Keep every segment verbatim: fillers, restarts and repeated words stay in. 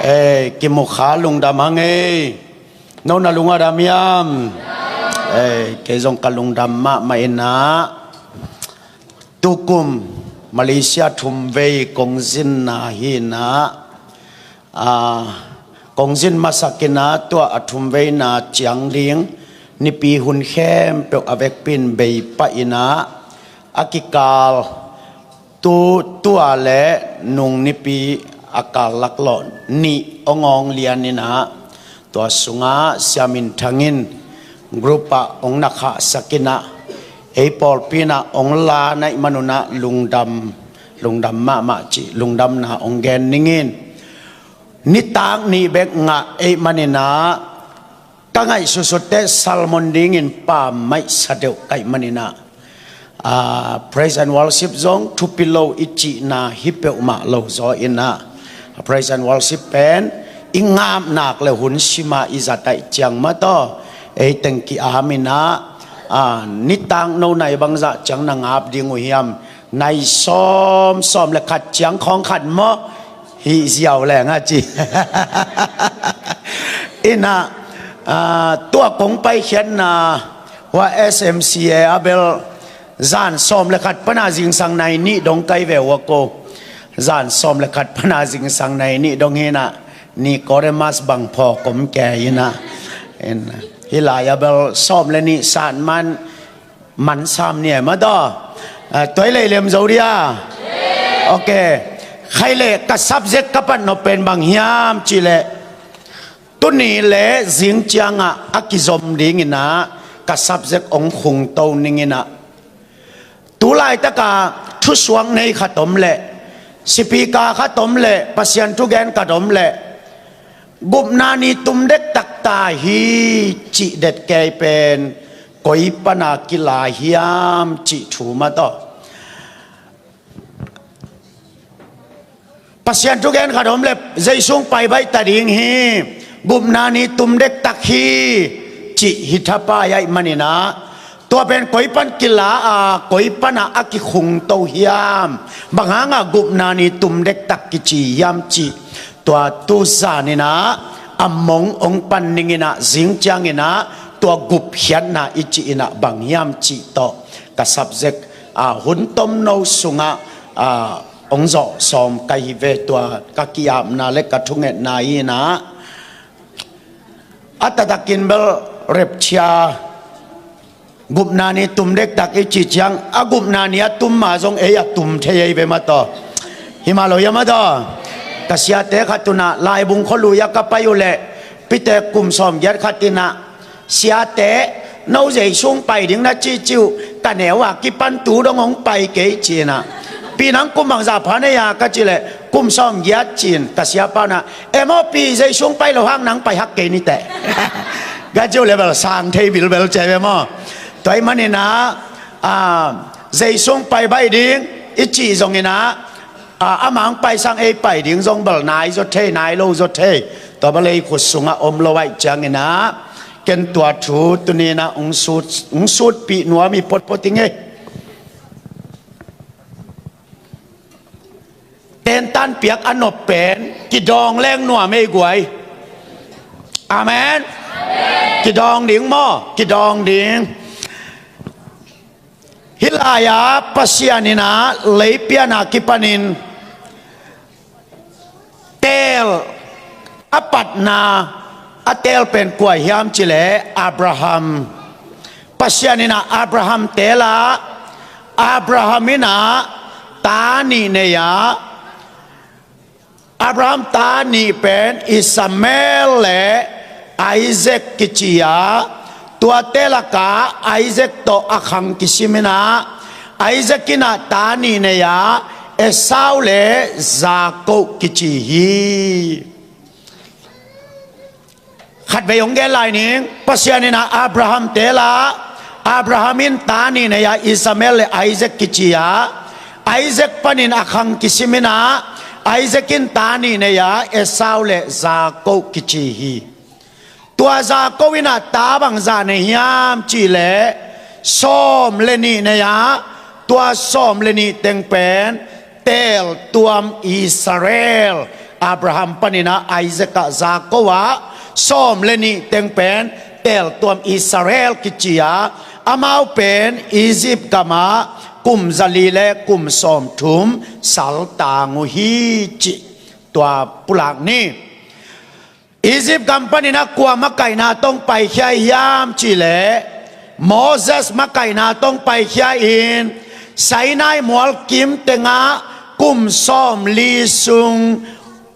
Ei, kimu kha lungdam hang ei. No na lung a dam hiam? Ei, kei zong ka lungdam mahmah inah. Tukum Malaysia thumvei kongzinna hi inah, a, kongzin masak inah tua a thumveina ciang ding nipi hun khempeuh a vekpi in bei pah inah, a kikal tu, tua le nung nipi a kal laklawh nih awng awng lian inah, tua sungah Sia Min Thang in group ah hong na khahsak inah, ei pawlpi inah hong la naih man unah lungdam, lungdam mahmah cih lungdamna hong gen ning in. Nitak nih bek ngah ei man inah, ka ngaihsutsut teh sermon dingin pammaih sa deuh ka hih man inah, a, praise and worship zong thupi lo i cihna hi peuhmah lo zaw inah, praise and worship pen i ngap nak le hun sim a i zat ahih ciang mah tawh, ei teng ki-am inah, a, nitak no nai bangzah ciang na ngap ding uh hiam? Nai sawm, sawm le khat ciang khawng khat maw? Hih ziau leng a ci. Inah, a, tua kong paikhiatna hua S M C A a bel zan sawm le khat pana zingsang nai nih dong kai ve ua ko. Zan sawm le khat pana zingsang nai nih dong hi inah, Nicodemus bang phawk om kei inah. Inah, hih lai a bel sawm le nih san man, man sam ni e mah tawh. A, tua i lei lem zo dia. Ok. Khai leh ka subject ka pan nop pen bang hiam cih leh, tuni le zing ciangah a kizom ding inah ka subject hong khungto ning inah. Tu laitakah thusuak nei khat om leh, speaker khat om leh, Pasian thugen khat om leh, gupna ni tum dektak ta hi cih det kei pen koi pana kila hiam cih thu mah tawh. Pasian thugen khat om leh, Zeisu hong pai baih ta ding hi, gupna ni tum dektak hi cih hi thapai ahih man inah, tua pen koi pan kila a, koi pana a kikhungto hiam, bang hanga gupna ni tum dektak kici hiam cih, tua tu zan inah a mong hong pan ning inah, zing ciang inah tua gupkhiatna i cih inah bang hiam cih tawh ka subject, a, hun tomno sungah, a, hong zawh sawm ka hi ve. Tua ka ki-apna le ka thungetna hi inah, a taktakin bel rapture, gupna ni tum dektak i cih ciang, a gupna ni a tum ma zong ei a tum thei ei ve mah tawh. Hi mah lo hia mah tawh. Ka siate khat unah Laibung khualui a ka pai uh leh, Pite kum sawmgiat khat inah, siate, no Zeisu hong pai ding na cihcih uh, ka neu a kipan tu dong hong pai kei ci inah. Pi nang kum bangzah pha nei a ka cih leh, kum sawmgiat ci in, ka siapa unah, em aw pi, Zeisu hong pai loh hang nang pai hak kei ni teh. Ka cih uh leh bel sang thei bilbel ci ve maw. Tua ahih man inah, a, Zeisu hong pai baih ding i cih zong inah, a, amah hong pai sang ei pai ding zong bel nai zaw thei, nai lo zaw thei. Tua bel ei khut sungah om lo ahih ciang inah, ken tua thu tuni inah hong sut, hong sutpih nuam hi potpot ing ei. Tentan piak a nop pen kidawng leng nuam ei guai. Amen. Kidawng ding maw? Kidawng ding. Hih lai-a Pasian inah lei pian a kipanin teel a patna, a teel pen kua hiam cih leh Abraham. Pasian inah Abraham teel a, Abraham inah ta nih nei a, Abraham ta nih pen Ishmael le Isaac kici a, tuate lakah Isaac tawh a khang kisim inah, Isaac inah ta nih nei a, Esau le Jakob kici hi. Khatvei hong gen lai ning. Pasian inah Abraham teel a, Abraham in ta nih nei a, Ishmael le Isaac kici a, Isaac panin a khang kisim inah, Isaac in ta nih nei a, Esau le Jakob kici hi. Tua Jakob inah ta bangzah nei hiam cih leh, sawm le nih nei a, tua sawm le nih teng pen teeltuam Israel, Abraham panin ah Isaac ah, Jacob ah, sawm le nih teng pen teeltuam Israel kici a, amau pen Egypt gam ah kum zali le kum sawmthum saltang uh hi, cih tua pulak ni. Egypt gam panin ah kua makaihna tawh hong paikhia hiam cih leh, Moses makaihna tawh hong paikhia in, Sinai mual kim teng ah kum sawmli sung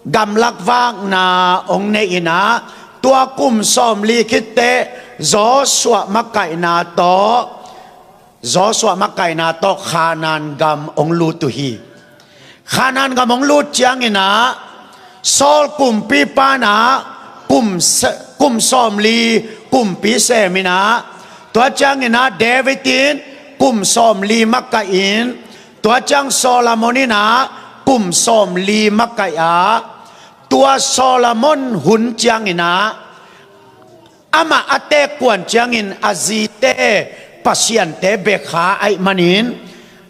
gamlak vakna hong nei in ah, tua kum sawmli khit teh Joshua makaihna tawh, Joshua makaihna tawh Khanaan gam hong lut uh hi. Khanaan gam hong lut ciangin ah, Saul kumpipa in ah kum sa-, kum sawmli kumpi sem in ah, tua ciangin ah David in kum sawmli makaih in, tua ciang Solomon in ah kum sawmli makaih a, tua Solomon hun ciangin ah, amah a teek kuan ciangin a zite pasiante bia kha ahih manin,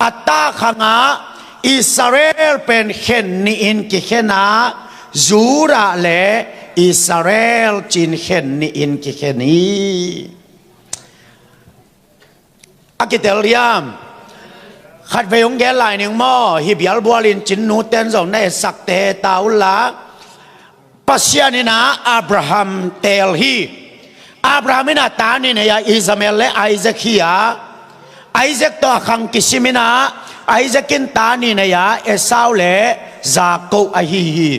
a takhang ah Israel pen khen nihin kikhen a, Judah le Israel ci-in khen nihin kikhen hi. A kitel hiam? Khatvei hong gen lai ning maw, hih bialbual in cinnu ten zong na etsak te ta unla. Pasian in ah Abraham teel hi. Abraham in ah ta nih nei a, Ishmael le Isaac hi a, Isaac tawh a khang kisim in ah, Isaac in ta nih nei a, Esau le Jacob ahi hi.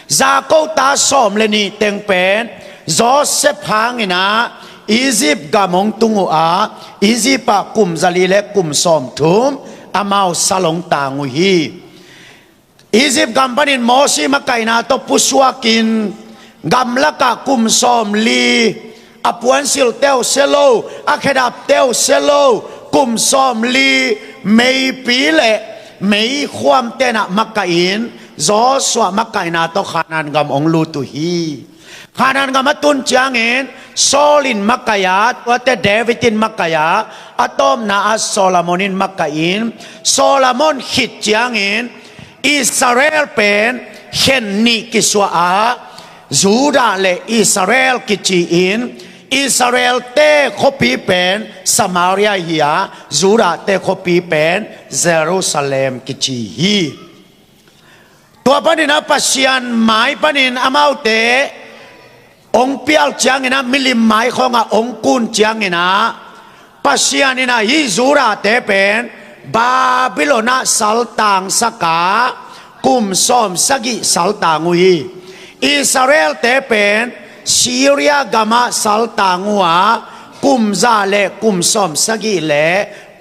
Jacob ta sawm le nih teng pen Joseph hangin ah Egypt gam hong tung uh a, Egypt ah kum zali le kum sawmthum amau sal hong tang uh hi. Egypt gam panin Mosi makaihna tawh pusuakin, gamlakah kum sawmli, a puansilhte uh sia lo, a khedapte uh sia lo, kum sawmli meipi le meikhuamte in ah makaih in, Joshua makaihna tawh Khanaan gam hong lut uh hi. Khanaan gam a tun ciangin Saul in makaih a, tuate David in makaih a, a tawpna ah Solomon in makaih in, Solomon khit ciangin Israel pen khen nih kisuah a, Judah le Israel kici in, Israelte khuapi pen Samaria hi a, Judahte khuapi pen Jerusalem kici hi. Tua panin ah Pasian mai panin amaute hong pial ciangin ah, milim mai khawngah hong kun ciangin ah, Pasian in ah hih Judahte pen Babylon ah saltangsak a, kum sawm sagih saltang uh hi. Israelte pen Syria gamah saltang uh a, kum za le kum sawm sagih le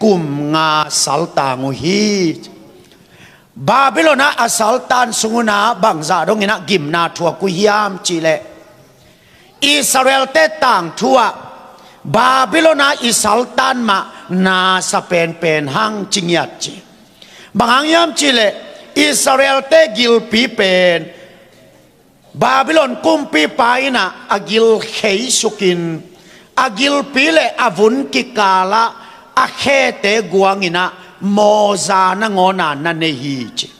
kum nga saltang uh hi. Babylon ah a saltan sung un ah bangzah dongin ah gimna thuak uh hiam cih leh, Israelte tangthu ah Babylon ah i saltan mah na sa penpen hang ci ngiat ci. Bang hang hiam cih leh, Israelte gilpi pen Babylon kumpipa in ah a gil khei sukin, a gilpi le a vun kikal ah a khete guang in ah mawza nangawn ah na nei hi ci.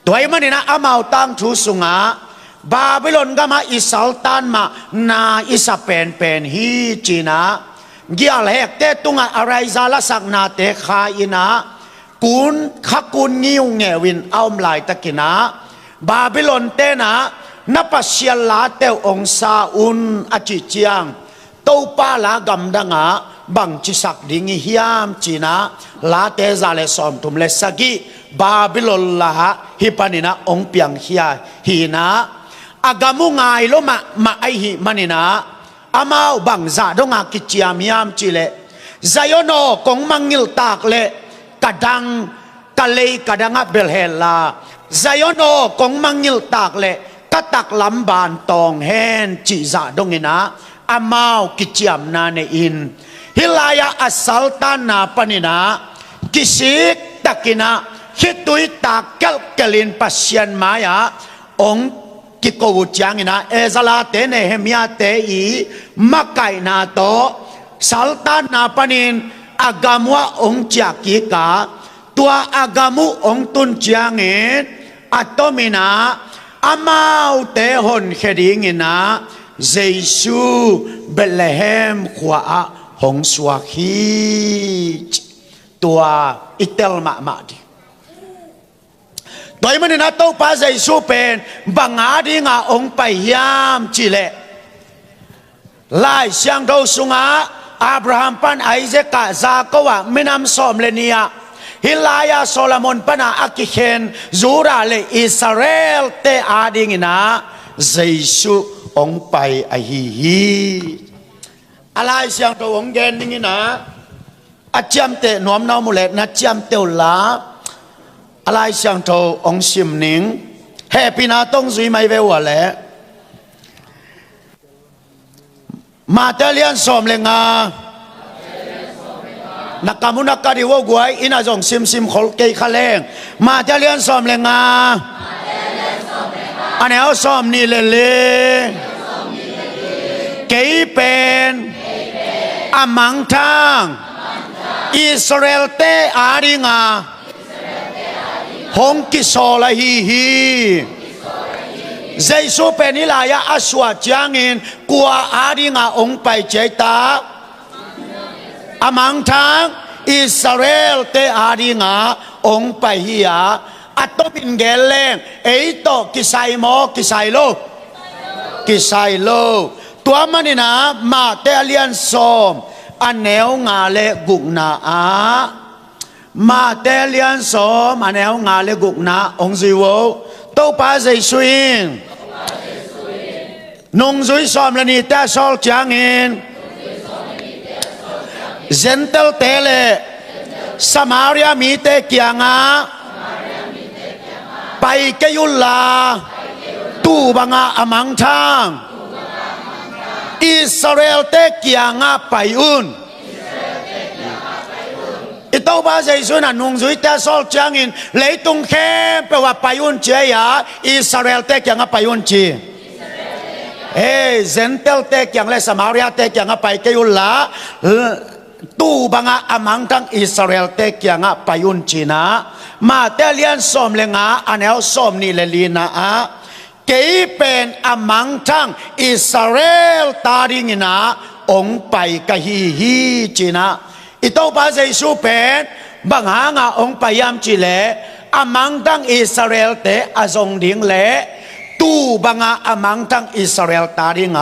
Tua ahih manin ah amau tangthu sungah Babylon gamah i saltan mah na i sa penpen hi ci-in ah, gialhekte tungah a raiza lasaknate kha in ah, kun, kha kun ngiungeu in a om laitakin ah, Babylon ten ah, na pasian late uh hong sa un, a cih ciang, Topa la gamdang ah bangci sak ding i hiam ci-in ah, Late za le sawmthum le sagih, Babylon la ah hih panin ah hong piangkhia hi in ah, a gam uh ngai lo mahmah ahih manin ah, amau bangzah dongah kiciam hiam cih leh, Zion aw, kong mangngilh tak leh ka dang, ka lei ka dang ah belh hen la, Zion aw, kong mangngilh tak leh ka taklam ban tawng hen, cih zah dongin ah amau kiciamna nei in, hih lai-ah a saltanna panin ah kisik takin ah khitui tak kelhkelhin Pasian mai-ah hong kiko uh ciangin ah, Ezra-te, Nehemiah-te i makaihna tawh saltanna panin a gam uh ah hong ciah kik a, tua a gam uh hong tun ciangin a tomin ah amaute honkhia dingin ah Jesu Bethlehem khua-ah hong suak hi. Tua i tel mahmah ding. Tua ahih manin ah Topa Jesu pen bang adingin hong pai hiam cih leh, Lai Siangtho sungah Abraham pan Isaac ah, Jacob ah, minam sawm le nih ah, hih lai-ah Solomon pan a kikhen Judah le Israel-te adingin ah Jesu hong pai ahi hi. A Lai Siangtho hong gen dingin ah, a ciamteh nuam na om uh leh na ciamteh unla, a Lai Siangtho hong sim ning. Hehpihna tawh zui mai ve uh leh, Matthai lian sawm le nga. Na kam uh na ka dih uh guai, inn ah zong simsim khol kei kha leng. Matthai lian sawm le nga, a neu sawm nih le li. Kei pen a mangthang Israel-te adingin hong kisawl ahi hi. Jesu pen hih lai-ah a suah ciangin kua adingin hong pai ci hiam cih leh, a mangthang Israel-te adingin hong pai hi a, a tomin gen leng ei tawh kisai maw, kisai lo? Kisai lo. Tua manin ah Matthai a lian sawm, a neu nga le gukna ah, Matthai lian sawm, a neu nga le gukna hong zui un. Topa Jesu in nungzui sawm le nihte a sawl ciangin, Gentile-te le Samaria mite kiangah pai kei unla, tuu bangin a mangthang Israel-te kiangah pai un. I Topa Jesu in a nungzuite a sawl ciangin, leitung khempeuh ah pai un ci hi a, Israel-te kiangah pai un ci. Hei, Gentile-te kiang le Samaria-te kiangah pai kei unla, tuu bangin a mangthang Israel-te kiangah pai un ci-in ah, Matthai lian sawm le nga, a neu sawm nih le lina ah, kei pen a mangthang Israel-te adingin ah hong pai ka hi hi ci-in ah, i Topa Jesu pen bang hangin hong pai hiam cih leh, a mangthang Israel-te a zong ding le tuu bangin a mangthang Israel-te adingin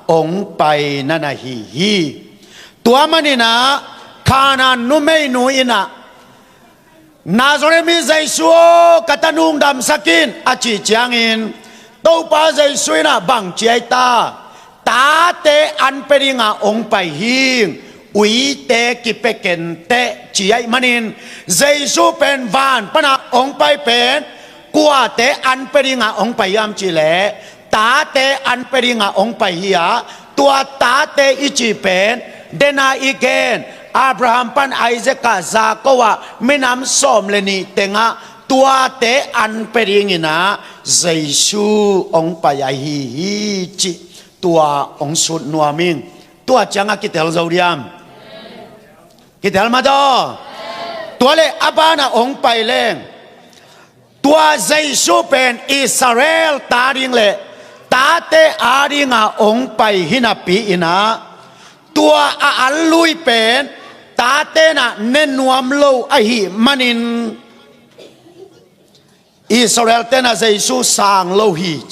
hong pai na na hi hi. Tua manin ah Kanaan numeinu in ah, Nazareth mi Jesu aw, ka tanu hong damsak in, a cih ciangin, Topa Jesu in ah bang ci hiam cih leh, tate an pia dingin hong pai hi ing, uite kipia ken teh ci ahih manin, Jesu pen van panin hong pai pen kuate an pia dingin hong pai hiam cih leh, tate an pia dingin hong pai hi a, tua tate i cih pen, dena i gen, Abraham pan Isaac ah, Jacob ah, minam sawm le nih tengah tuate an pia dingin ah Jesu hong pai ahi hi cih tua hong sut nuam ing. Tua ciangah kitel zo diam? Kitel mah taw. Tua leh a banah hong pai leng, tua Jesu pen Israel-te ading le tate adingin hong pai hi napi-in ah, tua a an lui pen tate in ah ne nuam lo ahih manin, Israel-te in ah Jesu sang lo hi.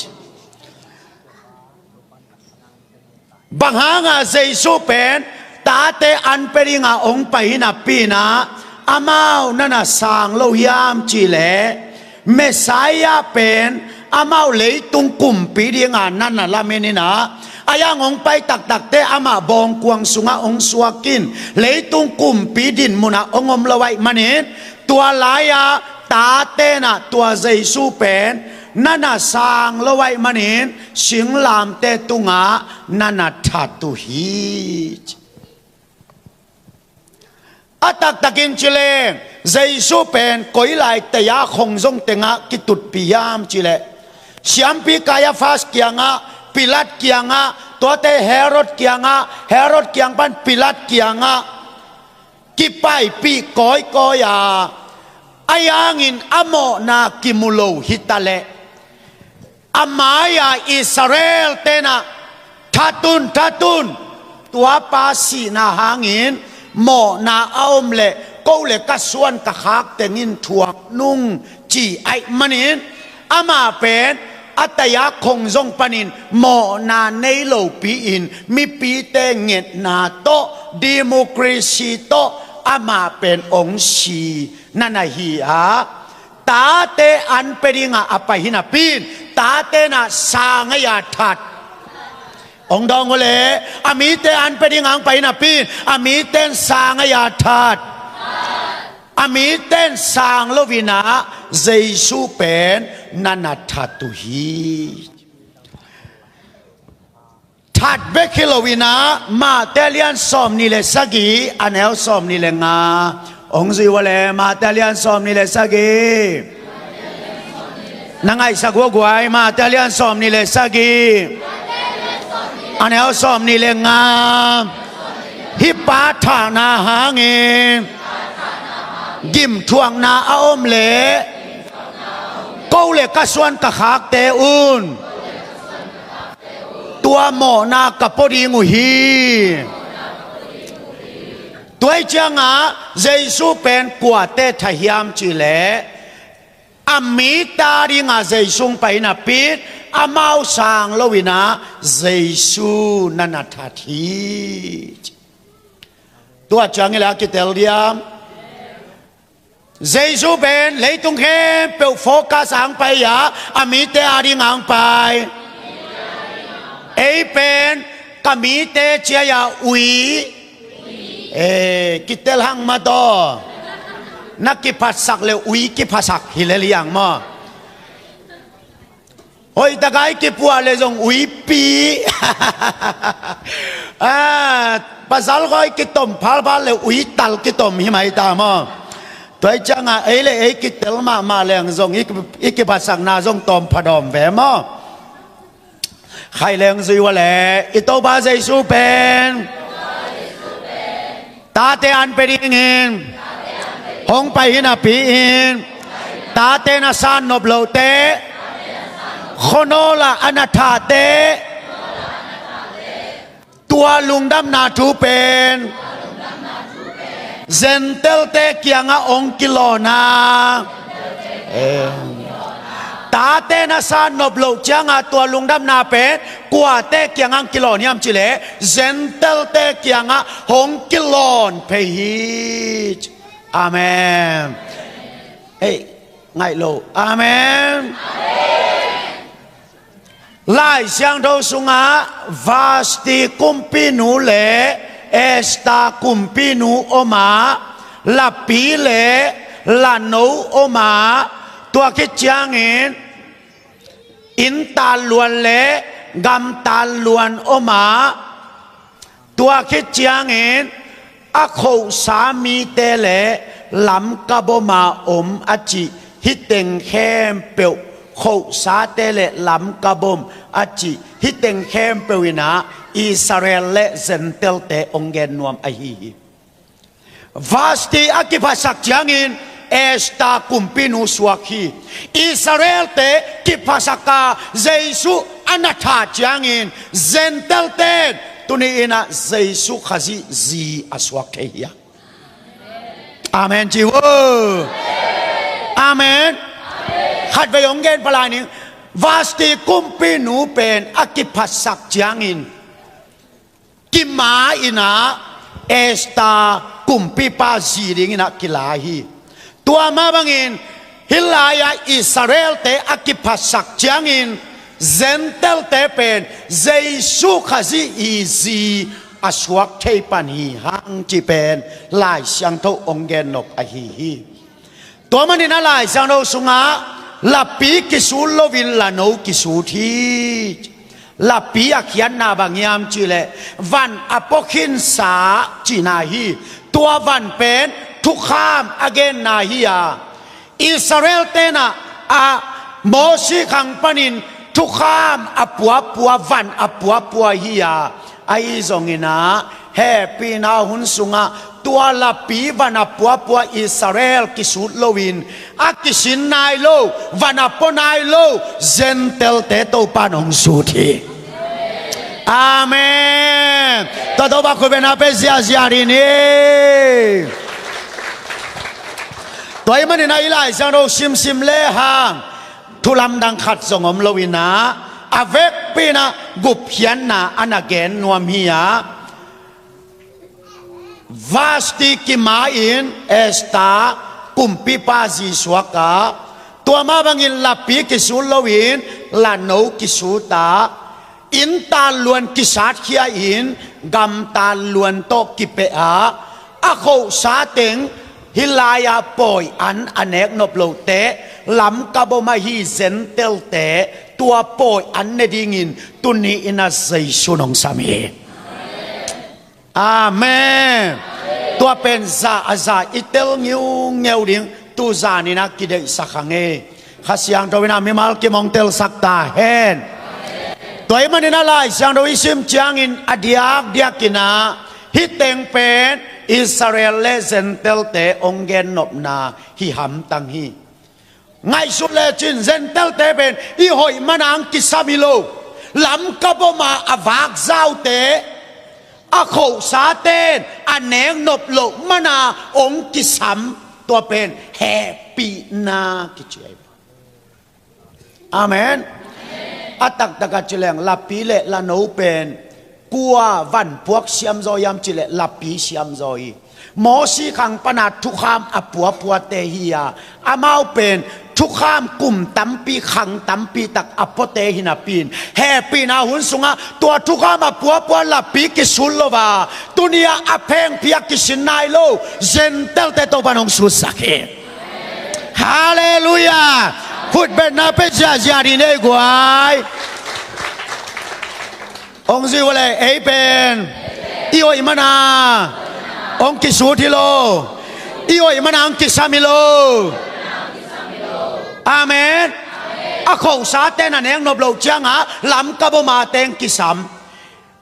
Bang hangin Jesu pen tate an pia dingin hong pai hi napi-in ah, amau na na sang lo hiam cih leh, Messiah pen amau leitung kumpi dingin na na lamen in ah, a yang hong pai taktak teh amah bawngkuang sungah hong suak in, leitung kumpi dinmun ah hong om lo ahih manin, tua lai-ah tate in ah tua Jesu pen na na sang lo ahih manin, singlamteh tungah na na that uh hi. A taktakin ci leng, Jesu pen koi lai tei-a khong zong tengah kitutpih hiam cih leh, siampi Kaiafas kiangah, Pilat kiangah, tuate Herod kiangah, Herod kiang pan Pilat kiangah kipaipih kawikawi a, ahi hangin a mawhna kimu lo hi ta leh, A mai-a Israel tenah, "That un, that un, tua pa sihna hangin mawhna a om leh ko le ka suan ka khak teng in thuak nung," ci ahih manin, amah pen a taya khong zong panin mawhna nei lopi-in mipite ngetna tawh, democracy tawh amah pen ong si na na hi a, tate an pia dingah a pai hi napi-in, tate na sang a ya that. Ong dawng uh le, a mite an pia dingah ang pai hi napi-in, a mite in sang a ya that. A mite in sang lo-in ah Jesu pen na na that uh hi. That bek hi lo-in ah, Mate lian sawmnih le sagih, a neu sawmnih le nga. Ong zui uh le, Mate lian sawmnih le sagih. Na ngaihsak uh a guai, Mate lian sawmnih le sagih, a neu sawmnih le nga. Hih pa thahna hangin gimthuakna a om leh ko le ka suan ka khakte un tua mawhna ka pua ding uh hi. Tua hi ciangah Jesu pen kuate that hiam cih leh, a mite a dingah Jesu ong pai napi-in, amau sang lo-in ah Jesu na na that hi. Tua ciang hi leh a kitel diam? Jesu pen leitung khempeuh focus ang pai a, a mite a ding ang pai. Ei pen ka mite ciai a ui. Eh, kitel hang mah taw. Na kiphasak le ui kiphasak hi le liang maw. Hoih takai kipuah le zong uipi. Ah, pasal koi kitom phalphal le uital kitom hi mai ta maw? Tua hi ciangah ei le ei kitel mahmah leng zong i, i kiphasakna zong tawm phadawm ve maw? Khai leng zui uh a le, i Topa Jesu pen tate an pia dingin hong pai hi napi-in, tate na san nop lohte khuanawl ah a na thahte, tua lungdamna thu pen Gentile-te kiangah hong kilawn a. Tate na san nop loh ciangah tua lungdamna pen kuate kiangah hong kilawn hiam cih leh, Gentile-te kiangah hong kilawn phei hi. Amen. Hei, ngaih lo. Amen. Lai Siangtho sungah Vasti kumpinu le Esther kumpinu om a, lapi le lano om a, tua khit ciangin inntan luan le gamtan luan om a, tua khit ciangin a khohsa mite le Lamka boma om a cih hih teng khempeuh, khohsate le Lamka bom a cih hih teng khempeuh in ah Israel le Gentile-te hong gen nuam ahi hi. Vasti a kiphasak ciangin Esther kumpinu suak hi. Israel-te kiphasak a Jesu a na thah ciangin Gentile-te in tuni in ah Jesu Khazih zi a suak thei hi a. Amen ci vo. Amen. Khatvei hong gen pha lai ning. Vasti kumpinu pen a kiphasak ciangin kima in ah Esther kumpipa zi ding in ah kila hi. Tua mah bangin hih lai-ah Israel-te a kiphasak ciangin Gentile-te pen Jesu Khazih i zi a suak thei pan hi hang cih pen Lai Siangtho hong gen nop ahi hi. Tua manin a Lai Siangtho sungah lapi kisut loin lano kisut hi. Lapi a khiatna bang hiam cih leh van a pua khinsa cihna hi. Tua van pen thukham a genna hi a, Israel-te in ah Mosi khang panin thukham a puapua, van a puapua hi a, ahi zongin ah Hehpihna hun sungah tua lapi van a puapua Israel kisut loin a kisin nai lo, van a pua nai lo Gentile-te Topan hong sut hi. Amen. Tua Topa khutbetna pe ziahziah dih ni. Tua ahih manin ah i Lai Siangtho simsim lehang thu lamdang khat zong om loin ah, a vekpi-in ah gupkhiatna a na gen nuam hi a. Vashti kima-in Esther kumpipa zi suak a, tua mah bangin lapi kisut loin lano kisut a, inn tanluan kisatkhia-in gam tanluan tawh kipia a, a khohsa teng hih lai-ah pawi an a nek nop loh teh, lamkap om ahi Gentile-te tua pawi an ne dingin tuni-in ah Jesu in hong sam hi. Amen. Tua pen za a za i tel ngiungeu ding tu zanin ah kideihsak hang e. Kha Siangtho in ah mimal kim hong telsak ta hen. Tua ahih manin ah Lai Siangtho i sim ciangin a diakdiakin ah hih teng pen Israel le Gentile-te hong gennopna hi hamtang hi. Ngaihsut lecin Gentile-te pen i hoih man a hong kisam hi lo. Lamkap om a a vakzaute, a khohsaten a nek nop loh man a hong kisam, tua pen hehpihna kici ahi. Amen. A taktak ah ci leng lapi le lano pen kua vanpuak siamzaw hiam cih leh lapi siamzaw hi. Mosi khang pan a thukham a puapuate hi a, amau pen thukham kum tampi khang tampi tak a puate hi napi-in, hehpihna hun sungah tua thukham a puapua lapi kisut lo a, tuni-ah a phengphi a kisin nai lo Gentile-te Topan hong sutsak hi. Halleluiah. Khutbetna pe ziahziah dih ni ei guai. Hong zui ua leh ei pen i hoih man a hong kisut hi lo. I hoih man a hong kisam hi lo. Amen. A khohsaten a nek nop loh ciangah lamkap om a teng kisam.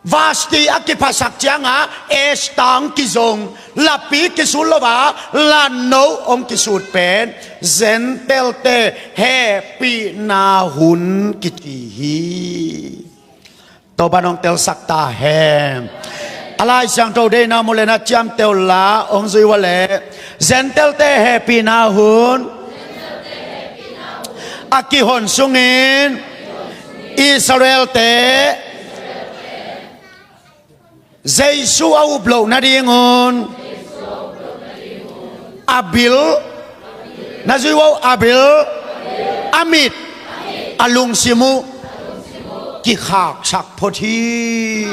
Vashti a kiphasak ciangah Esther hong kizong, lapi kisut lo a lano hong kisut pen Gentile-te hehpihna hun kici hi. Topan hong telsak ta hen. A Lai Siangtho deihna mu leh na ciamteh un la, hong zui ua leh Gentile-te hehpihna hun a kihon sungin Israel-te Jesu a up loh nadingun a bil, na zui ua, a bil, a mit, a lungsim uh kikhaksak phot hi.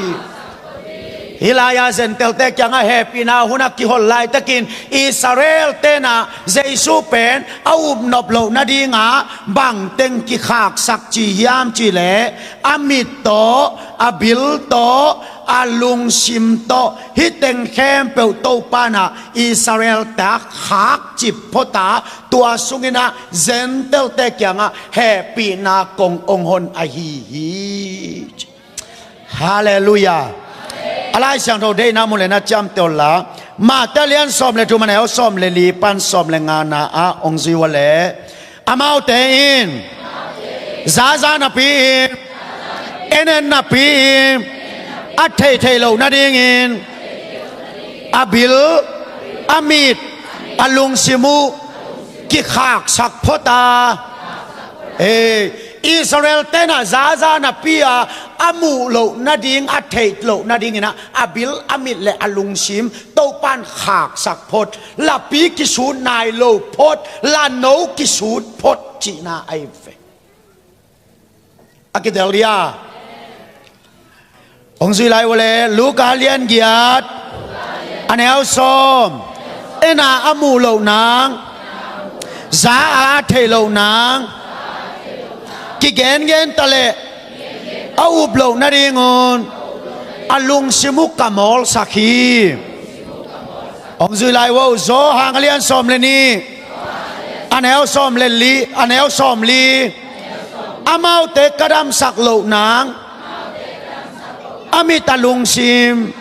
Hih lai-ah Gentile-te kiangah hehpihna hun a kihon laitakin Israel-te'n ah Jesu pen a upnop loh nadingah bangteng kikhaksak ci hiam cih leh, a mit tawh, a bil tawh, a lungsim tawh, hih teng khempeuh Topa'n ah Israel-te khakcip phot a, tua sungin ah Gentile-te kiangah hehpihna kong hong hon ahi hi. Halleluiah. A Lai Siangtho deihna mu leh na ciamteh un la, Mate lian sawm le thum, a neu sawm le li pan sawm le ngana ah hong zui ua leh, amaute in zaza napi-in, en en napi-in, a theihtheih loh nadingin a bil, a mit, a lungsim uh kikhaksak phot a. Ei, Israel-te'n ah zaza napi-a a muh loh nading, a theih loh nadingin ah a bil, a mit le a lungsim Topa'n khaksak phot, lapi kisut nai lo phot, lano kisut phot cihna ahi ve. A kitel dia. Hong zui lai ua leh Luka lian giat, a neu sawm. En a a muh loh nang, za a a theih loh nang kigengen ta leh a up loh nadingun a lungsim uh ka mawlsak hi. Hong zui lai ua, Johan a lian sawm le nih, a neu sawm le li, a neu sawm li. Amaute ka damsak loh nang, a mit, a lungsim,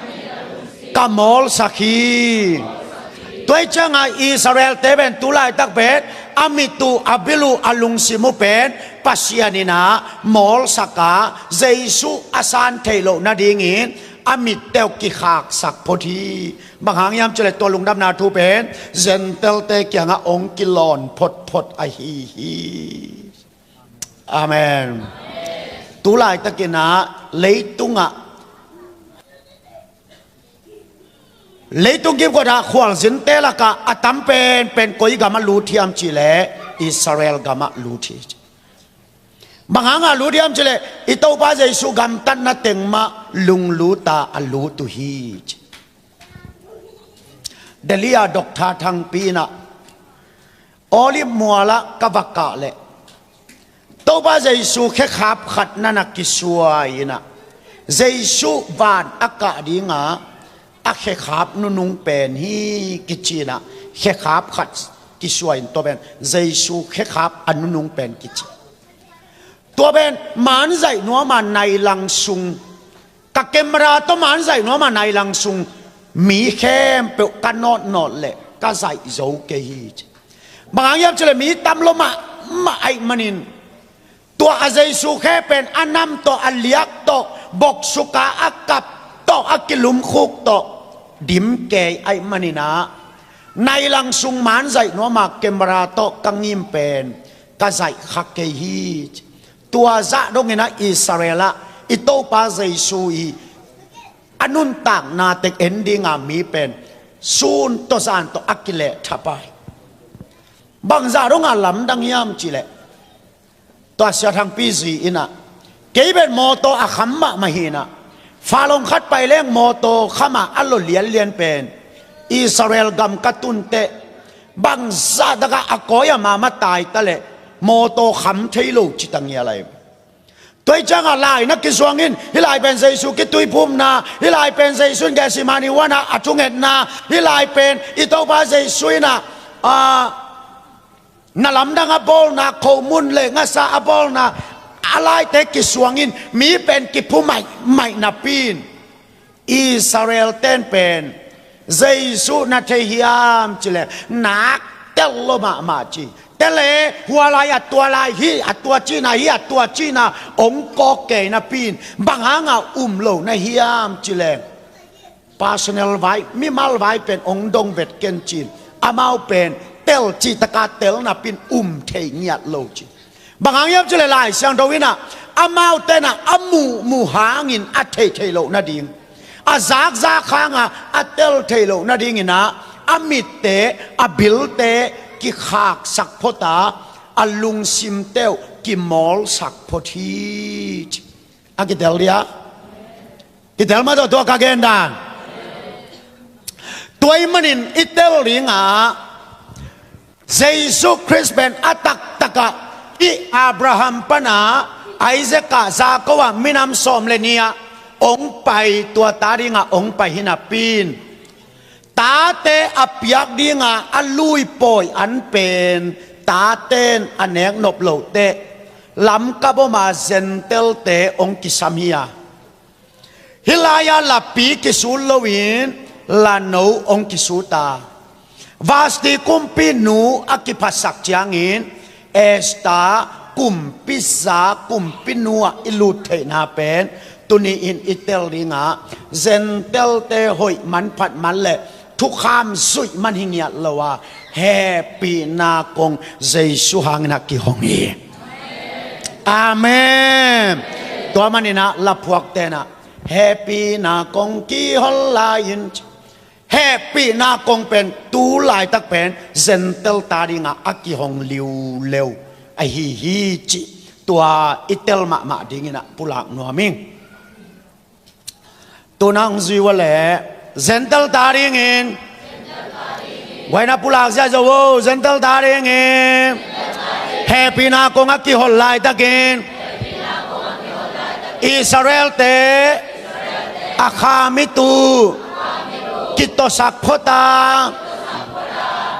ka mawlsak hi. Tua hi ciangah Israel-te pen tu laitak pen a mit uh, a bil uh, a lungsim uh pen Pasian in ah mawlsak a, Jesu a san theih loh nadingin a mitte uh kikhaksak phot hi. Bang hang hiam cih leh tua lungdamna thu pen Gentile-te kiangah hong kilawn photphot ahi hi. Amen. Tu laitakin ah leitungah, leitung kimkot ah khualzinte lakah a tam penpen koi gamah lut hiam cih leh Israel gamah lut hi. Bang hangah lut hiam cih leh i Topa Jesu gamtatna teng mah lunglut a a lut uh hi. Delhi ah Doctor Thangpi in ah Olive mualah ka va kah leh Topa Jesu khekhap khat na na kisuai in ah, Jesu van a kah dinga a khekhap nunung pen hi kici in ah, khekhap khat kisuai in tua pen Jesu khekhap a nunung pen kici. Tua pen manzaih nuama nailang sung, ka camera tawh manzaih nuama nailang sung mi khempeuh ka nawtnawt leh ka zaih zo kei hi ci. Bang hang hiam cih leh mi tam lo mahmah ahih manin, tua a Jesu khe pen a nam tawh, a liak tawh, boksuka a kap tawh, a kilumkhuk tawh dim kei ahih manin ah, nailang sung manzaih nuama camera tawh ka ngim pen ka zaih kha kei hi. Tua zah dongin ah Israel ah i Topa Jesu i a nuntakna teng en dinga mi pen sun tawh zan tawh a kileh thapai. Bang zah dongah lamdang hiam cih leh, tua Sia Thangpi zi in ah, kei pen mawtaw a kham mahmah hi in ah, falong khat pai leng mawtaw kham a a lo lianlian pen Israel gam ka tun teh, bang zah takah a kawi a mama tai ta leh mawtaw kham thei lo ci ta ngial lai. Tua hi ciangah lai na kisuang in, hih lai pen Jesu kituiphumna, hih lai pen Jesu in Gethsemane huanah a thungetna, hih lai pen i Topa Jesu in ah, a, na lamdang a bawlna, khomun le ngasa a bawlna, a laite kisuang in mi pen kiphu maihmaih napi in, Israel-ten pen Jesu na thei hiam cih leh nak tel lo mahmah ci. Tel e, hua lai a tua lai hi, a tua cihna hi, a tua cihna hong kawk kei napi in, bang hanga um lo na hiam cih leh, personal vai, mimal vai pen hong dong vet ken ci in, amau pen tel cihtaka tel napi in um thei ngiat lo ci. Bang hang hiam cih leh Lai Siangtho in ah, amaute in ah a muhmuh hangin a theithei loh nading, a zakzak hanga a tel thei loh nadingin ah, a mitte, a bilte kikhaksak phot a, a lungsimte uh kimawlsak phot hi ci. A kitel dia? Kitel mah tawh tua ka gen dan. Tua ahih manin i tel dingah Jesu Khrist pen a taktakah i Abraham pana Isaac ah, Jacob ah, minam sawm le nih ah hong pai, tua ta dingah hong pai hi napi in, tate a piak dinga a lui pawi an pen taten a nek nop loh teh, lamkap om a Gentile-te hong kisam hi a, hih lai-ah lapi kisut loin lano hong kisut a, Vasti kumpinu a kiphasak ciangin Esther kumpiza kumpinu ah i lut theihna pen tuni-in i tel dingah Gentile-te hoih manphat man le thukham zuih man hi ngiat lo a, hehpihna kong Jesu hangin a kihong hi. Amen. Tua maninah laphuakte nah hehpihna kong kihol lai-in, hehpihna kong pen tu laitak pen Gentile ta dingah a kihong liuleu ahi hi cih tua i tel mahmah dinginah pulak nuam ing. Tuna hong zui uh a leh Gentile ta dingin guaina pulak ziahziah uh, Gentile ta dingin hehpihna kong a kihol laitakin Israel-te a khamit uh kitawsak phot a,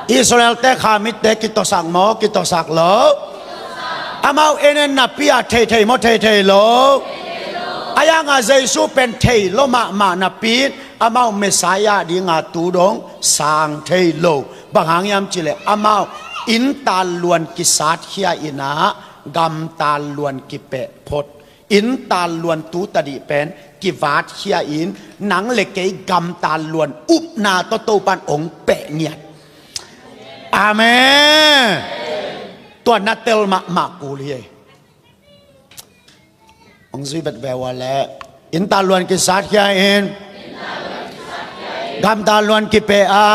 Israel-te khamitte kitawsak maw, kitawsak lo? Amau en en napi-a theithei maw, theithei lo? Ahi hanga Jesu pen thei lua mahmah napi in amau Messiah dinga tu dong sang thei lo. Bang hang hiam cih leh amau inntan luan kisatkhia in ah gamtan luan kipeh phot. Inntan luan tu tadih pen kivatkhia in nang le kei gamtan luan upna tawh Topan hong peh ngiat. Amen. Tua na tel mahmah kul hi. Hong zui bet ve ua leh inntan luan kisatkhia in gamtan luan kipeh a.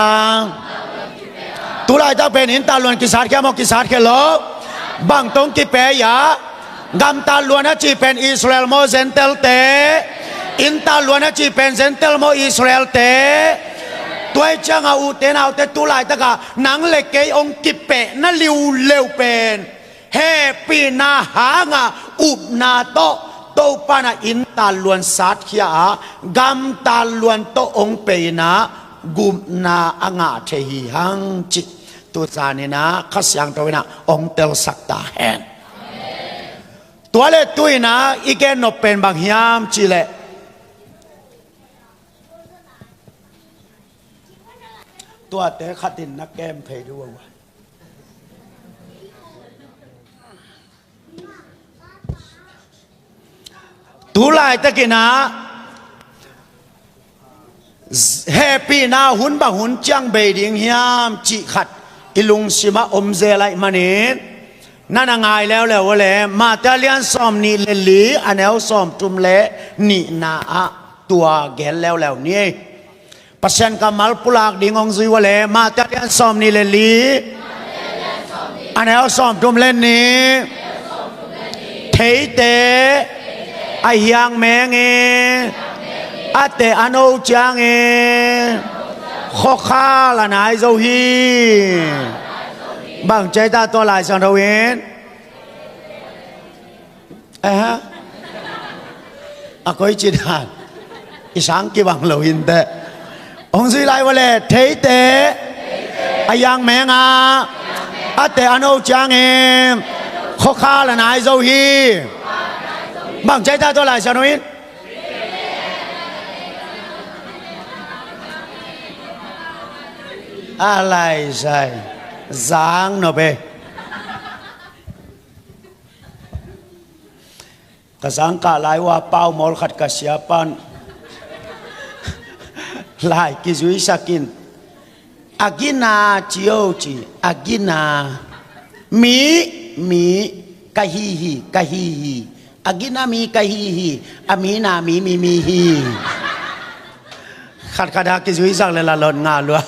Tulaitak pen inntan luan kisatkhia maw, kisatkhia lo? Bang tawh hong kipeh a? Gamtan luan a cih pen Israel maw, Gentile te? Inntan luan a cih pen Gentile maw, Israel te? Tua hi cianga ute naute, tulaitaka nang le kei hong kipehna liuleu pen hehpihna hanga upna tawh Topan a inntan luan satkhia a, gamtan luan tawh hong peh in ah gupna a ngah thei hi hang cih tu zanin ah Kha Siangtho in ah hong telsak ta hen. Tua leh tu-in ah i gen nop pen bang hiam cih leh, tuate khatin na kem phei dih uh a. Tulaitakin ah hehpihna hun bang hun ciang bei ding hiam cih khat i lungsimah om zel ahih manin, na na ngai leuleu uh leh Mate a lian sawm nih le li, a neu sawm thum le nihna ah tua gen leuleu ni. Pasian kammal pulak ding hong zui uh leh Mate a lian sawm nih le li, a neu sawm thum le nih. Theite a hiang meng in, a teh a no ciangin khuakhal a nai zo hi. Bang ci hiam tua Lai Siangtho in? Aha. A koici dan. I sang kibang lo inteh. Hong zui lai uh leh theite a hiang meng a, a teh a no ciangin khuakhal a nai zo hi. Bang ci hiam tua Lai Siangtho in? A lai sai. Zang nop e. Ka zangkah lai uh a pau mawl khat ka siapa'n lai kizuisak in, a gina ci o ci, a gina mi, mi, ka hi hi, ka hi hi, a gina mi ka hi hi, a mi na mi, mi, mi hi. Khatkhat a kizuisak leh la lot ngah lua.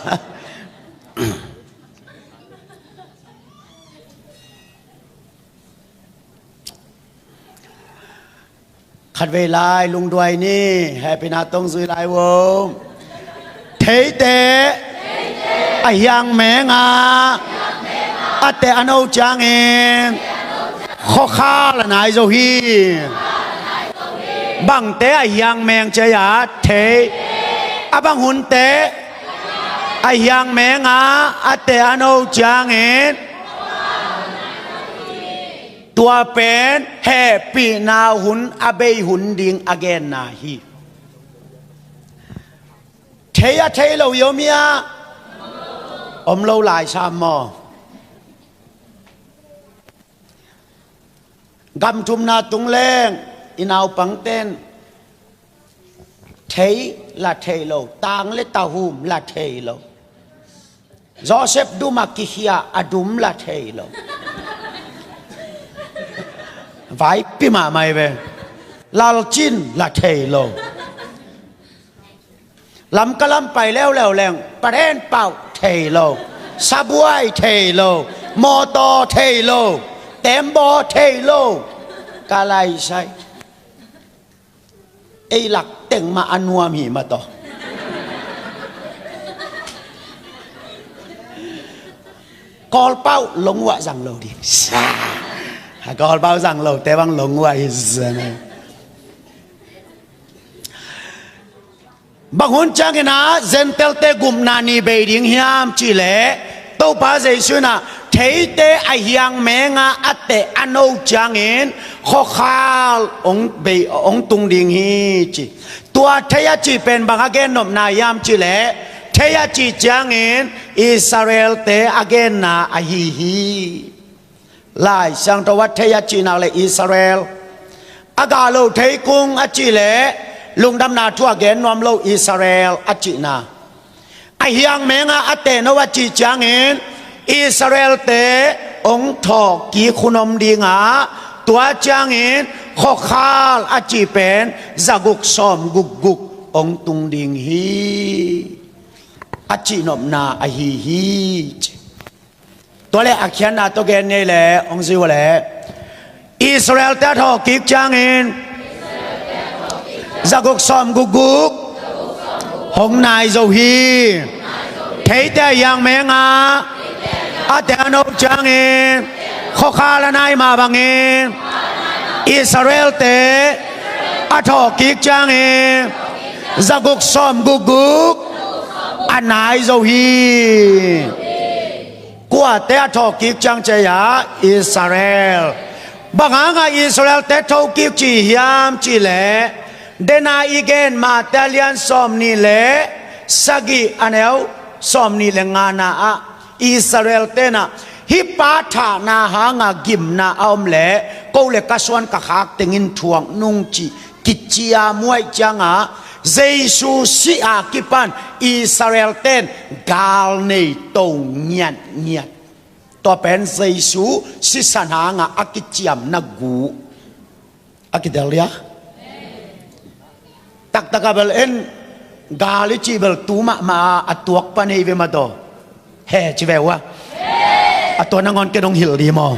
Khatvei lai lungduai ni, hehpihna tawh hong zui lai uh. Theite a hiang meng a, a teh a no ciangin khuakhal a nai zo hi. Bangte a hiang meng ci hiam? Thei. A bang hunte a hiang meng a, a teh a no ciangin? Tua pen hehpihna hun a bei hun ding a genna hi. Thei a thei lo i om hiam? Om lo lai sam maw? Gam thumna tung leng i naupangte'n thei la thei lo, tang le tahum la thei lo. Joseph dum a kikhia a dum la thei lo. Vaipi mahmah hi ve. Lalcin la thei lo. Lamka lam pai leuleu leng Pathen pau thei lo. Sabuai thei lo. Mawtaw thei lo. Tembaw thei lo. Ka lai sai. Ei lak teng mah a nuam hi mah tawh. Kawlpau long uah zang lo ding. Sa. Kawlpau zang lote bang long uah hi zan. Bang hun ciangin ah Gentile-te gupna ni bei ding hiam cih leh, Topa Jesu in ah theite a hiang menga a teh a no ciangin khuakhal hong bei, hong tung ding hi ci. Tua thei a cih pen bang a gennopna hiam cih leh, thei a cih ciangin Israelte a genna ahi hi. Lai Siangtho a thei a cihnak le Israel, a gah lo thei kung a cih le lungdamna thu a gen nuam lo Israel a cihna. A hiang menga a teh no a cih ciangin Israelte hong thawhkik hun om ding a, tua ciangin khuakhal a cih pen zaguk sawm gukguk hong tung ding hi, a cihnopna ahi hi ci. Tua le a khiatna tawh gen ni le hong zui uh le, Israelte a thawhkik ciangin zaguk sawm gukguk hong nai zo hi. Theite a hiang menga a teh a no ciangin khuakhal a nai mah bangin Israelte a thawhkik ciangin zaguk sawm gukguk a nai zo hi. Kuate a thawhkik ciang ci a, Israel. Bang hanga Israelte thokik ci hiam cih leh, dena i gen Mate a lian sawm nih le sagih a neu sawm nih le ngana ah Israelte in ah hih Pa thahna hanga gimna a om leh ko le ka suan ka khak tengin thuak nung cih kiciam uh ahih cianga, Jesu si a kipan Israelte in gal nei to ngiatngiat. Tua pen Jesu sisan hanga a kiciamna gu a kitel dia. Taktaka bel en gal i cih bel tu mahmah a tuak pan hei ve mataw. He ci ve uh a. A tua nangawn ken hong hilh di maw?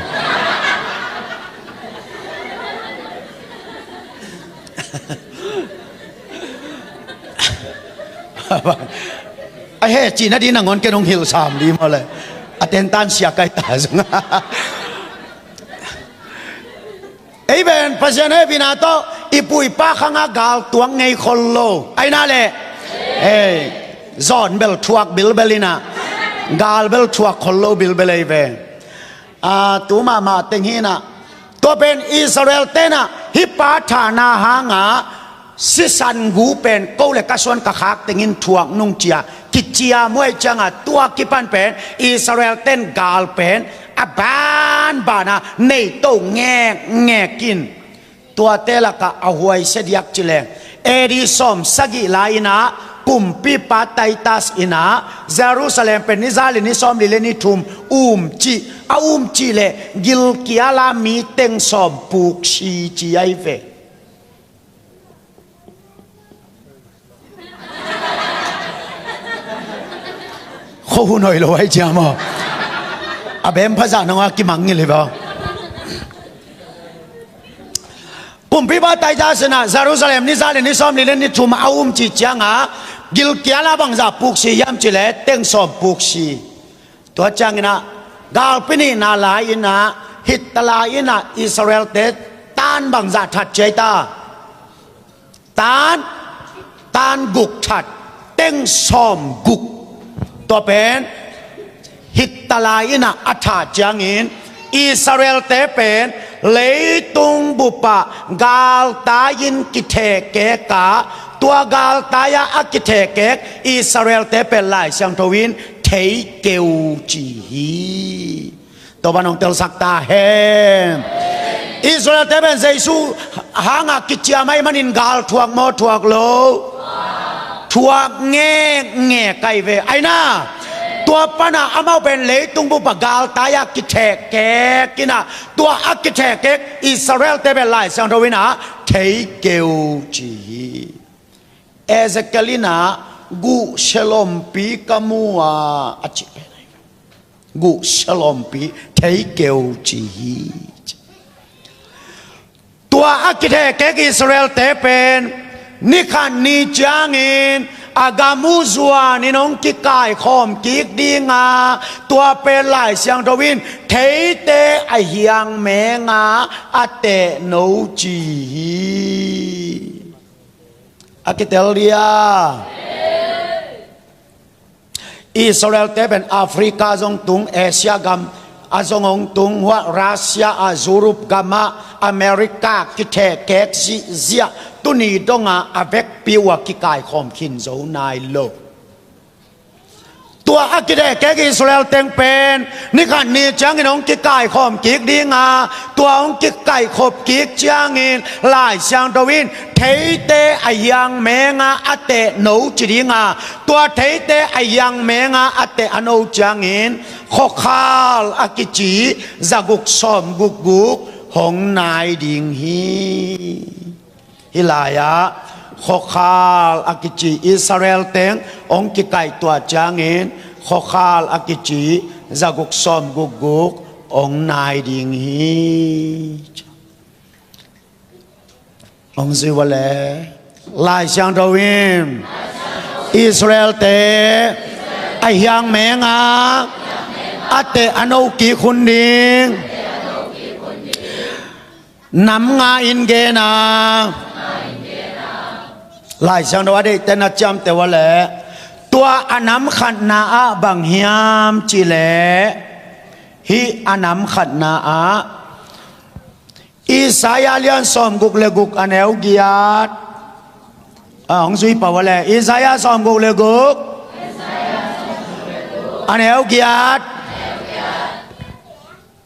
A he cihna di nangawn ken hong hilh sam di maw le. A tentan sia kai ta zong. Ei ven Pasian hehpihna tawh i pu i pa khanga gal tuak ngei khol lo. Aina le ei zawn bel thuak bilbel ina, gal bel thuak khol lo bilbel ei ve. A, tu mahmah teng hi ina, tua pen Israel tena hih Pa thahna hanga sisan gu pen ko le ka suan ka khak tengin thuak nung cia kiciam uh ahih cianga tua kipan pen Israel ten gal pen a banbana nei to ngekngek in. Tuate lakah a huaisia diak ci leng A D sawm sagih lai ina kumpipa Titus ina Jerusalem pen ni za le ni sawm li le ni thum um cih, a um cih le gilkiala mi teng sawm puk si ci ai ve. Khuahun hoih lo ai cia maw? A bem phazah nong a kimang ngil hi baw. Kumpipa Titus ina Jerusalem ni za le ni sawm li le ni thum a um cih cianga gilkiala bangzah puk si hiam ci le teng sawm puk si. Tua ciangina galpi nihna lai ina hitta lai ina Israel te tan bangzah that ciai ta. Tan, tan guk that, teng sawm guk. Tua pen hitta lai ina a thah ciangin Israel te pen leitung bupah galtai in kithehkek a, tua galtai ah a kithehkek Israel te pen Lai Siangtho in theikeu ci hi. Tua ban hong telsak ta hen. Israel te pen Jesu hanga kiciam ahih manin gal thuak maw thuak lo? Thuak ngekngek ai ve. Aina tua pana amau pen leitung bupah galtai ah kithehkek ina, tua a kithehkek Israel te pen Lai Siangtho ina theikeu ci hi. Ezekiel ina guh selompi ka mu a, a ci pen ai ve. Guh selompi theikeu ci hi. Tua a kithehkek Israel te pen nikhat ni ciangin a gam uh zuanin hong kikaikhawm kik dinga, tua pen Lai Siangtho in theite a hiang menga a teh no ci hi. A kitel dia. Israel te pen Africa zong tung, Asia gam, a zong hong tung, huah Russia ah, Europe gamah, America kithehkek zihziah, tuni dongah a vekpi uh a kikaikhawm khin zo nai lo. Tua a kithehkek Israel teng pen ni khat ni ciangin hong kikaikhawm kik dinga, tua hong kikaikhop kik ciangin Lai Siangtho in theite a hiang menga a teh no ci dinga, tua theite a hiang menga a teh a no ciangin khuakhal a kici zaguk sawmguk guk hong nai ding hi. Hih lai-ah khuakhal a kici Israel teng hong kikaihtuah ciangin khuakhal a kici zaguk sawmguk guk hong nai ding hi. Hong zui vua le, Lai Siangtho in Israel te a hiang menga a teh a no kik hun ding. Nam nga in gen a, Lai Siangtho a deihte na ciamteh vua le, tua a nam khatna ah bang hiam cih le, hih a nam khatna ah Isaiah lian sawmguk le guk a neu giat. A hong zui pah vua le, Isaiah sawmguk le guk a neu giat.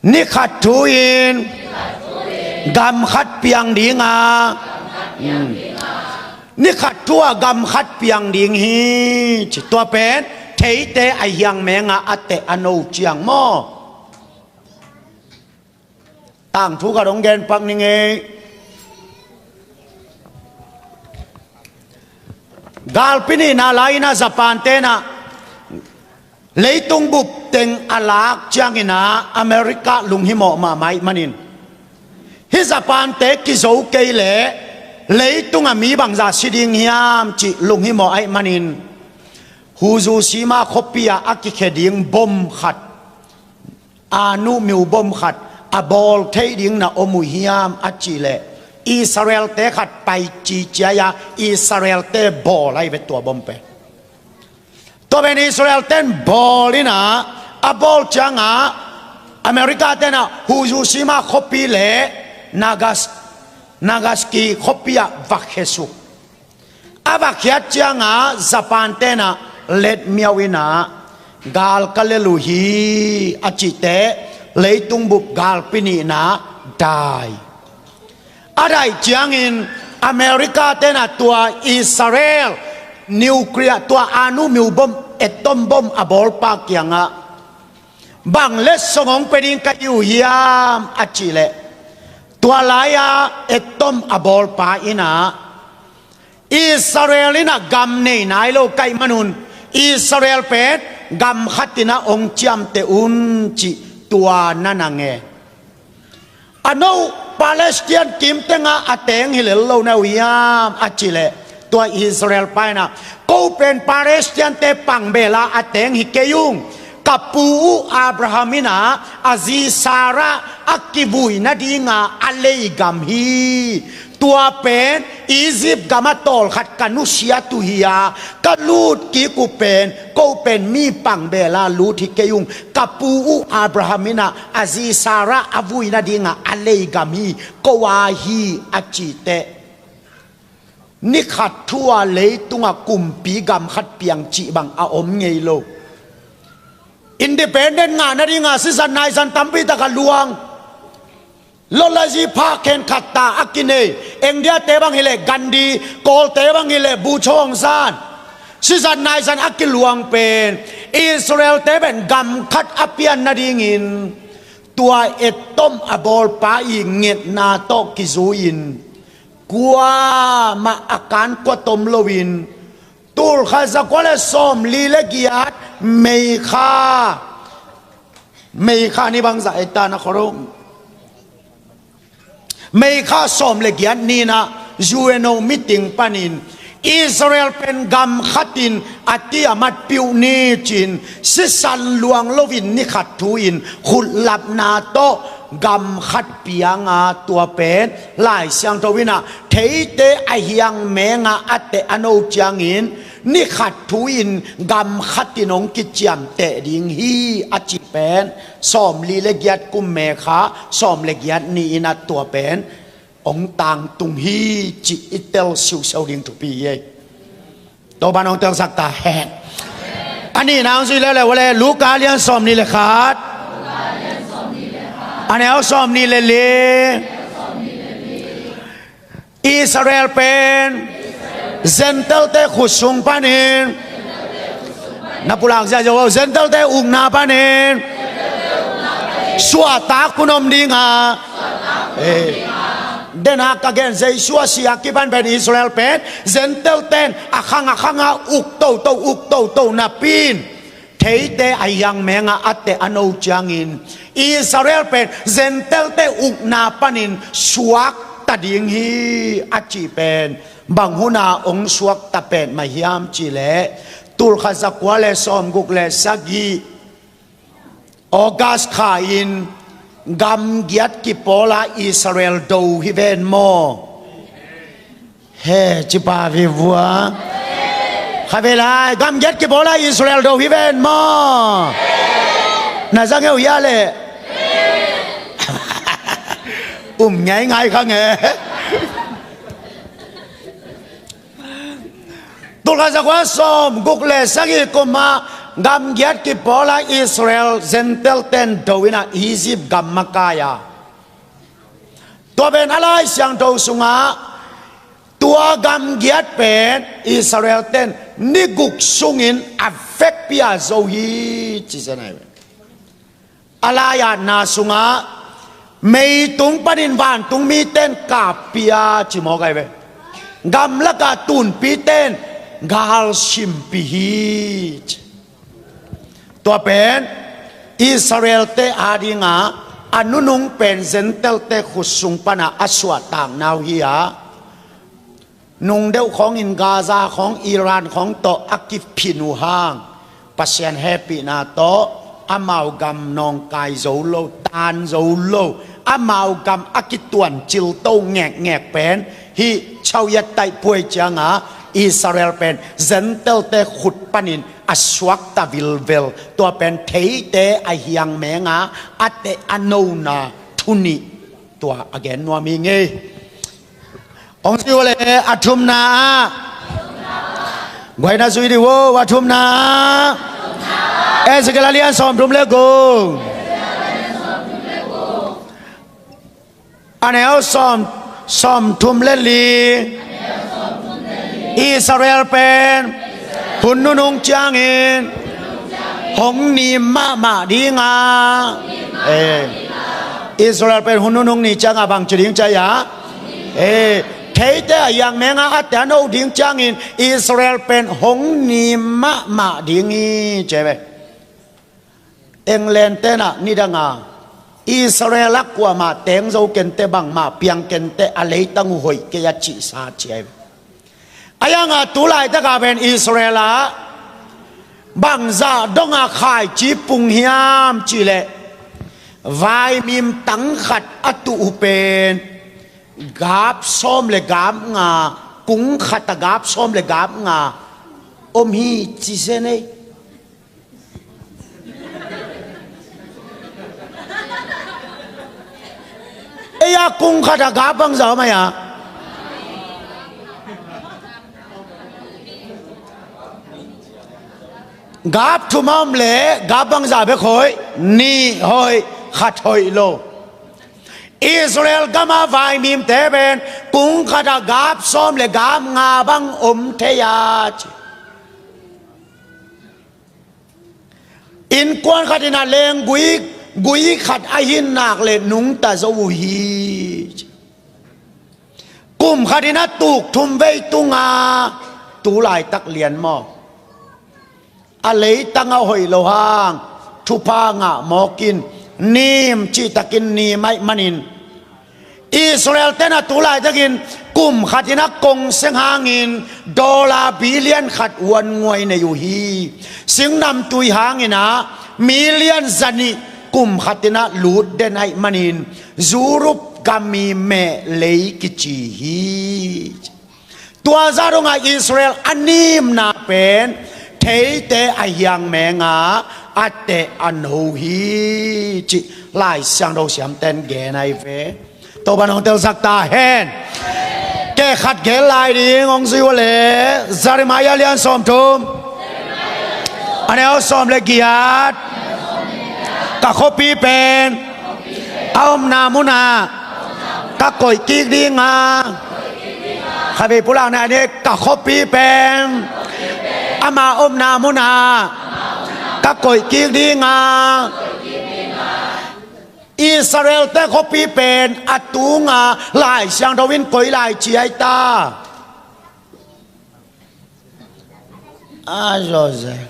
Ni khat thu in gam khat piang dinga, ni khat thu a gam khat piang ding hi ci. Tua pen theite a hiang menga a teh a no ciang maw? Tangthu khat hong gen pak ning ei. Galpi nihna lai-in ah Japan tenah leitung bup teng a lak cianginah America lunghimawh mahmah ih manin, hih Japan te kizo kei leh leitung a mi bangzah si ding hiam cih lunghimawh ahih manin, Hiroshima khuapi ah a kikhia ding bom khat, anumiu bom khat a bawl theih ding na om uh hiam a cih leh, Israel te khat pai ciciai-a Israel te bawl ahi ve tua bom pen. Tua pen Israel ten bawl inah, a bawl ciangah America tenah Hiroshima khuapi le Nagas-, Nagasaki khuapi ah va khiasuk. A va khiat ciangah Japan tenah letmiau inah, gal ka lel uh hi a cih teh, leitung bup galpi nihna dai. A daih ciangin America tenah tua Israel nuclear, tua anumiu bom, atom bom a bawlpa kiangah, bang letsong hong pia ding ka hi uh hiam a cih leh, tua lai-a atom a bawlpa inah, Israel inah gam nei nai lo ka hih manun, Israel pen gam khat inah hong ciamteh un cih tua na na ngen. A no Palestine kim tengah a teng hi lel lo na uh hiam a cih leh, tua Israel pa inah, ko pen Palestine te pangbel a a teng hi kei ung. Ka pu uh Abraham inah a zi Sarah a kivui nadinga a lei gam hi. Tua pen Egypt gamah tawlkhat ka nusiat uh hi-a, ka lut kik uh pen, ko pen mi pangbel a lut hi kei ung. Ka pu uh Abraham inah a zi Sarah a vui nadinga a lei gam hi, ko a hi a cih teh, ni khat thu-a leitungah kumpi gam khat piang cih bang a om ngei lo. Independent ngah nadinga sisat naisan tampi tak a luang. Lot le zi phak khenkhat ta a kinei. India te bang hileh Gandhi, Kawl te bang hileh Bogyoke Aung San. Sisat naisan a kiluang pen Israel te pen gam khat a pian nadingin tua atom a bawlpa ih ngetna tawh kizui-in kuamah a kan kuat om loin, tulkhat zakua le sawmli le giat May kha, May kha ni bangzah ei ta na khoro, May kha sawm le giat ni-in ah U N O meeting panin Israel pen gam khatin a tiamat piuh ni ci-in sisan luang loin ni khat thu-in khutlapna tawh gam khat pianga tua pen Lai Siangtho in ah theite a hiang menga a teh a no ciangin ni khat thu-in gam khatin hong kiciamteh ding hi a cih pen sawmli le giat kum May kha sawm le giat ni-in a tua pen hong tangtung hi cih i tel siusiau ding thupi hi ei. Topa'n hong telsak ta hen. A nihna hong zui leuleu uh leh Luka lian sawmnih le khat, a neu sawmnih le li. Israel pen Gentile-te khut sung panin, na pulak ziahziah uh, Gentile-te ukna panin suahtak hun om ding a, eh, den a ka gen, Jesu a si a kipan pen Israel pen Gentile-ten a khang a khang a uk toto, uk toto napi-in theite a hiang meng a, a teh a no ciangin Israel pen Gentile-te ukna panin suakta ding hi a cih pen bang hun a hong suakta petmah hiam cih leh, tulkhat zakua le sawmguk le sagih August kha-in gam giat kipawl a Israel do hi ven maw? He, ci pah vivua. Kha ve lai, gam giat kipawl a Israel do hi ven maw? Na za ngeu hia leh? Um ngeingai kha nge. Tulkhat zakua sawmguk le sagih kum ah gam giat kipawl a Israel Gentile-ten do in a Egypt gam makai a, tua pen a Lai Siangtho sungah tua gam giat pen Israel-ten ni guk sungin a vekpi a zo hi ci zen ahi ve. A lai-atna sungah meitung panin vantung mite'n kappih a ci mawk ahi ve. Gamlak a tunpite'n galsimpih hi ci. Tua pen Israel-te ading a a nunung pen Gentile-te khut sung pan a a suahtakna uh hi a, nung deuh khawngin Gaza khawng, Iran khawng tawh a kiphin uh hang Pasian hehpihna tawh amau gam nawngkai zo lo, tan zo lo, amau gam a kituancil to ngekngek pen hih Chawiat Taih Phuai ciang a Israel pen Gentile-te khut panin a suakta vilvel. Tua pen theite a hiang meng a a teh a nona thu nih, tua a gen nuam hi ngei. Hong ci uh leh a thumna ah, guai na zui dih uh, a thumna ah, Ezekiel a lian sawmthum le guk, a neu sawm, sawmthum le li. Israel pen hun nunung ciangin hong nim mahmah ding a, eh, Israel pen hun nunung ni ciang a bang ci ding ci a, eh, theite a hiang meng a a teh a no ding ciangin Israel pen hong nim mahmah ding hi ci ve. England te'n ah nidang a Israel ah kuamah teng zo kenteh, bangmah piang kenteh, a leitang uh hoih kei a cihsa ci ahi. A hiang a tu laitak a pen Israel ah bangzah dong a khaici pung hiam cih leh, vaimim tang khat a tuh uh pen gap sawm le gap nga, kung khat a gap sawm le gap nga om hi ci zen ei. Ei a kung khat a gap bangzah om a hia? Gap thum a om leh gap bangzah bek hoih? Nih hoih, khat hoih lo. Israel gam a vaimimte pen kung khat a gap sawm le gap nga bang om thei a ci. Innkuan khat in a lenggui, gui khat a hin nak leh nungta zo uh hi. Kum khat in a tuk thum vei tung a, tu laitak lian maw? A leitang a hoih lo hang thupha ngah mawk in, nim cihtakin nim ahih manin Israel-te'n a tu laitakin kum khat in a kong seng hangin dollar billion khat huan nguai nei uh hi. Singnamtui hangin a million zanih kum khat in a lut den ahih manin Europe gam i meh lei kici hi. Tua zah dongah Israel a nimna pen theite a hiang menga a teh a no hi, cih Lai Siangtho siamten gen ahi ve. Topa nong telsak ta hen. Kei khat gen lai ding hong zui uh leh, Jeremiah lian sawmthum, a neu sawm le giat. Ka khuapi pen a omna munah ka koih kik dinga, khavei pulakna ni, ka khuapi pen ama omna munah ka koih kik dinga. Israel-te khuapi pen a tunga Lai Siangtho in koi lai ci ai ta. A zawzen.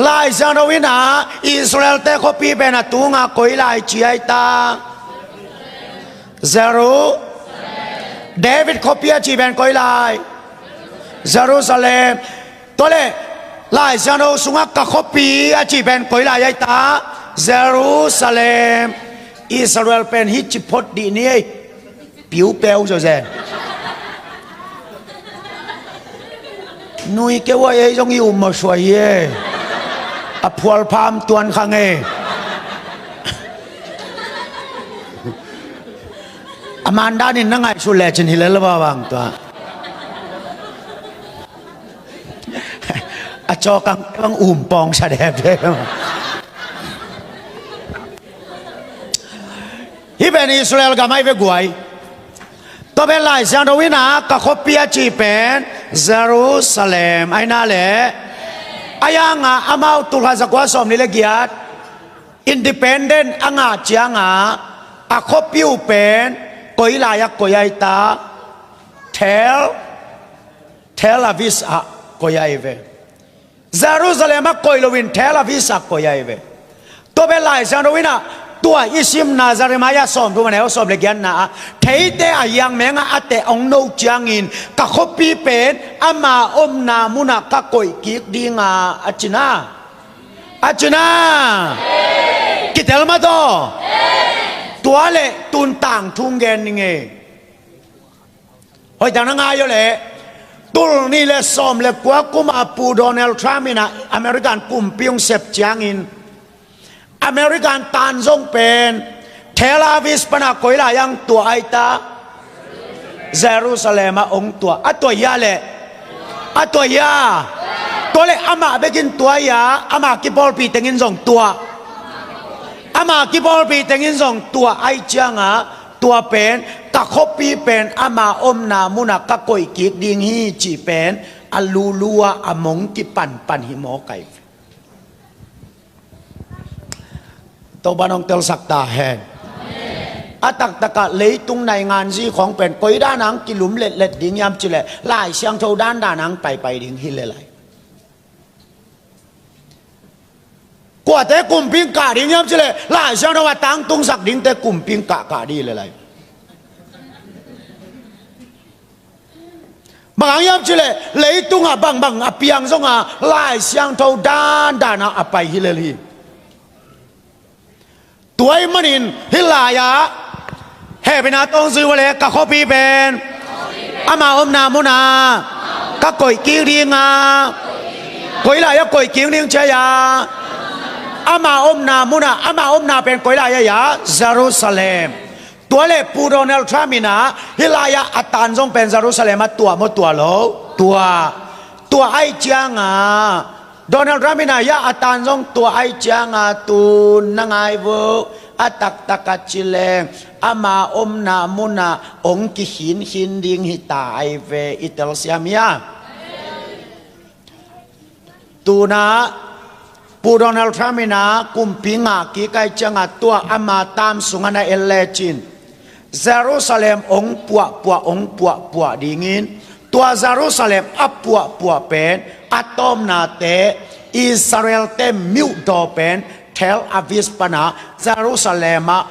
Lai Siangtho in ah Israel-te khuapi pen a tunga koi lai ci ai ta. Jeru, David khuapi a ci pen koi lai, Jerusalem. Tua leh Lai Siangtho sungah ka khuapi a ci pen koi lai ai ta. Jerusalem. Israel pen hih ci phot dih ni ei. Piu peu zawzen. Nui keu a ei zong i um mawsuai hi ei. A phual pham tuan khang ei. A mandanin na ngaihsut lecin hi lel bawang tua. A cawkang bang um pawng sa dep dep. Hih pen Israel gam ahi ve guai. Tua pen Lai Siangtho in ah ka khuapi a cih pen Jerusalem ahi na leh, a yangah amau tulkhat zakua sawm nih le giat independent a ngah ciangah a khuapi uh pen koi lai-ah koi ai ta. Tel, Tel Aviv ah koi ai ve. Jerusalem ah koi loin Tel Aviv ah koi ai ve. Tua pen Lai Siangtho in ah tua i simna Jeremiah sawmthum a neu sawm le giatna ah theite a hiang mengah a teh hong no ciangin ka khuapi pen ama omna munah ka koih kik dinga a cina. A cina. Kitel mah taw. Tua leh tun tangthu gen ning ei. Hoih tak na ngai uh leh, tul nih le sawm le kua kuma Pu Donald Trump in ah American kumpi hong sep ciangin American tan zong pen Tel Aviv pana koi lai-ah hong tuah ai ta. Jerusalem ah hong tuah. A tuah hia leh? A tuah hia? Tua leh amah bekin tuah hia, ama kipawlpi tengin zong tuah. Ama kipawlpi tengin zong tuah ai ciangah tua pen ka khuapi pen ama omna munah ka koih kik ding hi cih pen a lulu ah a mong kipanpan hi mawk ai. Topa nong telsak ta hen. A taktakah leitung nainganzi khawng pen koi dan ah hong kilum letlet ding hiam cih leh Lai Siangtho dandan ah hong paipai ding hi lel ai. Kuate kumpi hong kah ding hiam cih leh Lai Siangtho a tangtungsak dingte kumpi hong kahkah ding hi lel ai. Bang hang hiam cih leh leitungah bangbang a piang zongah Lai Siangtho dandan ah a pai hi lel hi. Tua ahih manin hih lai-ah hehpihna tawh hong zui uh leh ka khuapi pen ama omna munah ka koih kik dinga. Koi lai-ah koih kik ding ci ai a? Ama omna munah, ama omna pen koi lai ai a? Jerusalem. Tua leh Pu Donald Trump in ah hih lai-ah a tan zong pen Jerusalem ah tuah maw tuah lo? Tuah. Tuah ai ciangah Donald Trump in ah hih a tan zong tuah ai ciangah tun na ngai uh a taktak a ci leng ama omna munah hong kikhinkhin ding hi ta ai ve. I telsiam hia? Tuna Pu Donald Trump in ah kumpi ngah kik ai ciangah tua ama tam sungah na en lecin Jerusalem hong puahpuah, hong puahpuah dingin, tua Jerusalem a puahpuah pen a tawpnate Israel-te miuhdaw pen Tel Aviv pana Jerusalem ah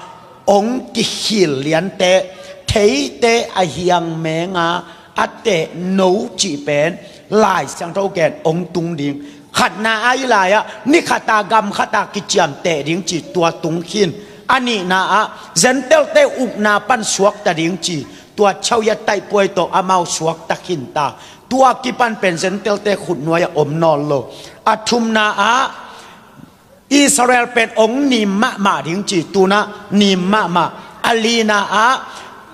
hong kikhil liante, theite a hiang menga a teh no cih pen Lai Siangtho gen hong tung ding. Khatna ah hih lai-ah ni khata gam khata kiciamteh ding ci, tua tung khin. A nihna ah Gentile-te ukna pan suakta ding ci, Tua chau ya taihpuai tawh amau suakta khinta. Tua kipan pen Gentile-te khutnuai-ah om nawn lo. A thumna ah Israel pen hong nim mahmah ding ci, tu-in ah nim mahmah. A lina ah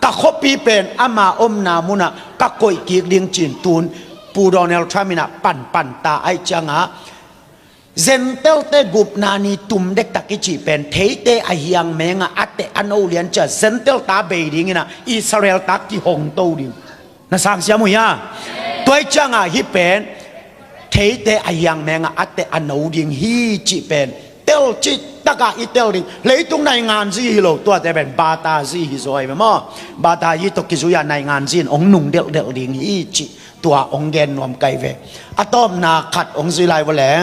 ka khuapi pen ama omna munah ka koih kik ding ci-in tu-in Pu Donald Trump in ah panpan ta. Ahih ciangah Gentile-te gupna ni tum dektak i cih pen theite a hiang mengah a teh a no lian ciah Gentile ta bei dingin ah Israel ta kihongto ding. Na sang siam uh hia? Tua ahih ciangah hih pen theite a hiang mengah a teh a no ding hi cih pen tel cihtakah i tel ding. Leitung nainganzi hi lo, tuate pen batazi hi zaw hi ve maw. Batazi tawh kizui-a nainganzi in hong nung delhdelh ding hi cih tua hong gen nuam ka hi ve. A tawpna khat hong zui lai vua leh.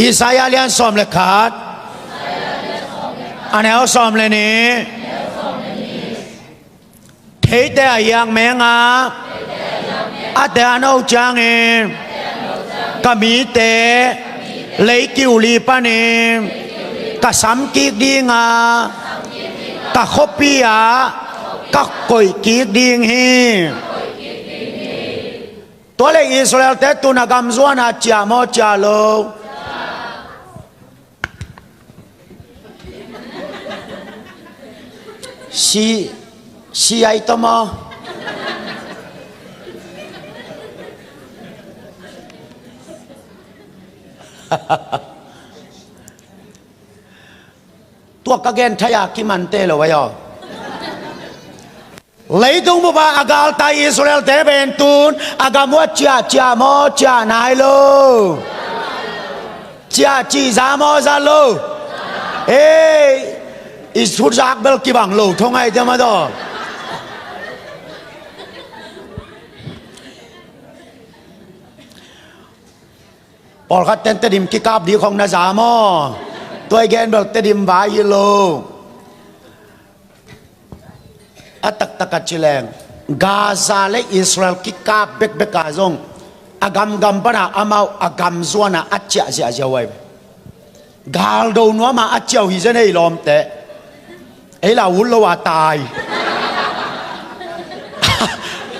Isaiah lian sawm le khat, a neu sawm le nih. Theite a hiang mengah a teh a no ciangin ka mite lei kiu li panin ka sam kik dinga, ka khuapi-ah ka koih kik ding hi. Tua leh Israel-te tu-in a gam zuan a ciah maw, ciah lo? Si, si ai tawh maw? Tua ka gen thei-a kimante lo ai aw. Leitung bup-a a galtai Israel-te pen tu-in a gam uh a ciah, ciah maw, ciah nai lo? Ciah cih za maw, za lo? Ei, i thuzak bel kibang lo thong ai te maw taw. Pawlkhat ten Tedim kikap ding khong na za maw? Tua i gen bel Tedim vai hi lo. A taktak a ci leng Gaza le Israel kikap bekbek a zong a gamgam pana amau a gam zuana a ciah ziahziah uh ai ve. Galdo nuama a ciah uh hi zen ei lawmte. Ei la ut lo a tai.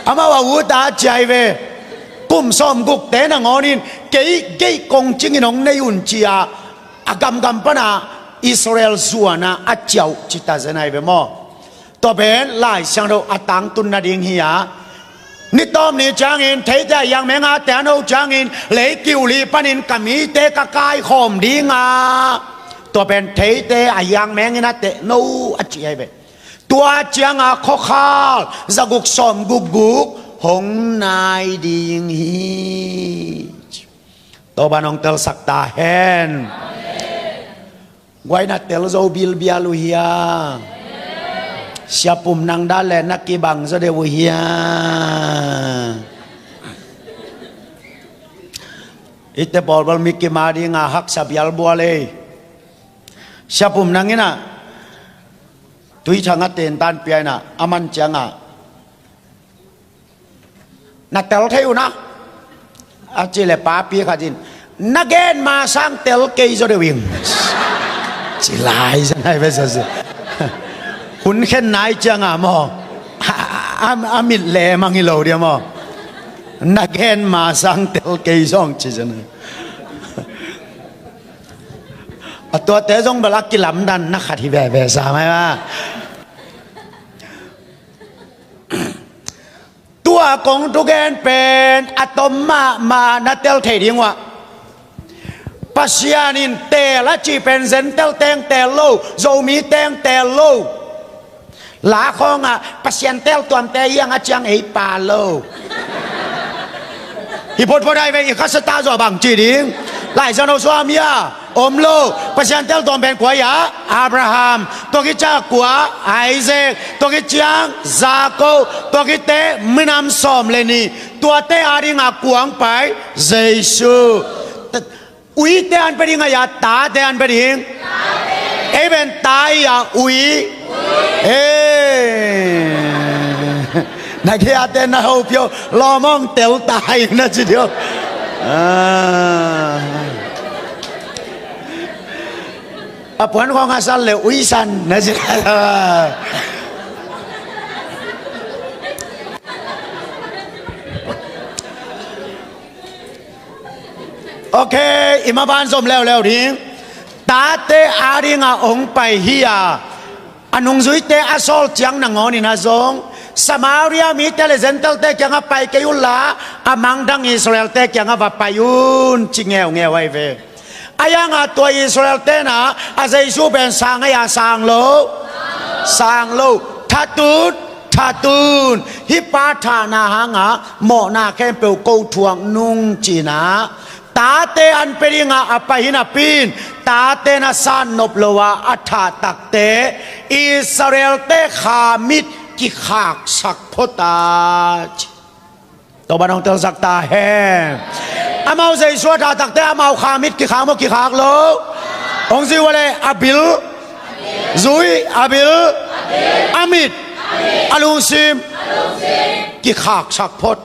Amau a ut a ciah hi ve. Kum sawmgukte nangawnin kei geih kongcingin hong nei un ci-a a gamgam pana Israel zuana a ciah uh ci ta zen ai ve maw? Tua pen Lai Siangtho a tangtun nading hi-a, ni tawp ni ciangin theite a hiang mengah a teh a no ciangin lei kiu li panin ka mite ka kaikhawm dinga, tua pen theite a hiang mengin a teh no a ci ai ve. Tua cianga khuakhal zaguk sawmguk guk hong nai ding hi. Topan hong telsak ta hen. Guai, na tel zo bilbial uh hia? Sia Pum Nang dan le na kibang zaw deuh uh hia? Ite bawlbawl mi kim a dinga haksa bialbual ei. Sia Pum Nang in ah Tuithang a tentan pia in ah a man ciangah na tel thei uh na, a ci leh papi khat in na gen ma sang tel kei zaw deuh ing, ci lai zan ai ve sa si. Hun khen nai cianga maw, a, a, a mit le mang hi lo dia maw, na gen ma sang tel kei zong ci zan ai. A tuate zong bel a kilamdanna khat hi veve sa mai ma. Tua kong thugen pen a tom mahmah na tel thei ding uh ah, Pasian in teel a cih pen Gentile teng teel lo, Zomi teng teel lo. La khawngah Pasian teel tuamte hiang a ciang ei pa lo. Hi photphot ai ve, i khasa ta zawh bang ci ding. Lai Siangtho sua om hia? Om lo. Pasian teel tuam pen kua hia? Abraham. Tua khit ciang kua? Isaac. Tua khit ciang Jacob. Tua khit teh minam sawm le nih. Tuate adingah kua hong pai? Jesu. Uite an pia ding a hia, tate an pia ding? Ei pen ta hi a, ui. Ei. Na kiate na hopih uh, lawm hong tel ta hi na ci ding uh. Ah. A puan khawng a san le uisan na si. Ok, i maban zom leuleu ding. Tate a dingah hong pai hi a, a nungzuite a sawl ciang nangawnin a zong Samaria mite le Gentile-te kiangah pai kei unla, a mangdang Israel-te kiangah va pai un, ci ngeungeu ahi ve. A yangah tua Israel-te na a Jesu pen sang ei a sang lo, sang lo, thatun, thatun, hih pa thahna hangah mawhna khempeuh ko thuak nung, ci-in ah tate an pia dingah a pai hi napi-in, tate na san nop lo a a thah takte Israel-te kha mit kikhaksak phot a, ci. Topa'n hong telsak ta hen. Amau Jesu a thah takte amau kha mit kikhak maw, kikhak lo? Hong zui ua leh a bil, zui, a bil, a mit, a lungsim kikhaksak phot.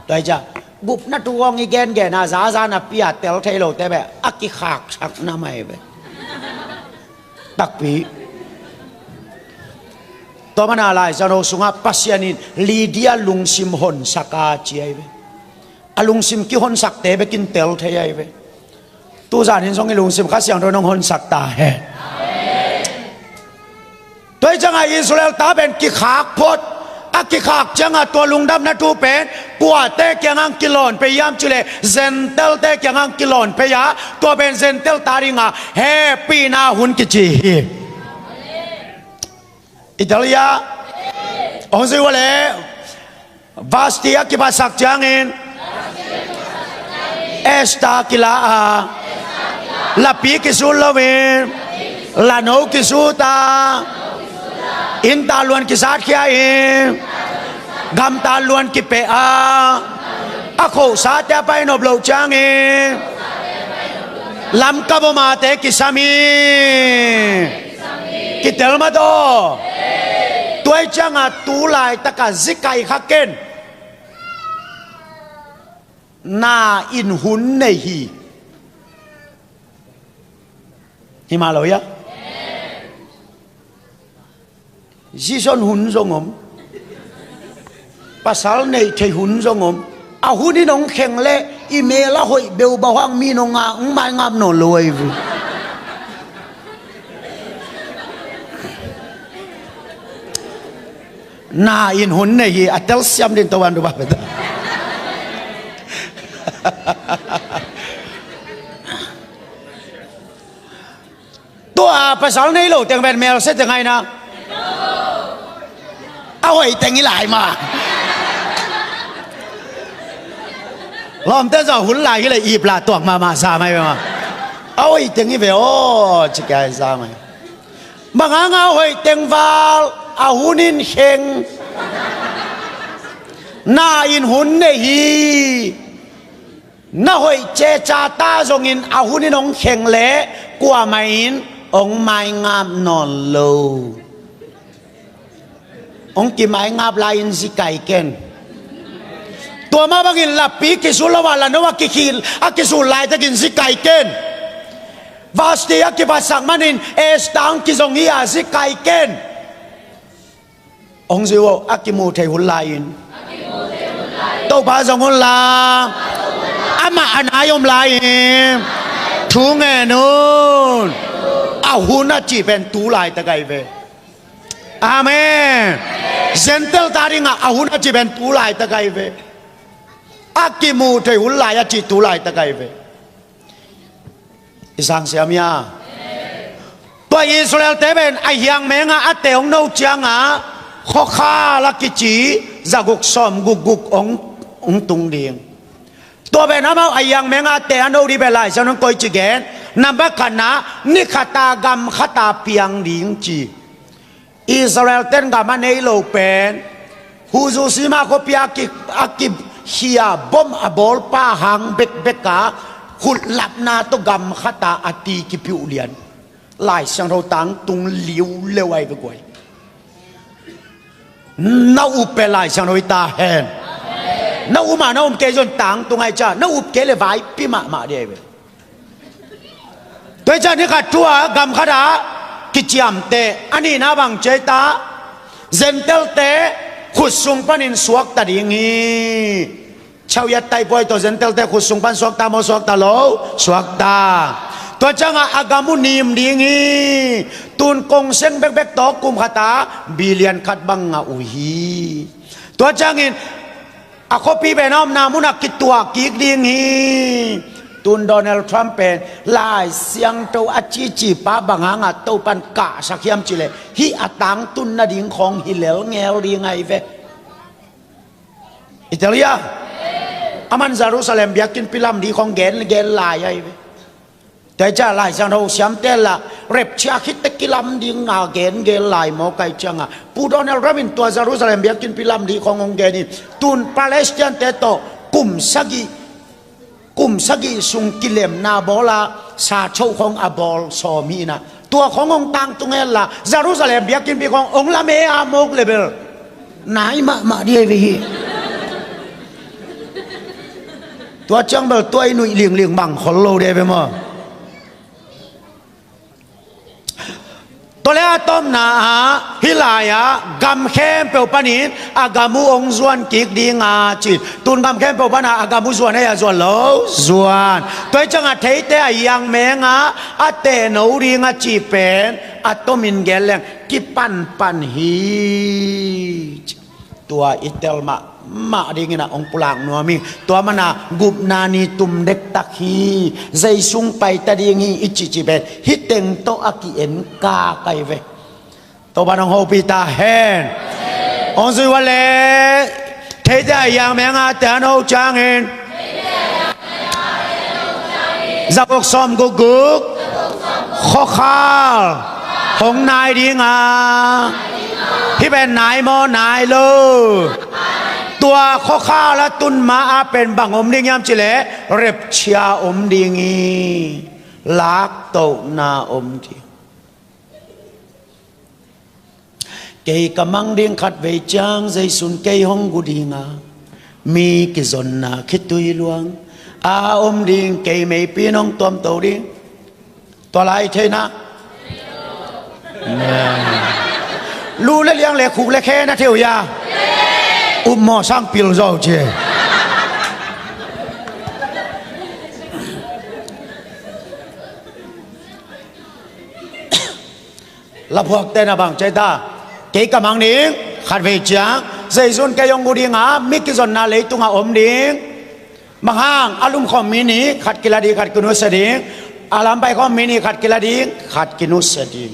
Tua hi ciang gupna thu hong i gengen a, zaza napi a tel thei lote beh a kikhaksakna mah hi beh. Takpi. Tua mana Lai Siangtho sungah Pasian in Lydia lungsim honsak a ci ahi ve. A lungsim kihonsakte bekin tel thei ahi ve. Tuzan in zong i lungsim Kha Siangtho in hong honsak ta hen. Tua hi ciangah Israel ta pen kikhak phot. A kikhak ciangah tua lungdamna thu pen kuate kiangah hong kilawn pei hiam cih leh Gentile-te kiangah hong kilawn pei a, tua pen Gentile ta dingah hehpihna hun kici hi. I tel hia? Hong zui ua leh Vasti a kiphatsak ciangin Esther kila a, lapi kisut loin lano kisut a, innta luan kisatkhia in gamta luan kipeh a, a khosate a painop loh ciangin Lamka bomate kisam hi. Kitel mah taw. Tua hi ciangah tu laitakah zikai kha ken. Na in hun nei hi. Hi mah lo hia? Zison hun zong om. Pasal neih theih hun zong om. A hun in hong kheng leh i mel a hoih beuh bauhang mi in hong ngah, hong maingap nawn lo ahi ve. Na in hun nei hi, a telsiam din to wan du ba peta. Tua pasal nei lo teng pen mel se teng aina. A hoih teng i lai ma. Lawmte zaw hun lai hi le ip la tuak mahmah sa mai ve ma. A hoih teng i ve aw, ci kia sa mai. Bang hanga a hoih teng val a hun in kheng. Na in hun nei hi. Na hoih ceca ta zongin a hun in hong kheng leh kuamah in hong maingap nawn lo. Hong kimaingap lai-in zikai ken. Tua mah bangin lapi kisut lo a lano a kikhil a kisut laitakin zikai ken. Vasti a kiphatsak manin Esther hong kizong hi a zikai ken. Hong zui uh a kimu thei hun lai-in Topa zong hun la. Amah a nai om lai-in thu ngen un. A hun a cih pen tu laitak ahi ve. Amen. Gentile ta dingah a hun a cih pen tu laitak ahi ve. A kimu thei hun lai a cih tu laitak ahi ve. I sang siam hia? Tua Israel-te pen a hiang mengah a te hong no ciangah khuakhal a kici zaguk sawm gukguk hong, hong tung ding. Tua pen amau a hiang mengah a te a no dih pen Lai Siangtho in koici gen? Nambat khatna, ni khata gam khata piang ding ci. Israel-ten gam a nei lo pen Huzu Sima khuapi a ki, a kikhia bom a bawlpa hang bekbek a khutlapna tawh gam khata a ti kipiuh lian. Lai Siangtho tangtung liuleu ahi ve guai. Na up pen Lai Siangtho hi ta hen. Na um a na um kei zong tangtung ahi cia, na up kei le vaipi mahmah dih ahi ve. Tua ciang ni khat thu-a gam khatah kiciamteh, a nihna bang ci ei ta, Gentile-te khut sung panin suakta ding hi. Chau yat tai puai tawh Gentile-te khut sung pan suakta maw, suakta lo, suakta. Tua ciangah a gam uh nim ding hi. Tun kong seng bekbek tawh kum khatah billion khat bang ngah uh hi. Tua ciangin a khuapi pen a omna munah kituah kik ding hi. Tun Donald Trump pen Lai Siangtho a cici pa bang hangah Topan kahsak hiam cih leh hih a tangtun nading khawng hi lel ngel ding ahi ve. I tel hia? Aman Jerusalem biakinnpi lam ding khawng gengen lai ahi ve. Tua hi ciah Lai Siangtho siamte lah rapture khit teh kilam ding a gengen lai mawk ahih ciangah Pu Donald Trump in tua Jerusalem biakinnpi lam ding khawng hong gen in, tun Palestine-te tawh kum sagih, kum sagih sung kilemna bawl a, sa choh khawng a bawl sawm hi in ah, tua khawng hong tangtung hen la Jerusalem biakinnpi khawng hong lam e a mawk leh bel nai mahmah ding ahi ve hi. Tua ciang bel tua i nuih lingling bang khol lo ding ahi ve maw. Tua leh a tawpna ah hih lai-ah gam khempeuh panin a gam uh hong zuan kik ding a ci. Tun gam khempeuh pan a gam uh zuan ei a zuan lo, zuan. Tua hi ciangah theite a hiang meng a a tehno ding a cih pen a tomin gen leng kipanpan hi. Tua i tel mahmah dingin ah hong pulak nuam hi. Tua mana gupna ni tum dektak hi. Zei sung paita ding hi i cihcih pen hih teng tawh a ki-en kak ahi ve. Topan hong hopih ta hen. Hong zui uh a leh theite a hiang meng a teh a no ciangin Zakuk sawm guk guk. Khuakhal hong nai ding a. Hih pen nai maw, nai lo? Tua khuakhal a tun ma ah pen bang om ding hiam cih leh rapture om ding hi. Laktohna om ding. Kei ka mang ding, khatvei ciang Zeisu in kei hong gu ding a, mi kizonna khitui luang a om ding, kei meipi in hong tuamto ding. Tua lai thei na. Lu le liang le khuk le khe na thei uh hia? Upmaw sang pil zaw ci. Laphuakte na bang ci ei ta? Kei ka mang ding, khatvei ciang Zeisu in kei hong gu ding a, mi kizonna leitungah om ding. Bang hang? A lumkhawm mi nih khat kila ding, khat kinusia ding. A lampai khawm mi nih khat kila ding, khat kinusia ding.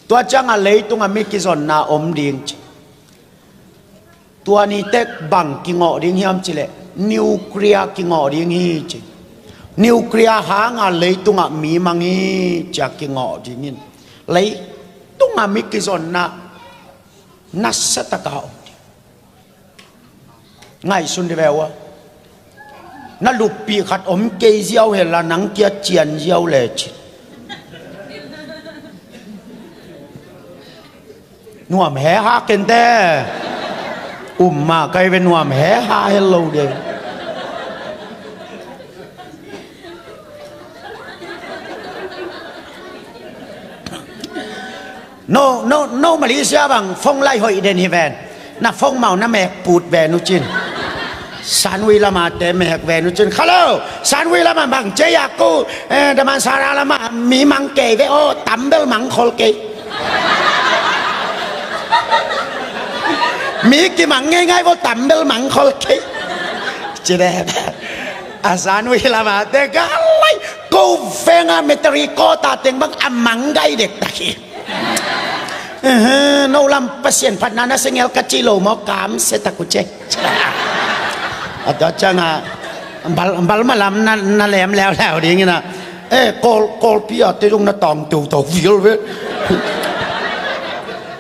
Tua ciangah leitungah mi kizonna om ding ci. Tua ni tek bang kingawh ding hiam cih leh nuclear kingawh ding hi ci. Nuclear hanga leitungah mi mang hi ci-a kingawh ding in. Leitungah mi kizonna nasia taka om ding. Ngaihsun dih ve ua. Na luppih khat om kei ziau hen la nang kia cian ziau le ci. Nuam he ha kente. Um mah kai ve, nuam he ha, hello de. No, no, no, Malaysia bang phone lai hoih den hi ven. Na phone mau na mek put ven uh cin. Sanwui lama te mek ven uh cin. Hello, Sanwui lama bang ci ei a ko, eh, Damansara lama mi mang kei ve aw, tambel mang khol kei. Mi kimang ngeingai vo, tambel mang khol kei. Ci de. A Sanwui lama te ka lai ko venga meteri ko ta teng bang a mang gai dek ta hi. Ehe, no lam Pasian phatna na sengel ka ci lo maw, kamsia tak uh ce. A tua ciangah bal, bal ma lam na, na lem leuleu ding ina. Eh, Kawl, Kawlpi a te zong na tang teu tau vial ve.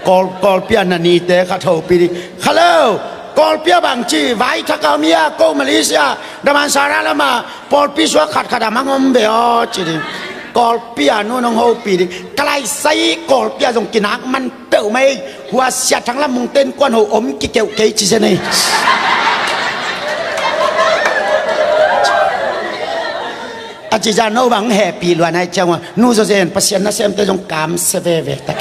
Kawl, Kawlpi a na nite khat hopih ding. Hello, Kawlpi a bang ci, vai thak a om hia, ko Malaysia, Damansara lama pawlpi suak khatkhat a mang om ve aw ci ding. Kawlpi a nu nong hopih ding. Ka lai sai Kawlpi a zong kinak man peuhmah ei. Hua siathang lam mungten kuan ho om kikeuh kei ci se nei. A Ci zan no bang hehpih luan ai ciang ua nu zawzen Pasian nasemte zong kamsia veve tak.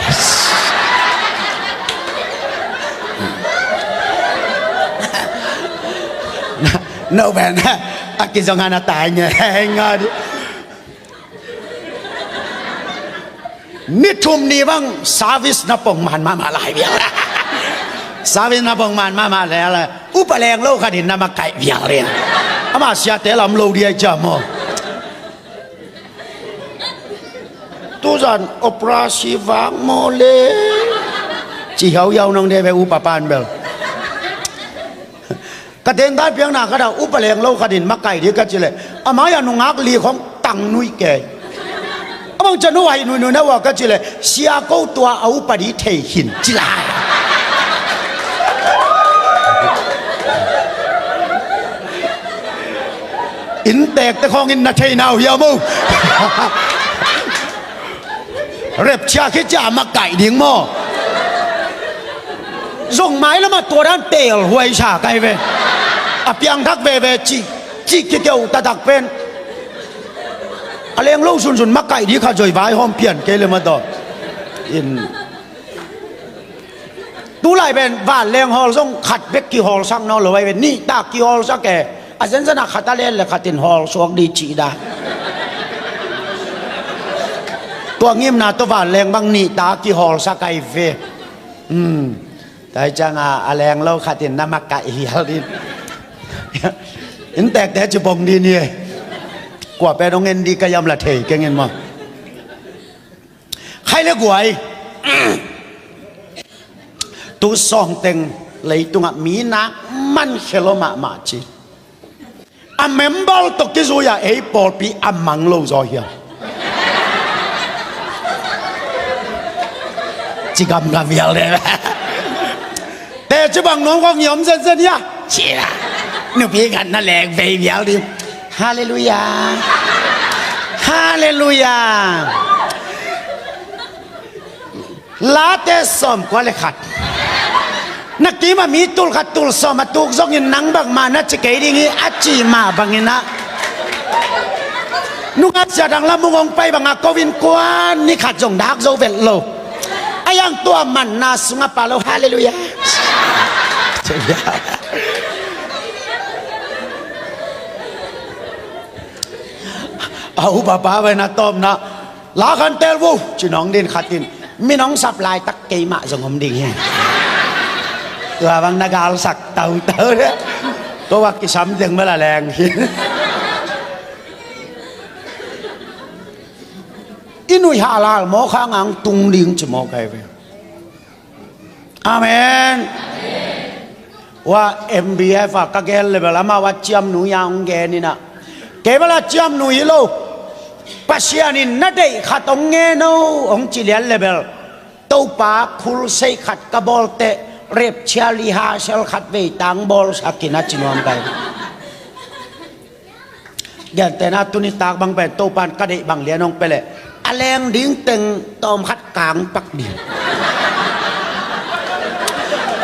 No ben a kizong han a tai nge nga di. Ni thum ni bang service na pong man mahmah lai vial. Service na pong man mahmah lai la. Upa leng lo khatin na makaih vial ria. Ama siate lam lo dia jam aw. Tuzan operasi vang maw le. Ci hau yau nong de ve upa pan bel. Ka tengtan piakna khat ah upa leng lo khatin makaih di ka ci leh a mai-ah nungak li khong tang nui kei. A bang ciang no haih nuinui na ua ka ci leh sia ko tua a upa di thei khin ci lai. Inntekte khawngin na thei na uh hiam o? Repchia khit cia makaih ding maw? Zong mailamah tua dan telhuai sa kai ve. A piangthak veve cih cih kikeuh taktak pen a leng lo sunsun makaih dih khat zoi vaihawm pian kei le mataw. In tulai pen vanleng hawl zong khat bek kihawlsak nawn lo ai ve. Nihtak kihawlsak e. A zenzen a khat a len le khatin hawlsuak dih cih dan. Tua ngimna tawh vanleng bang nihtak kihawlsak ai ve. Tua hi cianga a leng lo khatin na makaih hial din. Inntekte ci bong din hi e. Kua pen hong en dih ka yam la thei kengin maw? Khai le guai. Tu sawngteng leitungah mi nak man khelo mahmah ci. A member tawh kizui-a ei pawlpi a mang lo zaw hiam? Ci gamgam hial de. Teci bang nuam kong hiam zenzen hiam? Ci la. Nupi khat na lek vei hial ding. Halleluia. Halleluia. Late sawmkua le khat. Na kimah mi tul khat tul sawm a tuk zongin nang bangmah na ci kei ding hi a cih mah banginah. Nungak sia dang lamung hong pai bangah ko-in kuan ni khat zong dak zo velh lo. A yang tua manna sungah pa lo. Halleluia. A upa pa bai na tawpna. La khan tel vo ci nong din khatin min hong sap laitak keimah zong om ding hi. Tua bang na galsak tautau de. Ko vak kisam deng mala leng hi. I nuih halal mawk hang ang tung ding ci mawk ai ve. Amen. Wa M B F a ka gel lebel amau a ciamnui a hong geninah kei bel a ciamnui hi lo. Pasian in na deih khat hong ngen o hong ci lian lebel Topa khulseih khat ka bawlteh repchia lihasel khat veitang bawlsakin a ci nuam kai. Gentehna tuni tak bang pen Topan ka deih bang lian hong pia leh a leng ding teng tawm khat kang pak ding.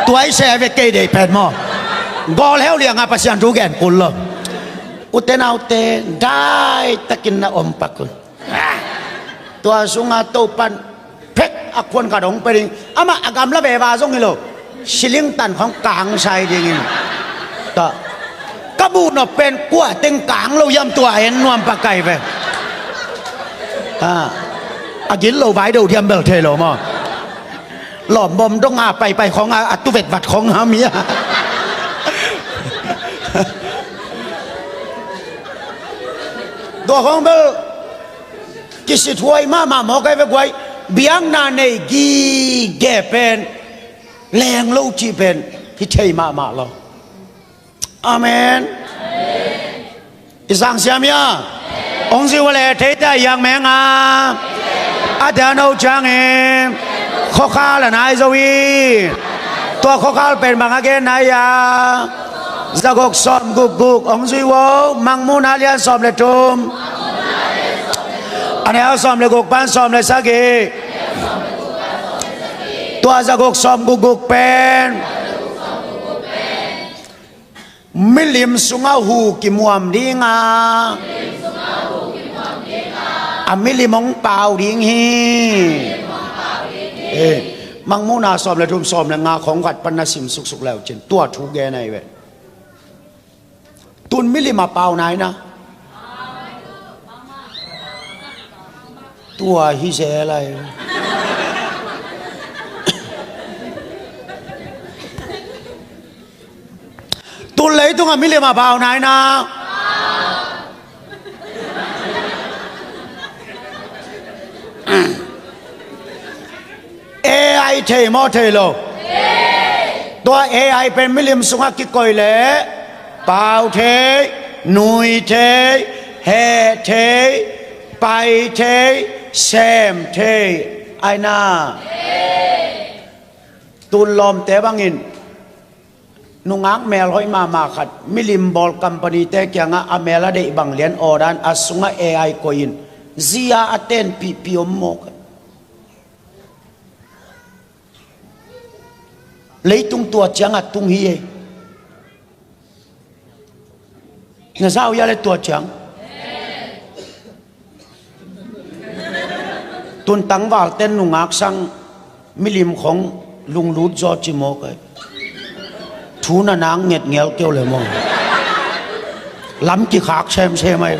Tuai se a ve kei deih pen maw? Gawl heu lianga Pasian thu gen kul lo. Ute naute daitakin na om pak un. Tua sunga Topan phek a khuan khat hong pia ding. Amah a gamla veva zong hi lo. Siling tan khong kang sai dingin. Ka muh nop pen kua teng kang lo hiam tua en nuam pakai ve. A gin lo vai do diam bel thei lo maw? Lawmbom dong a paipai khong a tuvetvat khong a mi a. Tua khong bel kisithuai mahmah mawk ai ve guai. Biakna nei gige pen leng lo cih pen hi thei mahmah lo. Amen. I sang siam ia hong ziu a le theita iang menga a dan ho ciangin khuakhal a nai zo i tua khuakhal pen bang a gen nai ia zaguk sawm gukguk hong zui vo. Mangmuhna lian sawm le thum a neu sawm le guk pan sawm le sagih. Tua zaguk sawm gukguk pen milim sungah hu kimuam dinga A milim hong pau ding hi. Eh, Mangmuhna sawm le thum, sawm le nga khong khat pan na sim suksuk le uh cin, tua thu gen ahi ve. Tun milim a pau nai na. Tua hi zel ahi. Tun leitung a milim a pau nai na. A I thei maw, thei lo? Tua A I pen milim sungah kikoih leh pau thei, nui thei, heh thei, pai thei, sem thei ahi na. Tun lawmte bangin nungak mel hoih mahmah khat milim bawl company-te kiangah a mel a deih bang lian order in a sungah A I koih in zi-a a tenpihpih om mawk. Leitung tua ciangah tung hi ei. Na za uh hia le tua ciang? Tun tangvalten nungak sang milim khong lunglut zaw ci mawk ai. Thu na nang ngetngel keu le maw? Lam kikhak semsem ai.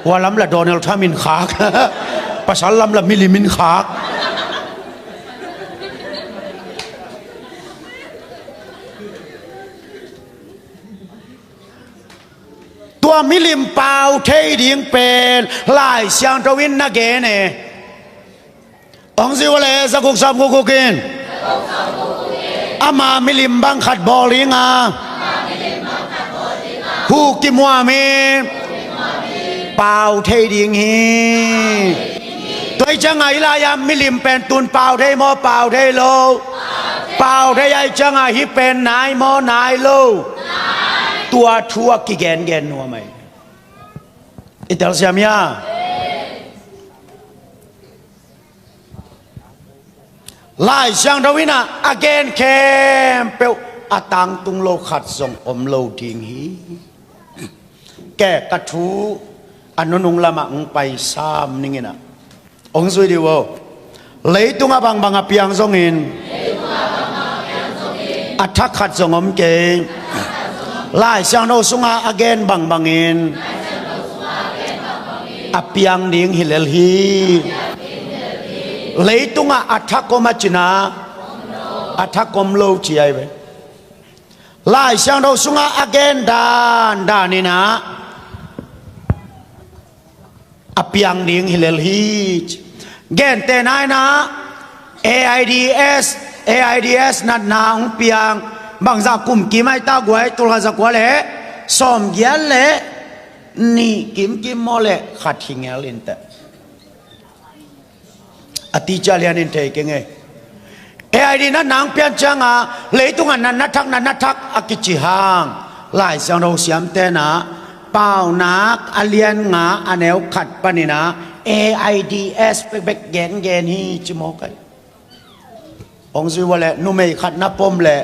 Hua lam la Donald Trump in khak. Pasal lam la milim in khak. Tua milim pau thei ding pen Lai Siangtho in na gen e. Hong zui uh le, za guk sawm guk guk in. Ama milim bang khat bawl ding a, hu kimuam in pau thei ding hi. Tua ahih ciangah hih lai-ah milim pen tun pau thei maw, pau thei lo? Pau thei ahih ciangah hih pen nai maw, nai lo? Tua thu a kigengen nuam ahi. I telsiam hia? Lai Siangtho in a gen khempeuh a tangtung lo khat zong om lo ding hi. Kei ka thu a nunung lamah hong pai sam ning in a, hong zui dih uh aw. Leitungah bangbang a piang zongin a thak khat zong om kei. Lai Siangtho sungah a gen bangbangin a piang ding hi lel hi. Leitungah a thak om a cina, a thak om lo ci ahi ve. Lai Siangtho sungah a gen dandan in a, a piang ding hi lel hi. Gente nai na, AIDS, AIDS natna hong piang, bangzah kum kim ai ta guai, tul khat za kua le sawm giat le nih kimkim maw le khat hi ngel in teh. A teacher lian in thei keng e. AIDS natna hong pian ciangah leitungah natna thak, natna thak a kici hang, Lai Siangtho siamte na Paunak a lian nga a neu khat panin a AIDS bekbek gengen hi ci mawk ai. Hong zui uh a leh numei khat na pom leh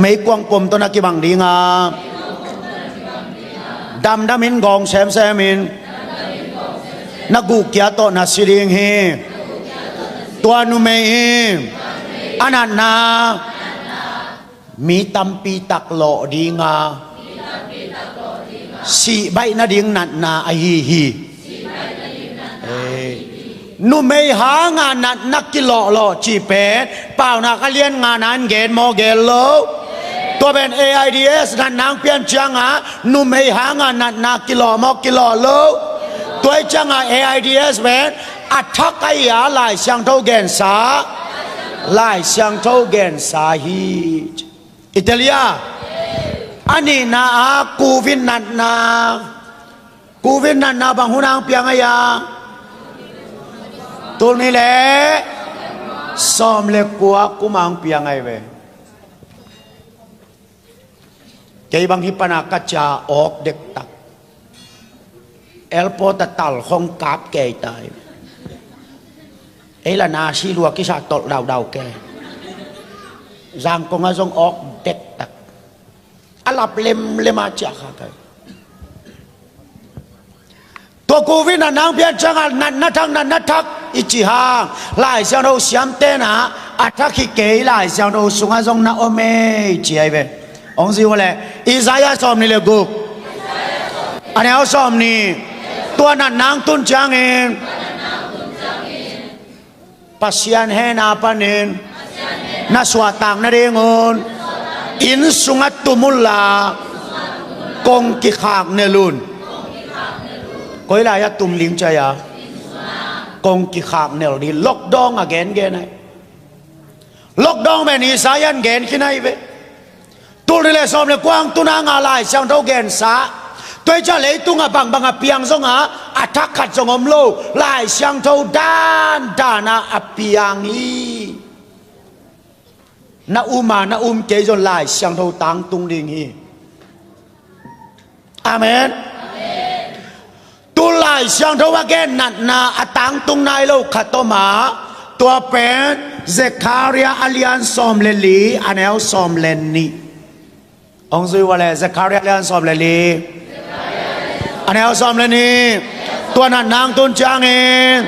meikuang pom tawh na kibang ding a, damdam in gawng semsem in na guhkia tawh na si ding hi. Tua numei in a natna mi tampi tak lawh ding a, sih baih nading natna ahi hi. Eh, numei hanga natna kilawhlawh cih pen Paunak a lian nga na in gen maw, gen lo? Tua pen AIDS natna hong pian cianga numei hanga natna kilawh maw, kilawh lo? Tua hi cianga AIDS pen a thak ahi a, Lai Siangtho gensa, Lai Siangtho gensa hi. I tel hia? A nihna ah Covid natna, Covid natna bang hun a hong piang ahi a? Tul nih le sawm le kua kum a hong piang ahi ve. Kei bang hih pana ka cia awk dektak. Airport a tal khong kap kei tai. Ei la na si lua kisa tolh daudau kei. Zangkong a zong awk dektak. A lap lemlem a ciah kha kai. Covid natna hong pian ciangah natna thak, natna thak i cih hang, Lai Siangtho siamte in ah a thak hi kei, Lai Siangtho sungah zong na om ei ci ahi ve. Hong zui uh leh Isaiah sawmnih le guk, a neu sawmnih. Tua natna hong tun ciangin Pasian hehna panin na suahtak nadingun inn sungah tum unla kong kikhak nelh un. Koi lai-ah tum ding ci a? Kong kikhak nelh ding. Lockdown a gengen ahi. Lockdown pen Isaiah in gen khin ahi ve. Tul nih le sawm le kua hong tun hangah Lai Siangtho gensa. Tua hi ciah leitungah bangbang a piang zongah a thak khat zong om lo. Lai Siangtho dandan ah a piang hi. Na um a na um kei zong Lai Siangtho tangtung ding hi. Amen. Tu Lai Siangtho a gen natna a tangtung nai lo khat om a, tua pen Zekhariah a lian sawm le li, a neu sawm le nih. Hong zui uh leh Zekhariah a lian sawm le li, a neu sawm le nih. Tua natna hong tun ciangin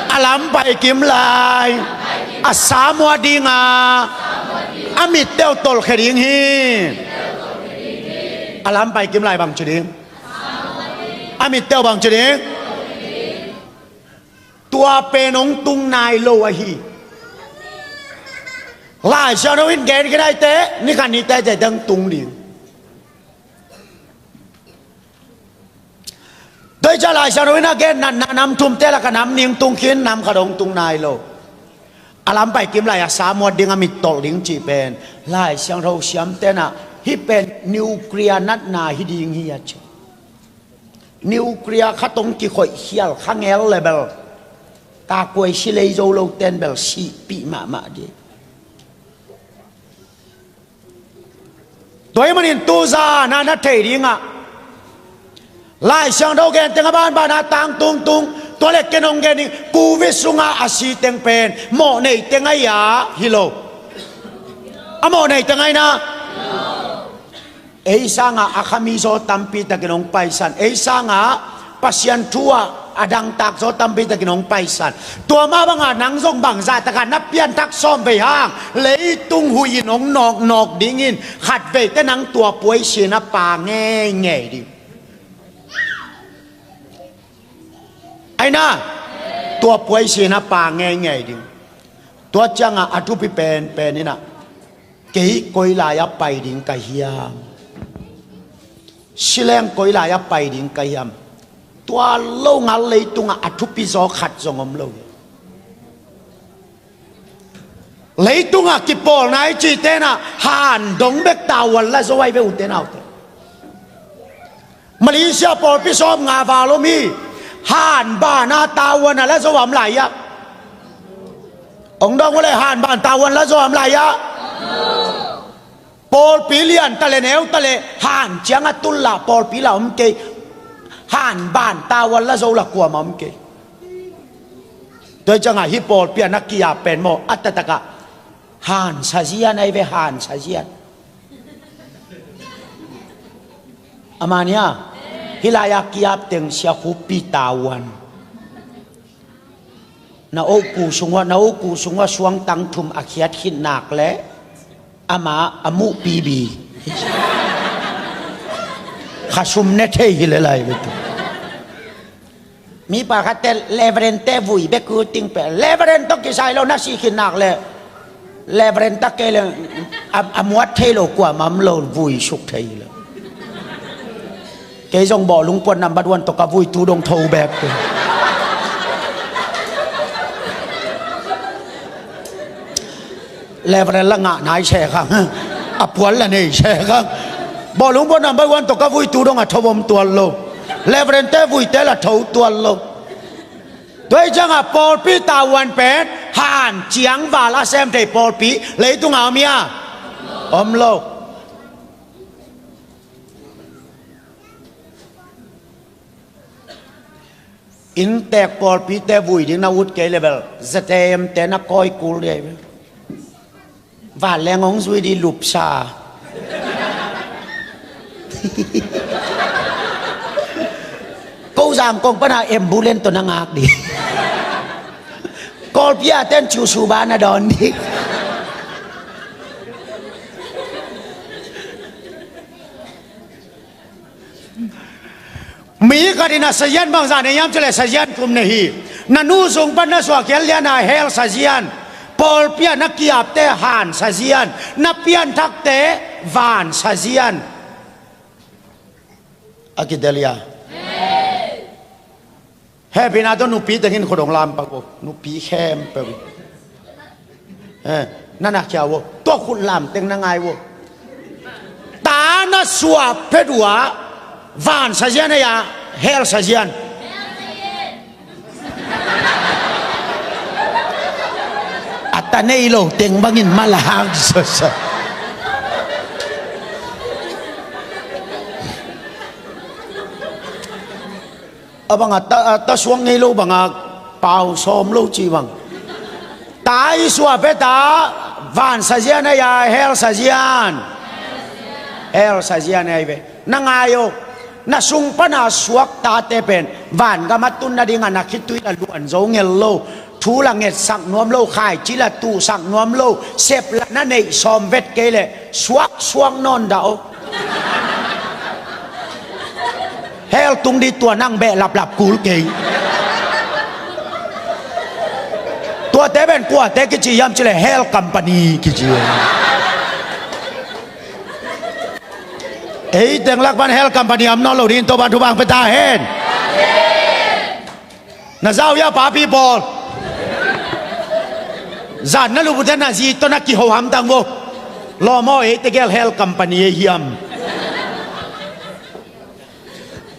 a lam pai kim lai a sa muat ding a, a mitte uh tolhkhia ding hi. A lam pai kim lai bang ci ding? A mitte uh bang ci ding? Tua pen hong tung nai lo ahi. Lai Siangtho in gen khin ahi teh, ni khat ni teh, teh dang tung ding. Tua hi ciah Lai Siangtho in a gen natna nam thumte lakah nam nih hong tung khin, nam khat hong tung nai lo. A lam pai kim lai a sa muat ding, a mit tolh ding cih pen Lai Siangtho siamte in ah hih pen nuclear natna hi ding hi a ci. Nuclear khat hong kikhoih khial kha ngel le bel, kakuai si lei zo lo ten bel sihpih mahmah ding. Tua ahih manin tu zan a na theih dingah Lai Siangtho gen teng a banban a tangtungtung, tua leh ken hong gen ding, Covid sungah a si teng pen mawhnei teng ahi a, hi lo. A mawhnei teng ahi na. Ei sangah a kha mi zaw tampi takin hong paisan. Ei sangah Pasian thu ah a dangtak zaw tampi takin hong paisan. Tua mah bangah nang zong bangzah takah na pianthak sawm vei hang, leitung huih in hong nawknawk dingin khat vei teh nang tua puai sin a pa ngeingei ding. Ahi na, tua puai sin a pa ngeingei ding. Tua ciangah a thupi penpen in ah, kei koi lai-ah pai ding ka hiam? Si leng koi lai-ah pai ding ka hiam? Tua lo ngal leitungah a thupi zaw khat zong om lo. Leitungah kipawlna i cihte in ah han dong bek tavuan la zo ahi ve, ute naute. Malaysia pawlpi sawm nga val om hi. Han ban a tavuan a la zo a om lai hiam? Hong dong uh leh, han ban tavuan la zo a om lai hiam? Pawlpi lian ta leh neu ta leh han ciang a tul lah pawlpi lah om kei. Han ban tavuan la zo lah kuamah om kei. Tua hi ciangah hih pawlpi ah na ki-ap pen maw, a taktakah han sazian ahi ve, han sazian. Amah nia, hih lai-ah ki-ap teng sia khupi tavuan. Na oku sungua, na oku sungua suangtang thum a khiat khit nak leh ama a muh pibi. Khasum ne thei hi leh lai ve tu. Mi pakhatte Reverend te vui bek uh ting pen. Reverend tawh kisai lo, na sih khit nak leh Reverend tak kei leh a, a muat thei lo, kuamah om lo, vui suk thei hi lo. Kei zong bawlung puan nambat wan tawh ka vui tu dong tho bek. Reverend la ngah nai se khang. A puan la nei se khang. Bawlung puan nambat wan tawh ka vui tu dong a tho om tuan lo. Reverend te vui te la tho tuan lo. Tua hi ciangah pawlpi tavuan pen han ciang val a sem thei pawlpi leitungah om hia? Om lo. Inntek pawlpite vui ding na ut kei leh bel, Z A M te na kawi kul ding. Van leng hong zui ding lupsa. Ko Zangkong pana ambulance tawh na ngak ding. Kawlpi a ten ciusuba na dawn ding. Mi khat in a sazian bangzah nei hiam cih leh sazian thum nei hi. Na nu sung pan na suah khial lian a hell sazian, pawlpi a na ki-apte han sazian, na pianthakte van sazian. A kitel hia? Hehpihna tawh nupi teng in khut hong lam pak uh. Nupi khempeuh in, eh, na na khia uh. Tua khut lam teng na ngai uh. Ta na suah phet uh a, van sazian a hia, hell sazian? A ta nei lo teng bangin malak sasa. A bang a ta, a ta suang ngei lo bang a pau sawm lo ci bang. Ta i suah phet a, van sazian a hia, hell sazian? Hell sazian a hia ve. Na ngai uh. Na sung pana suak tate pen van gam a tun nading a na khitui la luan zo ngel lo. Thu la ngetsak nuam lo, khaici la tuhsak nuam lo, sep la na neih sawm vet kei leh suaksuak nawn dah uh. Hell tung ding tua nang beh laplap kul kei. Tuate pen kuate kici hiam cih leh hell company kici. Ei teng lak pan hell company om nawn lo ding in Topa'n thupha hong pia ta hen. Na zau hia papi pawl? Zan na lup uh teh na zi tawh na kiho hamtang vo. Lawm aw, ei tegel hell company ei hiam?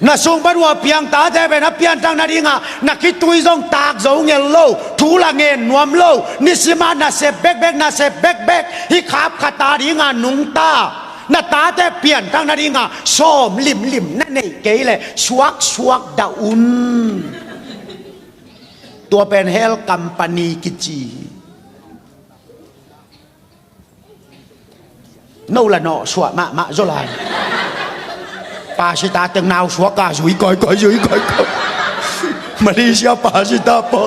Na sung pan uh a piang tate pen a pianthak nading a na khitui zong tak zo ngel lo, thu la ngen nuam lo, nisim a nasep bekbek, nasep bekbek, hih khap khat a ding a nungta, na tate pianthak nading a sawm limlim na neih kei leh suaksuak dah un. Tua pen hell company kici hi. No la nawh suah mahmah zaw lai. Pastor teng nau suak a zui koikoi, zui koikoi. Malaysia pastor pa.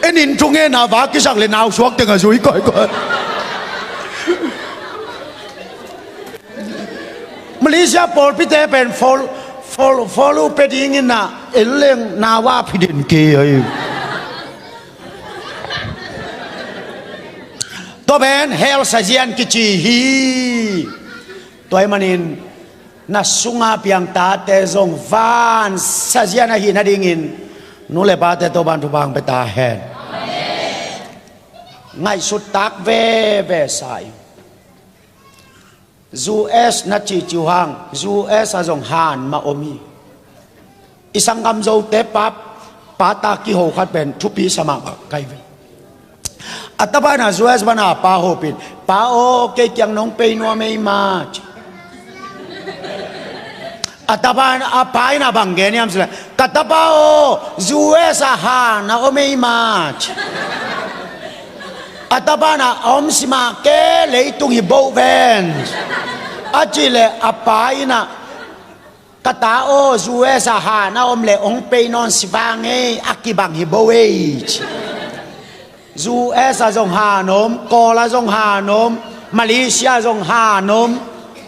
En in thungen a va kisak leh nau suak teng a zui koikoi. Malaysia pawlpite pen fol, fol, fol uh pia dingin a en leng nau a phi den kei ahi. Tua pen hell sazian kici hi. Tua ahih manin na sunga piang tate zong van sazian ahih nadingin nu le pate Topa'n thupha hong pia ta hen. Ngaihsut tak veve sa ing. U S na cihcih uh hang, U S ah zong han mah om hi. I sanggam Zote pa, pa ta kiho khat pen thupi sa mahmah ka hi ve. A tapa in a U S pan a pa hopih in, "Pa aw, kei kiang nong pei nuam ei maw," ci. A tapa in, a pa in a bang gen hiam cih leh, "Ka tapa aw, U S ah han a om ei maw," ci. A tapa in a, "A om si mah kei, leitung hi bo ven," a cih leh a pa in a, "Ka ta aw, U S ah han a om leh hong pei nawn si vang ei, a kibang hi bo ei," ci. U S ah zong han om, Kawl ah zong han om, Malaysia ah zong han om,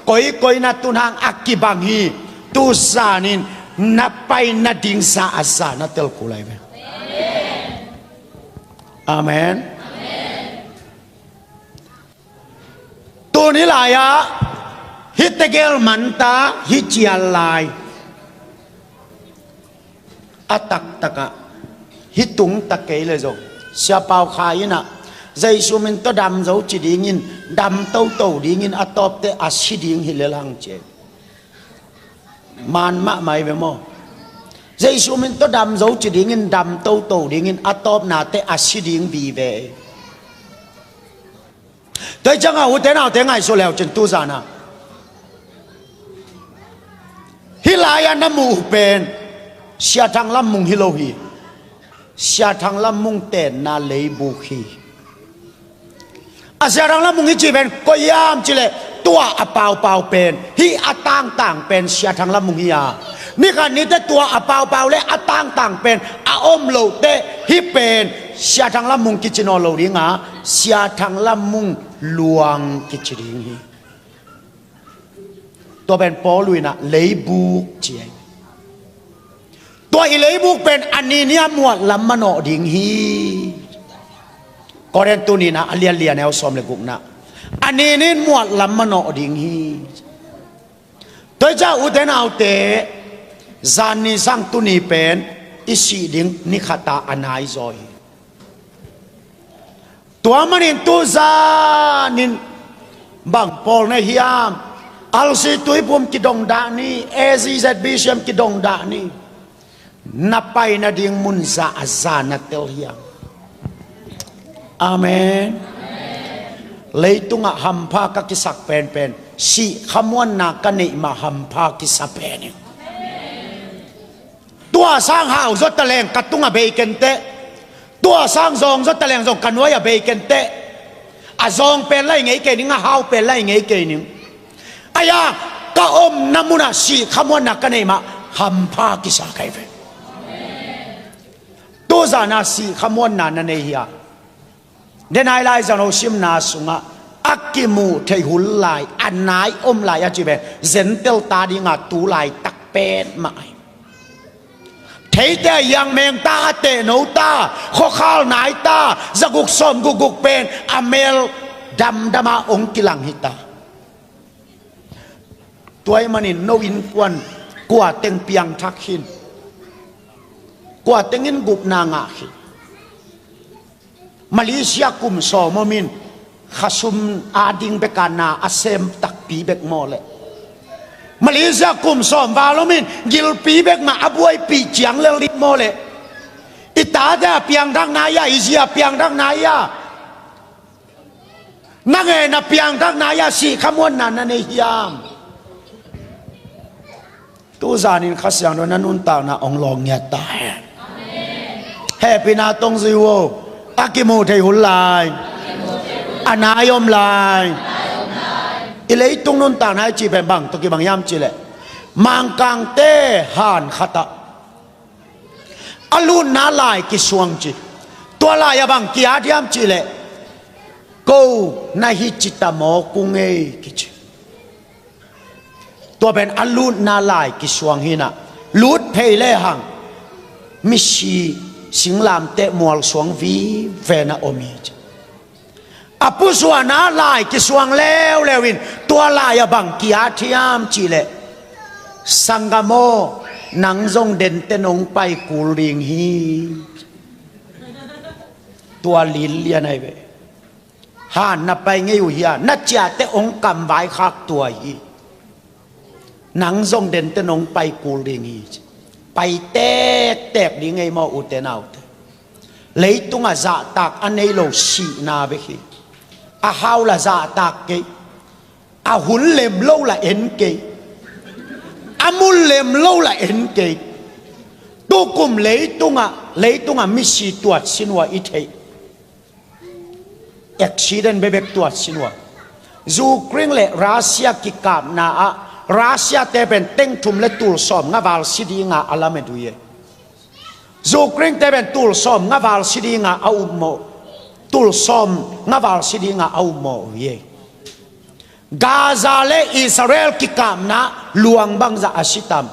koikoi na tun hang a kibang hi. Tu zanin na pai nading za a za na tel kul lai ve. Amen. Tuni lai-ah hih tegel manta, hih cial lai a taktakah hih tungta kei le zong Sia Pau Khai in ah Jesu min tawh dam zo ci dingin, dam toto dingin, a tawpte a si ding hi lel hang ci. Man mahmah hi ve maw? Jesu min tawh dam zo ci dingin, dam toto dingin, a tawpnate a si ding vive. Tua hi ciangah ute naute ngaihsut le uh cin tu zan ah hih lai-ah na muh uh pen Sia Thang Lam Mung hi lo hi. Sia Thang Lam Mung tenna leibuk hi. A Sia Thang Lam Mung hi cih pen koi hiam cih leh tua a paupau pen, hih a tangtang pen Sia Thang Lam Mung hi a, Nikhat nite tua a paupau le a tangtang pen a om loh teh hih pen Sia Thang Lam Mung kici nawn lo ding a, Sia Thang Lam Mung luang kici ding hi. Tua pen Paul in ah leibuk ci hi. Tua i leibuk pen a ni ni-a muat lam manawh ding hi. Korin tu ni-na a lian li, a neu sawm le gukna, a ni ni-in muat lam manawh ding hi. Tua hi ciang ute naute, zan ni sang tuni pen i sih ding ni khat a a nai zaw hi. Tua manin tu zanin bang pawl na hiam? R C Tuiphum kidong dah ni, A Z Z B C M kidong dah ni. Na pai nading mun zah a zah na tel hiam? Amen. Leitungah hampha ka kisak penpen, sih khamuanna ka neih mah hampha kisa pen hi. Tua sang hau zaw taleng ka tungah bei kenteh. Tua sang zawng zaw taleng zong ka nuai-ah bei kenteh. A zawng pen lai ngei kei ning, a hau pen lai ngei kei ning. Ahi a, ka omna munah sih khamuanna ka neih mah hampha kisa ka hi ve. Tu zan a sih khamuanna na nei hia? Denai lai zan ho simna sungah a kimuh theih hun lai, a nai om lai a ci pen Gentile ta dinga tu laitak pen mah hi. Theite a hiang meng ta, a tehno ta, khuakhal nai ta, zaguk sawm gukguk pen a mel damdama hong kilang hi ta. Tua ahih manin no innkuan kua teng piangthak khin, kua teng in gupna ngah khin. Malaysia kum sawm om in khasum ading beka na a sem takpi bek maw leh? Malaysia kum sawm val om in gilpi bek mah a buaipih ciang lel ding maw leh? I tate a piangthak na hi a, i zi a piangthak na hi a, na ngen a piangthak na hi a, sih khamuanna na nei hiam? Tu zanin Kha Siangtho na nuntakna hong lawng ngiat ta hen. Hehpihna tong zui uh. A kimuh theih hun lai, a nai om lai. I leitung nuntakna i cih pen bang tawh kibang hiam cih leh, Mangkangte han khat ah a lutna lai kisuang ci. Tua lai-ah bang ki-at hiam cih leh, ko na hi ci ta maw, kung ei, kici. Tua pen a lutna lai kisuang hi-in ah, lut phei lehang misi singlamteh mualsuang vive na om hi ci. A pusuahna lai kisuang leuleu in, tua lai-ah bang ki-at hiam cih leh, sanggam aw, nang zong denten hong pai kul ding hi. Tua lilian ahi ve. Han na pai ngei uh hia, na ciahte hong kamvaikhak tua hi. Nang zong denten hong pai kul ding hi. Pai tektek ding ei maw, ute naute? Leitungah zahtak a nei lo sihna bek hi. A hau lah zahtak kei, a hun lem lo lah en kei, a mun lem lo lah en kei. Tukum leitungah, leitungah misi tuat sin uh a i theih accident bekbek tuat sin uh a. Ukraine le Russia kikapna ah Russia te pen teng thum le tul sawm nga val si dinga a lamet uh hi. Ukraine te pen tul sawm nga val si dinga a upmawh, tul sawm nga val si dinga a upmawh uh hi. Gaza le Israel kikapna luang bangzah a si tam?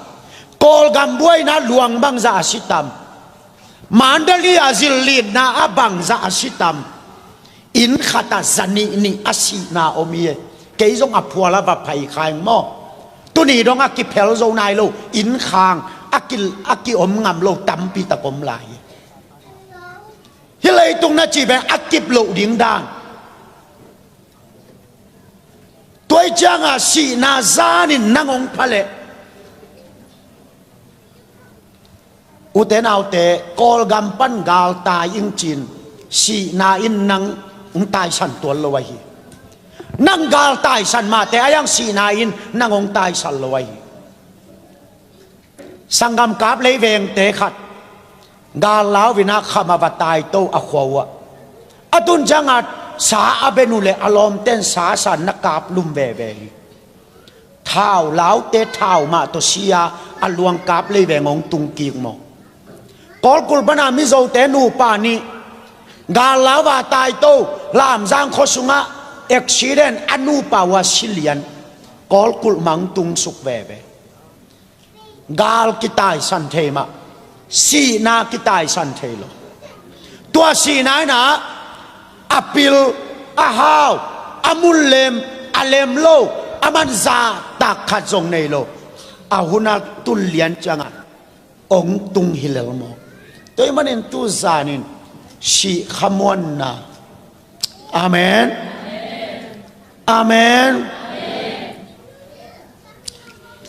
Kawlgam buaina luang bangzah a si tam? Mandalay a zillitna ah bangzah a si tam? Inn khatah za nih nih a sihna om hi. Kei zong a phual a va phai kha ing maw. Tuni dong a kiphel zo nai lo inn khang a ki, a kiom ngam lo tampi tak om lai hi. Hih leitung na cih pen a kip loh ding dan. Tua hi ciangah sihna zanin nang hong pha leh, ute naute, Kawlgam pan galtai ing cin, sihna in nang hong taisan tuan lo ahi. Nang gal taisan mahte a hiang, sihna in nang hong taisan lo ahi. Sanggam kap lei vengte khat gal lau-in ah kham a va taito a khua uh ah. A tun ciangah sa a ben uh leh a lawmten sa a san na kap lum veve hi. Thau, laute thau mah tawh si a, a luangkap lei veng hong tung kik maw. Kawlkulh pana Mizote nupa nih gal lau a taito, Lamzang khua sungah accident, a nupa uh a si lian. Kawlkulh mah hong tung suk veve. Gal kitaisan thei mah, sihna kitaisan thei lo. Tua sihna in ah a pil, a hau, a mun lem, a lem lo, a man zahtak khat zong nei lo. A hun a tun lian ciangah hong tung hi lel maw. Tua ahih manin tu zanin sih khamuanna. Amen. Amen.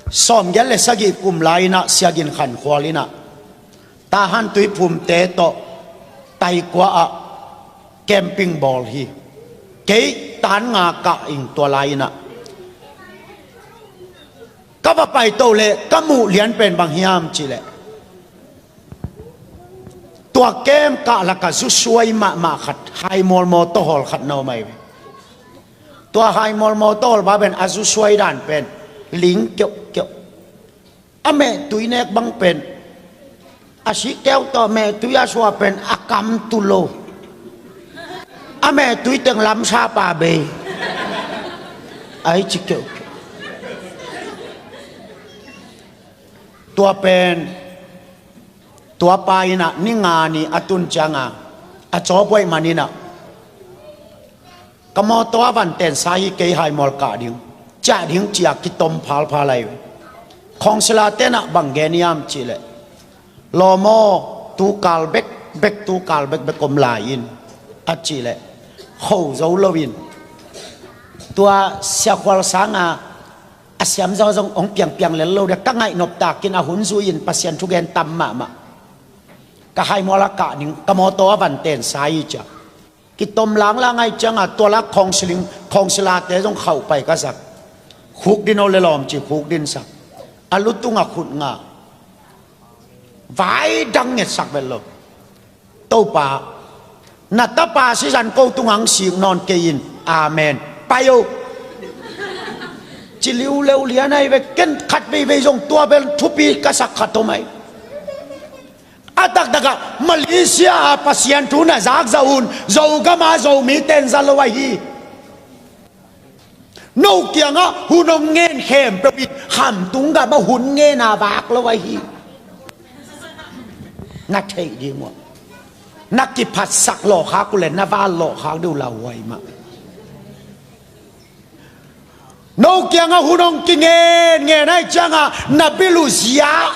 Sawmgiat le sagih kum lai-in ah Sia Gin Khan Khual in ah Tahan Tuiphumte tawh Taikua ah camping bawl hi. Kei tan nga kah ing tua lai-in ah. Ka va paito leh ka muh lian pen bang hiam cih leh, tua camp kah lakah zu suai mahmah khat, High Mall mawtaw hawl khat na om ahi ve. Tua High Mall mawtaw hawl pa pen a zu suai dan pen ling keuhkeuh. A mehtui nek bang pen a sih keu tawh mehtui a suah pen a kam tu lo. A mehtui teng lamsap a bei. Ahi ci keuhkeuh. Tua pen, tua pa in ah ni nga ni a tun ciangah a cawpuaih man in ah, ka mawtaw a van tensa hi, kei High Mall kah ding, ciah ding ci-a kitom phalphal ahi ve. Khawngsilate in ah bang gen hiam cih leh, lawm aw, tu kal bekbek, tu kal bekbek om lai in, a cih leh kho zo loin, tua Sia Khual sanga a siamzaw zong hong piangpiang lel lo dia, ka ngaih nop takin a hun zui-in Pasian thugen tam mahmah. Ka High Mall a kah ding, ka mawtaw a van tensa hi cia. Kitom langlang ahih ciangah tua lak khawngsiling, khawngsilate zong khauh pai ka sak. Khukdin aw le lawm ci khukdin sak. A lu tungah khut nga. Vai dang ngetsak vet lo. Topa, na tapa sizan ko tungah hong sik nawn kei in. Amen. Pai o. Ci liuleu lian ahi ve, ken khat veivei zong tua bel thupi ka sak khat om ahi. A taktakah Malaysia ah Pasian thu na zakzah un, Zogam a Zomite in za lo ahi. No kiangah hun hong ngen khempeuh in khamtung gamah hun ngen a vak lo ahi. Na theih ding uh a, na kiphatsak lawhkhak uh le na val lawhkhak deuh lauhuai mah. No kiangah hun hong kingen ngen ahih ciangah na bil uh zia,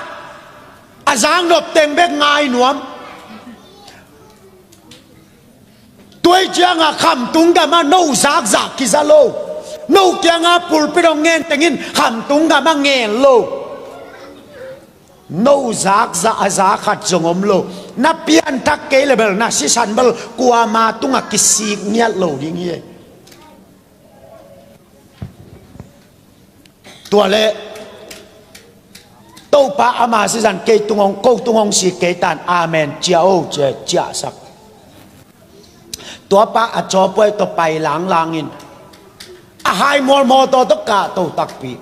a zaknop teng bek ngai nuam. Tua ahih ciangah khamtung gamah no zakzah kiza lo. No kiangah pulpit hong ngen tengin khamtung gamah ngen lo. No zakzah a za khat zong om lo. Na pianthak kei le bel, na sisan bel kuama tungah kisik ngiat lo ding hi. Tua leh Topa ama sizan kei tung hong, ko tung hong sik kei tan, amen cia o cia, ciahsak. Tuapa a cawpuai tawh pai langlangin a High Mall mawtaw tawh kahto takpi.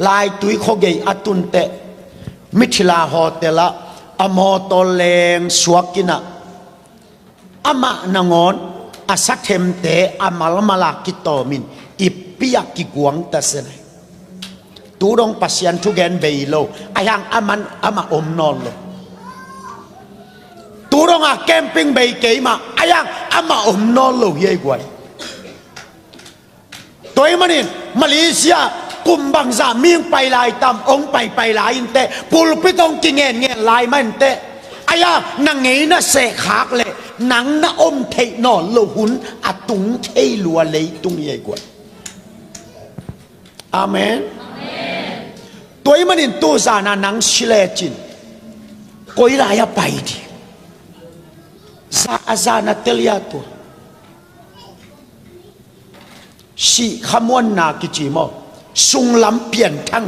Laitui khuagei a tunteh Mithila hotel ah a mawtaw leng suakin ah, amah nangawn a sathemte a malmal a kitawmin ippi ah kiguang ta se nai. Tu dong Pasian thugen bei lo, a hiang amah om nawn lo. Tu dong a camping bei kei mah, a hiang amah om nawn lo hi ei guai. Tua ahih manin Malaysia kum bangzah mi hong pai lai tam, hong paipai lai inteh, pulpit hong kingenngen lai mah inteh, a hiang na ngeina sehkhak leh nang na om theih nawn loh hun a tung thei lua leitung hi ei guai. Amen. Tua ahih manin tuzan a nang si lecin koi lai a pai ding? Za a za na tel hia tua? Sih khamuanna kici maw? Sunglam pianthak,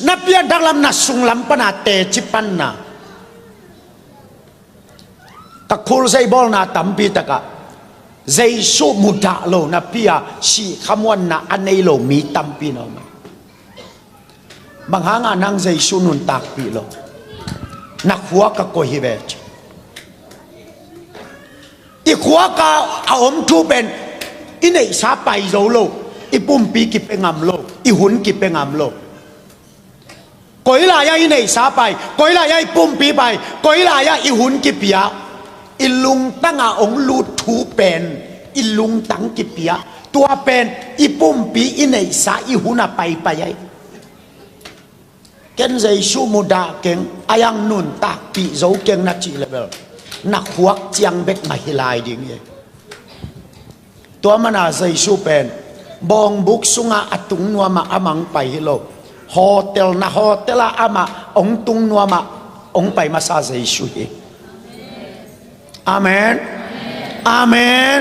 na pianthak lam na sunglam pana teci panna. Ka khul zeibawlna tampi takah Jesu mudah lo napi-a sih khamuanna a nei lo mi tampi na om. Bang hangah nang Jesu nuntakpih lo? Na khuak ah koi hi ve ci. I khuak ah a om thu pen i neihsa pai zo lo, i pumpi kipia ngam lo, i hun kipia ngam lo. Koi lai-ah i neihsa pai, koi lai-ah i pumpi pai, koi lai-ah i hun kipia, i lungtang a hong lut thu pen i lungtang kipia, tua pen i pumpi i neihsa i hun a paipai ahi. Ken Jesu mudah keng, a yang nuntakpih zo keng na cih le bel na khuak ciang bek mah hi lai ding hi. Tua mana Jesu pen bawngbuk sungah a tung nuamah amah hong pai hi lo. Hotel, na hotel ah amah hong tung nuamah hong pai masa Jesu hi. Amen. Amen.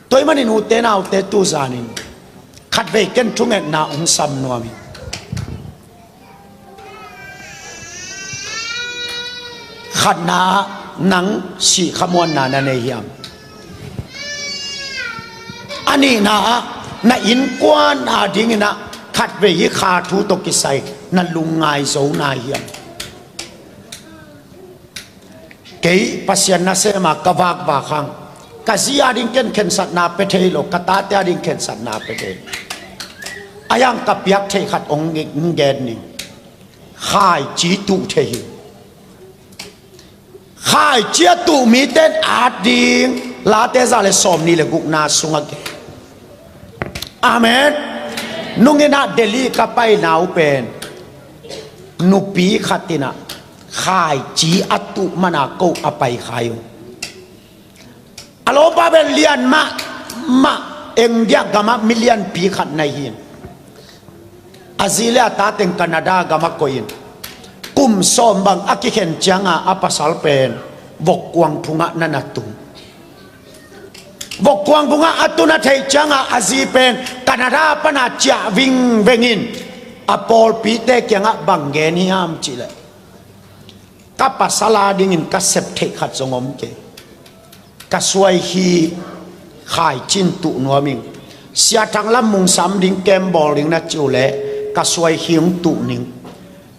Tua ahih manin ute naute, tu zanin khatvei ken thungetna hong sam nuam hi. Khatna ah, nang sih khamuanna na nei hiam? A nihna ah, na innkuan adingin ah khatvei hih kha thu tawh kisai na lungngai zo nai hiam? Kei Pasian nasem a ka vakvak hang, ka zi ading ken khensatna pia thei lo, ka tate ading khensatna pia thei lo. A yang ka piak theih khat hong gen ning. Khaici tuh thei hi. Khaici a tuh mite in at ding, Late za le sawmnih le gukna sungah gen. Amen. Nung in ah Delhi ka paina uh pen nupi khat in ah khaici a tuh mana ko a pai khai uh. A lawmpa pen lian mahmah, India gamah milianpi khat na hi in, a zi le a ta teng Canada gamah koih in, kum sawm bang a kikhen cianga a pasal pen vokkuang phungah na na tung. Vokkuang phungah a tun a theih cianga a zi pen Canada pana ciah vingveng in, a pawlpite kiangah bang gen hiam cihleh, ka pasal adingin ka sep theih khat zong om kei. Ka suai hi, khaici in tuh nuam ing. Sia Thang Lam Mung sam ding, camp bawl ding na cih uhleh, ka suai hi hong tuh ning.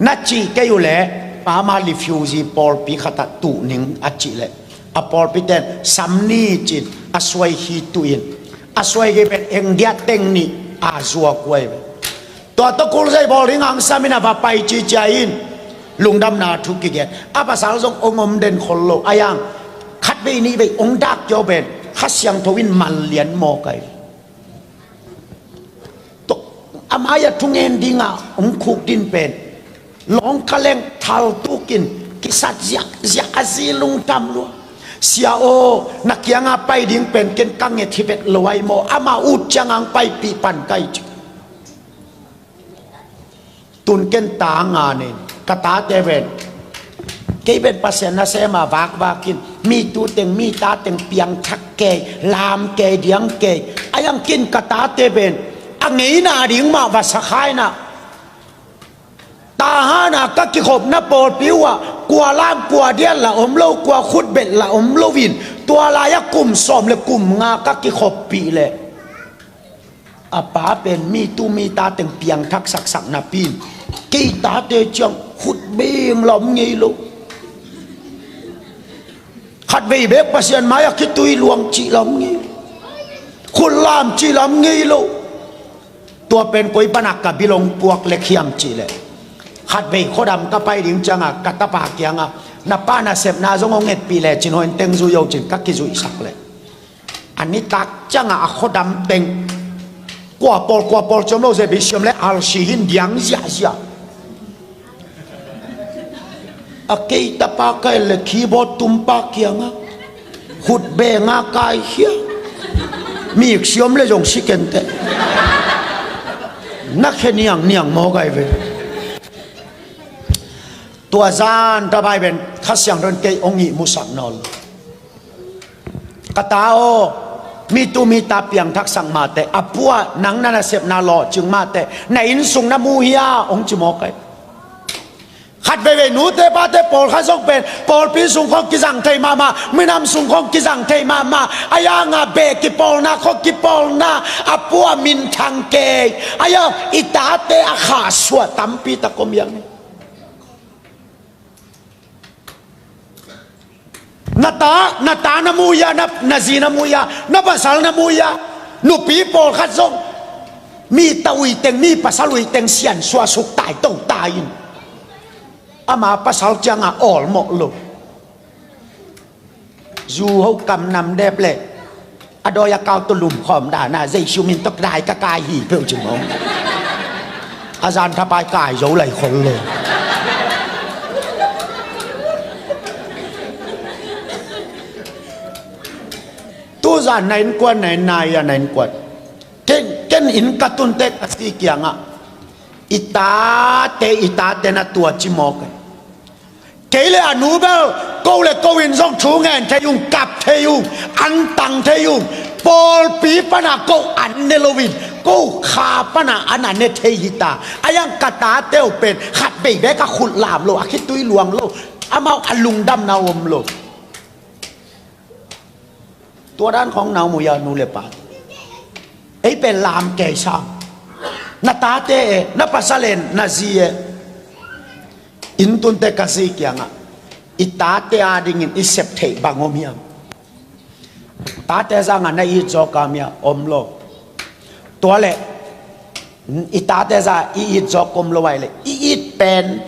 Na cih kei uhleh, pama refugee pawlpi khatah tuh ning a cihleh, a pawlpite in sam ni ci-in a suai hi tuh in. A suai hi pen India teng nih a zuak uh ahi ve. Tua tawh kulzei bawl ding hong sam in a va pai cicia in, lungdamna thu kigen. A pasal zong hong om den khol lo, a yang khatvei nihvei hong dak kio pen Kha Siangtho in manlian mawk ahi. Tua a mai-ah thungen dinga hong khuk din pen lawngka leng thaltuk in kisat ziahziah, a zi lungdam lua. Sia aw, na kianga pai ding pen ken ka nget hi vet lo ahi maw, amah ut cianga hong paipih pan ka hi ci. Tun ken ta ngan in, ka tate pen, kei pen Pasian nasem a vakvak in, mi tu teng mi ta teng piangthak kei, lam kei, diang kei. A yang ken ka tate pen a ngeina ding mah va sa kha in ah, Tahan a ka kikhopna pawlpi uh ah kua lam kua dian la om lo, kua khutbet la om lo in, tua lai-ah kum sawm le kum nga ka kikhoppih leh, a pa pen mi tu mi ta teng piangthak saksak napi in, kei tate ciang khut beng la om ngei lo. Khatvei bek Pasian mai-ah khitui luang cih la om ngei lo. Khut lam cih la om ngei lo. Tua pen koi pana ka bil hong puak lek hiam cihleh, khatvei khuadam ka pai ding cianga ka tapa kianga, na pa nasepna zong hong ngetpih leh cin, hong teng zui o cin, ka kizuihsak leh, a nitak cianga a khuadam teng kua pawl kua pawl ciam lo, ze bi siam le alsi hin diang ziahziah. A kei tapa ka en le keyboard tumpa kianga khut benga kai hia. Mik siam le zong si kenteh. Na khe niangniang maw gai ve. Tua zan tabai pen Kha Siangtho in kei hong ihmusak nawn lo. Ka ta aw, mi tu mi ta piangthaksak mateh, a pua nang na nasepna lawhcing mateh, na innsung na mu hia hong ci maw kai. Khat veivei nute pate pawlkhat zong pen pawlpi sung khawng kizang thei mahmah, minam sung khawng kizang thei mahmah, a yanga beh kipawlna khawng kipawlna, a pua minthang kei. A ya i tate a khahsuah tampi tak om hiang. Na ta, na ta na mu hia, na, na zi na mu hia, na pasal na mu hia, nupi pawlkhat zong mi ta ui teng, mi pasal ui teng siansuah suk tai to tai in. Ama pasal ciangah awlmawh lo. Zu ho kam nam dep le a dawi a kau tawh lumkhawm dana Jesu min tawh dai ka kai hi peuh ci mawng. A zan thapai kai zo lai khol lo. Tu zan na innkuan, na inn nai a na innkuan. Ken, ken inn ka tunte ka si kiangah i tate, i tate na tua ci mawk. Kei le a nu bel ko le ko in zong thu ngen thei ung, kap thei ung, antang thei ung. Pawlpi pana ko an ne loin ko kha pana an a ne thei hita. A yang ka tate uh pen khat bei bek a khut lam lo, a khitui luang lo, amau a lungdamna om lo. Tua dan khawng na mu hia nu le pa? Ei pen lam kei sam. Na tate e, na pasal e, na zi e, inntunte ka zi kiangah i tate adingin i sep theih bang om hiam? Tate zangah na it zawk a om hia? Om lo. Tua le i tate za i it zawk om lo ai le i it pen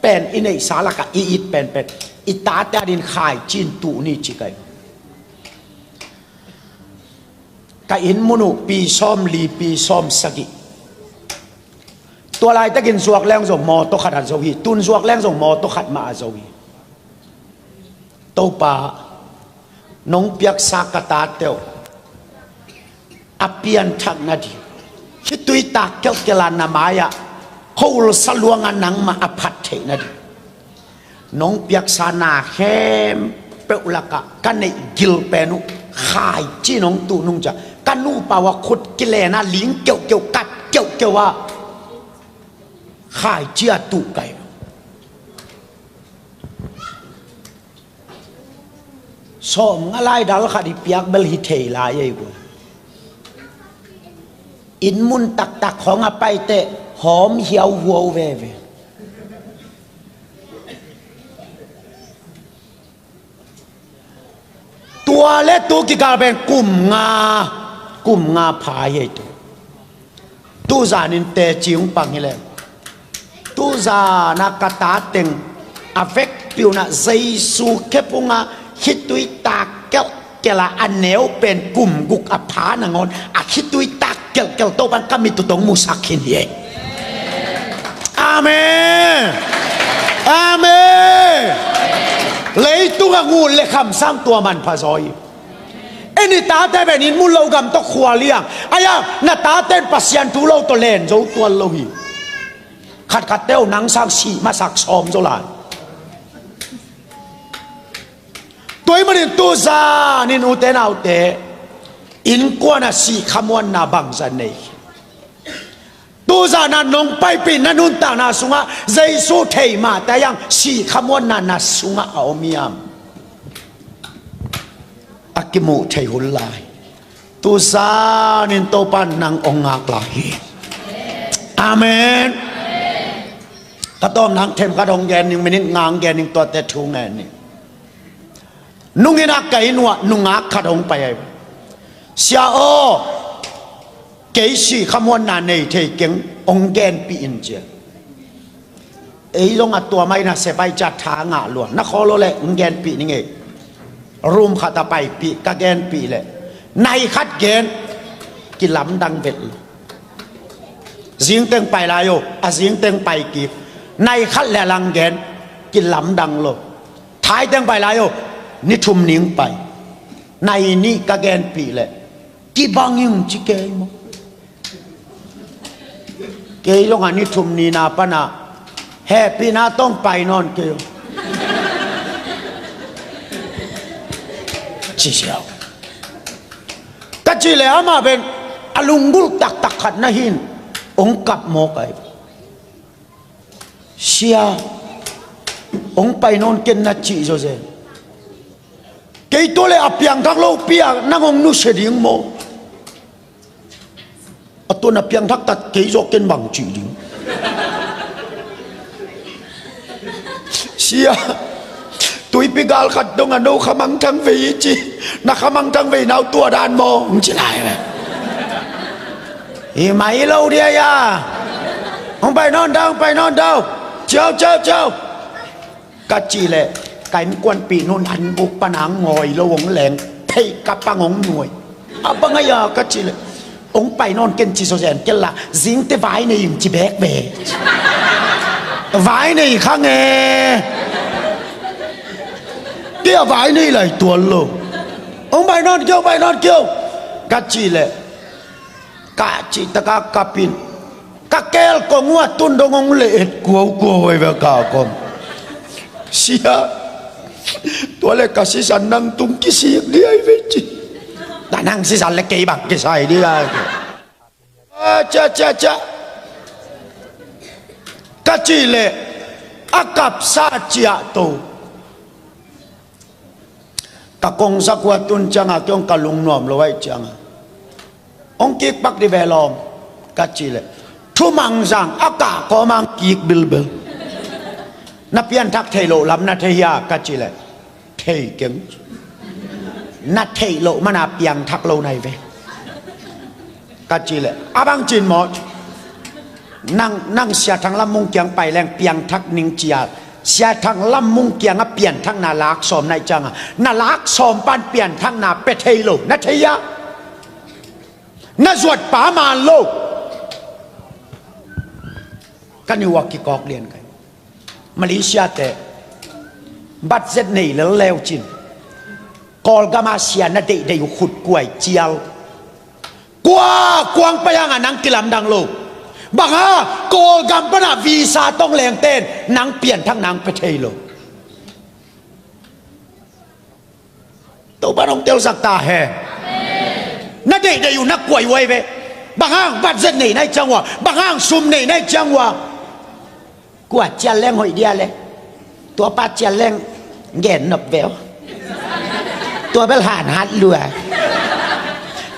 pen, i neihsa lakah i it penpen i tate adin khaici in tuh ni ci kai. Ka inn mun uh pi sawm li, pi sawm sagih. Tua laitakin zuak leng zong mawtaw khat a zo hi. Tun zuak leng zong mawtaw khat mah a zo hi. Topa, nong piaksa ka tate uh a pianthak nading, khitui tak kelhkelh a na mai-ah khol sa luangah nangmah a phat theih nading, nong piaksa na khempeuh lakah ka neih gil pen uh khaici nong tuh nung ciah ka nupa uh a khut kilen a ling keuhkeuh, kap keuhkeuh a khaici a tuh kai. Sawm nga lai dal khat i piak bel hi thei lai ei guai. Inn mun taktak khawng a paite hawm hiau huau veve. Tua le tu kikal pen kum nga, kum nga pha hi ei tu. Tuzanin teci hong pang hi leh, tuzana ka ta teng a vekpi unah Jesu khephungah khitui tak kelhkelh a, a neu pen kum guk a pha nangawn a khitui tak kelhkelh Topan ka mit uh tawh hong musak khin hi ei. Amen. Amen. Leitung a ngun le khamsang tua manpha zaw hi. En i tate pen inn mun lo gam tawh khua liang. Aia, na tate in Pasian thu lo tawh len zo tuan lo hi. Khatkhatte uh nang sang sih masak sawm zo lai. Tua ahih manin tuzanin ute naute, innkuan a sih khamuanna bangzah nei? Tuzana nong paipih na nuntakna sungah Jesu thei mahte a iang sih khamuanna na sungah a om hiam? A kimuh thei hun lai. Tuzanin Topan nang hong ngak lai hi. Amen. Ka tawm nang themkhat hong gen ning, minit nga hong gen ning, tuate thu ngen ning. Nungin a kei nuah nungak khat hong pai ahi. Sia aw, kei sih khamuanna nei thei keng, hong genpih in cia. Ei zong a tua mai na sepai cia tha ngah lua. Na khawl lo leh hong genpih ning ei. Room khat a paipih ka genpih leh nai khat gen kilamdang vet lo. Zingteng pai lai o, a zingteng pai kik. Nai khat le a lang gen kilamdang lo. Thaiteng pai lai o, ni thum ning pai. Nai nih ka genpih leh kibang ing ci kei maw? Kei zong a ni thum nina pana hehpihna tawh pai nawn kei. Ci siau. Ka cih leh amah pen a lunggulh taktak khat na hin hong kap mawk ahi. Sia, Hong pai nawn ken na cih zawzen. Kei tua le a piangthak lopi-a nang hong nusia ding maw? A tuan a piangthak tat kei zawh ken bang cih ding. Sia, tuipi gal khat dong a no khamangthang vei i ci. Na khamangthang vei nau tua dan maw? Hong ci lai ve. Hi mai lo dia ya. Hong pai nawn dau, hong pai nawn dau. Ciau, ciau, ciau. Ka cih leh ka innkuanpih nun an buk pana ngawi lo hong leng, theih ka pang hong nuai. A bang a ya ka cih leh hong pai nawn ken ci zawzen ken la, zingte vai nei in ci bek ve. Vai nei kha nge. Tia vai nei lai tuan lo. Hong pai nawn kio, pai nawn kio. Ka cih leh ka cih taka kapin ka kel kong uh a tun dong hong leh et kuaukua huai ve ka kong. Sia, tua le ka sisan nang tung kisik diai ve ci. Na nang sisan le kei bang kisai diai. Cia, cia, cia. Ka cih leh a kapsa ciah to. Ka kongsak uh a tun cianga kei hong ka lungnuam lo aih cianga hong kikpak di ve lawm. Ka cih leh thumangzang a kah kawmang kik bilbil. Na pianthak thei loh lam na thei hia? Ka cih leh thei keng. Na theih loh mana piangthak lo nai ve. Ka cih leh a bang cin maw? Nang, nang Sia Thang Lam Mung kiang pai leng piangthak ning cia. Sia Thang Lam Mung kiangah pianthakna lak sawm naih cianga na lak sawm pan pianthakna pia thei lo na thei a, na zuatpa man lo. Ka niuak kikawk lian kai. Malaysia te budget nei lel leu cin Kawlgama sia na deihdeih uh khut kuai cial. Kua kuang pai hanga nang kilamdang lo. Banga Kawlgam pana visa tong lengten nang pianthak nang pe thei lo. Topan hong telsak ta he. Na deihdeih uh na kuai uai ve. Banga budget nei nai ciang ua, banga sum nei nai ciang ua. Kua cial leng hoih dia le. Tua pa cial leng gen nop veu. Tua bel han hat lua.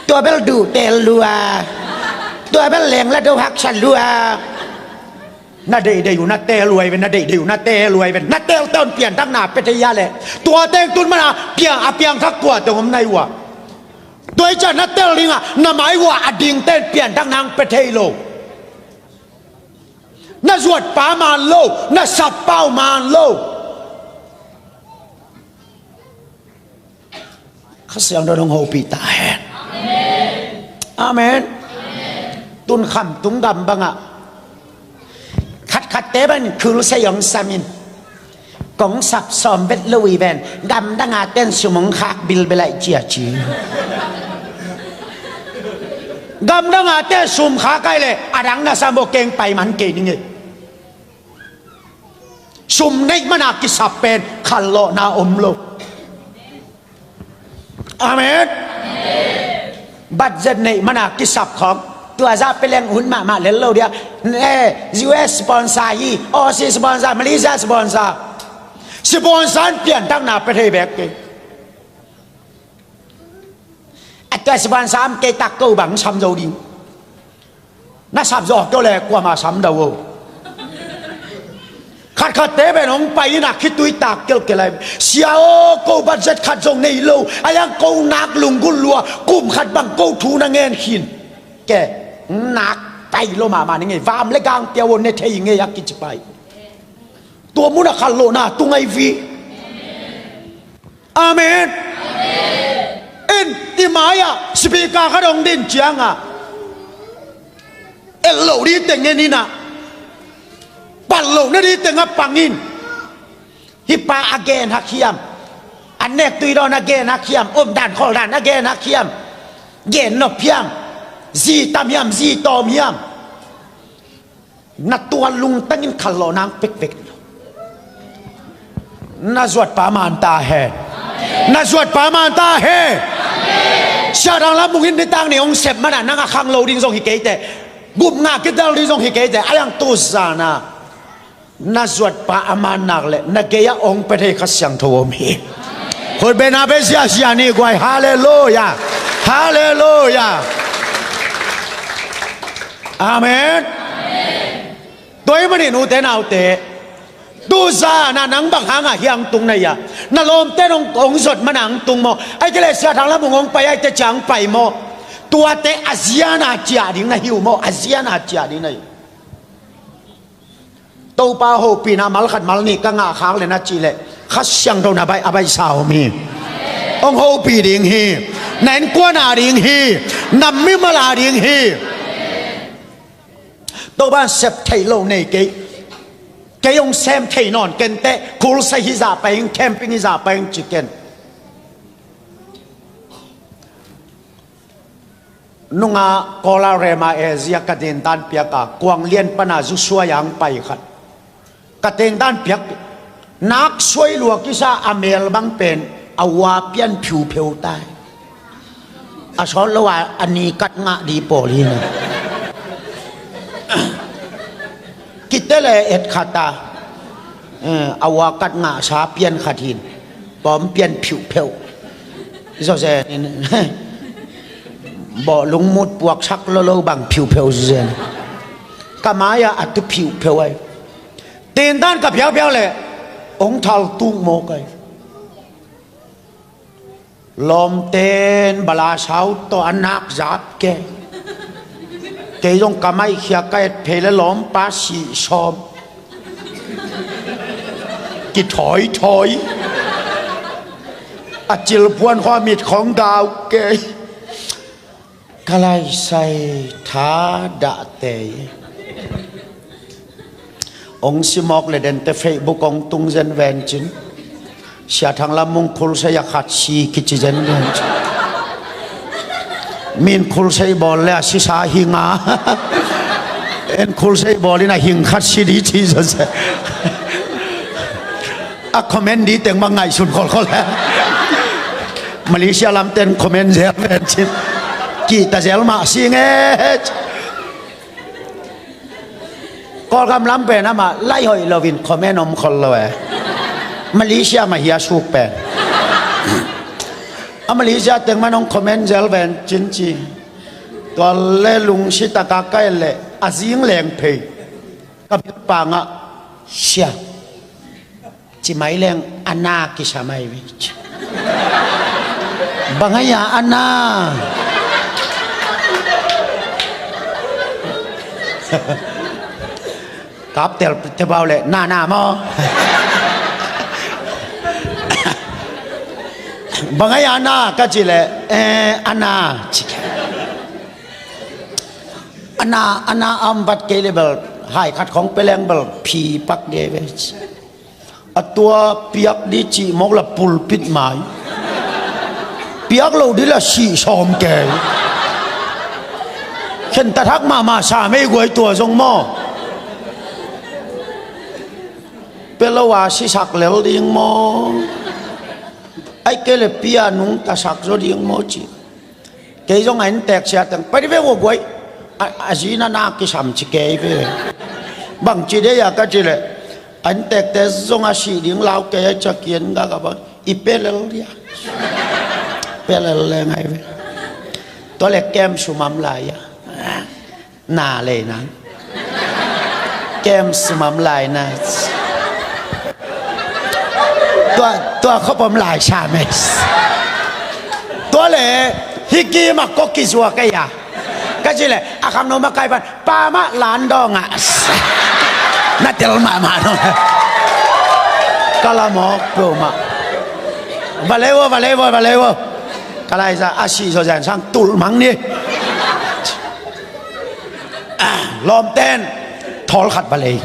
Tua bel duh tel lua. Tua bel leng la do haksa lua. Na deihdeih uh na tel uai ve, na deihdeih uh na tel uai ve. Na tel ton pianthakna pe thei a le. Tua teng tun mana piang a piangthak kua teng om nai ua. Tua i ca na tel dinga na mai ua a ding ten pianthakna ang pe thei lo. Na zuatpa man lo, na sappau man lo. Kha Siangtho hong hopih ta hen. Amen. Tun khamtung gam bangah khatkhatte ban khul sa yong samin. Kong sap sawm vet lo i ven, gamdanga ten sum hong khak bilbel aih cia ci. Gamdanga ten sum khak aih le adang na sam bo keng pai man kei ning ei. Sum neih mana kisap pen khallawhna om lo. Amen. Budget neih mana kisap khawng tua zah pe leng hun mahmah lel lo dia. Eh, U S sponsor hi, Aussie sponsor, Malaysia sponsor. Sponsor in pianthakna pe thei bek kei. A tua sponsor am kei tak ko bang sam zo ding. Na sap zawh kio le kuama sam dau o. Khatkhatte pen hong pai ina khitui tak kelkel ai. Sia aw, ko budget khat zong nei lo. A yang ko nak lunggulh lua, kum khat bang ko thu na ngen khin. Ke nak pai lo mahmah ni ngei. Vam le gang pia wo ne thei ngei a kici pai. Tua muna khallohna tung ai vi. Amen. En i mai-ah speaker khat hong din cianga et loh dih teng en ina, pat loh na dih tengah pangin. Hih pa a gen hak hiam? An nek tui dawn a gen hak hiam? Omdan kholdan a gen hak hiam? Gen nop hiam? Zi tam hiam? Zi tawm hiam? Na tua lungtangin khalloh nang pekpek lo. Na zuatpa man ta hen. Na zuatpa man ta hen. Siadang lam mungin nitang ni hong sep mana nang a khang lo ding zong hi keite. Gupnga kidal ding zong hi keite. A yang tu zana Na zuatpa a man nak le na gei-ah ong pia thei Kha Siangtho om hi. Khut beng a pia ziahziah ni guai. Halleluiah. Halleluiah. Amen. Tua ahih manin ute naute, tu zan ah nang bang hangah hiang tung na hia? Na lawmte in ong, ong zuat man a ong tung maw? Ahih kei leh Sia Thang Lam Mung ong pai a, eite ciang pai maw? Tuate a zian a ciah ding na hi uh maw? A zian a ciah ding na hi uh. Topa hopihna mal khat mal nih ka ngah khak leh na cih leh Kha Siangtho na baih, a baihsa om hi. Ong hopih ding hi. Na innkuan a ding hi. Na mimal a ding hi. Topa in sep theih loh nei kei. Kei ong sem thei nawn ken teh, khulsai hi zah pai ing, camping hi zah pai ing ci ken. Nunga Kuala Rema Asia ka dindan piak a, Kuang Lian pan a Joshua yang pai khat. Ka dindan piak, nak suai lua kisa, a mel bang pen a ua pian phiupheu tai. A sawt lo a, a ni kat ngah di pawl hi na. Kite le et khat a, eh, a ua kat ngahsa pian khat hi in, pawm pian phiupheu. Zawzen in, bawh lungmut puaksak lolo bang phiupheu zawzen. Ka mai-ah a tu phiupheu ai. Dindan ka piakpiak leh ong thal tuk mawk ai. Lawmten balasau tawh a nak zap kei. Kei zong ka maihkhia ka et phei le lawmpa sih sawm. Kithawithawi. A cilpuan khua mit khong gau kei. Ka laisai tha dahte. Ong si mawk le dente Facebook ong tung zen ven cin. Sia Thang Lam Mung khulsai a khat si kici zen ven cin. Min khulsai bawl le a sisa hing a. En khulsai bawl in a hing khat si di ci zawzen. A comment di teng mah ngaihsun kholkhol. Malaysia lamten comment zel pen cin. Kihta zel mah si nge. Kawlgam lam pen amah lai hoih loin comment om khol lo e. Malaysia mah hia suk pen. A Malaysia teng mah nong comment zel pen cin ci. Tua le lungsi taka kai le a zing leng phei. Ka bil pangah sia. Ci mai leng a na kisam ai ve. Bang ai a a na. Kaptel tebau le na na maw. Bang ai a na ka ci le, eh, a na ci. A na, a na a om vat kei le bel hai khat khong peleng bel phi pak de ve. A tua piak di cih mawk la pulpit mai. Piak lo di la sih sawm kei. Khen tathak mahmah sa mei guai tua zong maw. Pia lo a sisak lel ding maw. Ai kei le pia nungta sak zaw ding maw cih. Kei zong a inntek sia teng pai di ve ua guai. A, a zi na na kisam ci kei ve. Bang ci de a ka ci le. A inntekte zong a sih ding lau kei a ca kian ga ka bang. I pelel dia. Pelel le ngai ve. Tua le kem sumam lai a. Na lei na. Kem sumam lai na. Tua, tua khop om lai sa mes. Tua le, hiki ma ko kizua kei a. Ka ci le, a khang no ma kai pan, pa ma lan dong a. Na tel ma ma no. Ka la mawk peuh ma. Valeu, valeu, valeu. Ka lai sa, a si zo zan sang tul mang ni. Lawmten thawl khat va lei.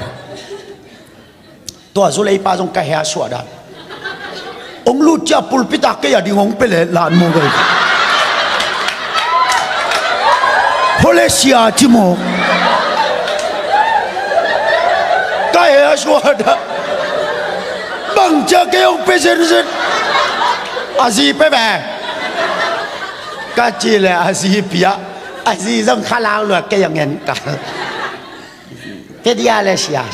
Tua zu leipa zong ka hea suah dan. Ong lut cia pulpit ah kei a ding ong pele lan mu vei. Hole sia ci mu. Ka hea suah dan. Bang cia kei ong pe zenzen. A zi pe ve. Ka ci le a zi pia. A zi zong kha lau lua kei a ngen kal. Te dia le sia.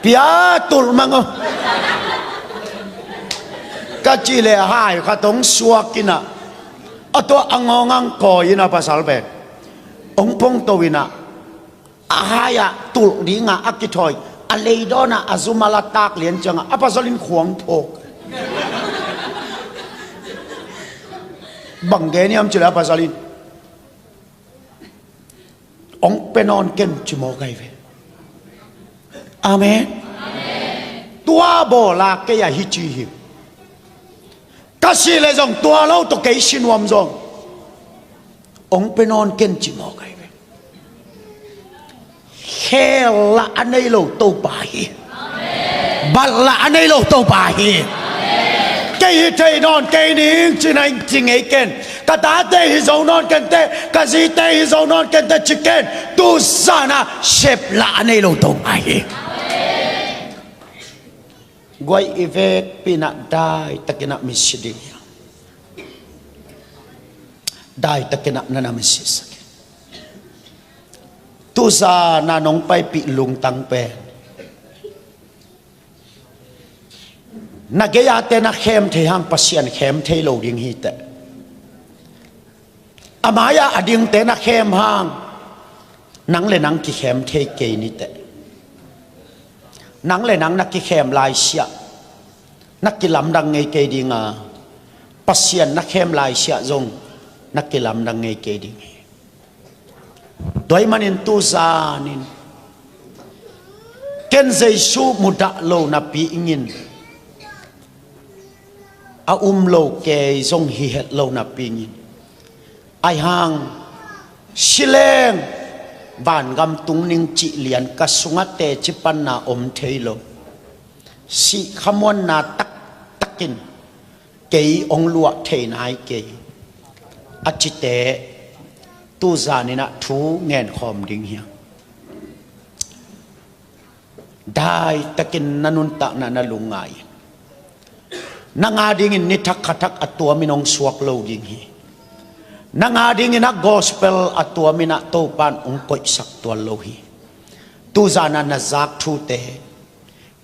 Pia tulh mang aw. Ka cih leh hai khat hong suak in ah, a tua a ngawng ang kawi in ah, pasal pen hong pongto in ah, a hai ah tulh ding a a kithawi, a leidawn ah a zum a la tak lian ciang ah a pasal in khuang phawk. Bang gen hiam cih leh a pasal in, "Hong pia nawn ken," ci mawk ahi ve. Amen. Tua bawl a kei a hi ci hi. Ka sih leh zong tua lo tawh kei si nuam zong, "Hong pia nawn ken," ci mawk ahi ve. Khel lah a nei lo Topa hi. Bat lah a nei lo Topa hi. "Kei hi thei nawn kei ning," ci na ing ci ngei ken. "Ka tate hi zo nawn ken teh, ka zite hi zo nawn ken teh," ci ken. Tu zan ah sep lah a nei lo Topa hi. Guai, i vekpi in ah daitakin ah misi ding hi. Daitakin ah na na misisak hi. Tu zan ah nong paipih lungtang pen, na gei-ate na khem thei hang Pasian khem thei lo ding hi teh. A mai-ah a dingte na khem hang nang le nang kikhem thei kei ni teh. Nang le nang na kikhem laisiah na kilamdang ngei kei ding a, Pasian na khem laisiah zong na kilamdang ngei kei ding hi. Tua ahih manin tu zanin ken Jesu mudah lo napi ingin, a um lo kei zong hi het lo napi ingin, ahi hang si leng vangam tung ning cih lian ka sungah teci panna om thei lo, sih khamuanna taktakin kei hong luah thei nai kei a cite tu zanin ah thu ngen khawm ding hi hang. Daitakin na nuntakna na lungngai in, nang a dingin ni thak kha thak a tuamin hong suak lo ding hi. Nang a dingin a gospel a tuamin ah Topan hong koihsak tuan lo hi. Tu zan ah na zak thute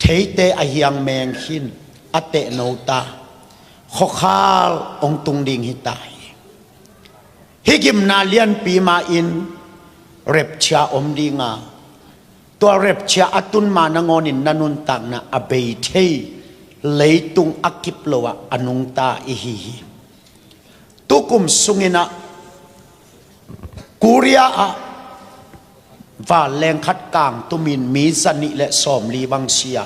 theite a hiang meng khin, a tehno ta, khuakhal hong tung ding hi ta hi. Hih gimna lianpi mah in rapture om ding a, tua rapture a tun ma nangawnin na nuntakna a bei thei leitung a kip lo ah a nungta i hi hi. Tukum sungin ah Korea ah vanleng khat kangtumin mi zanih le sawmli bang si a,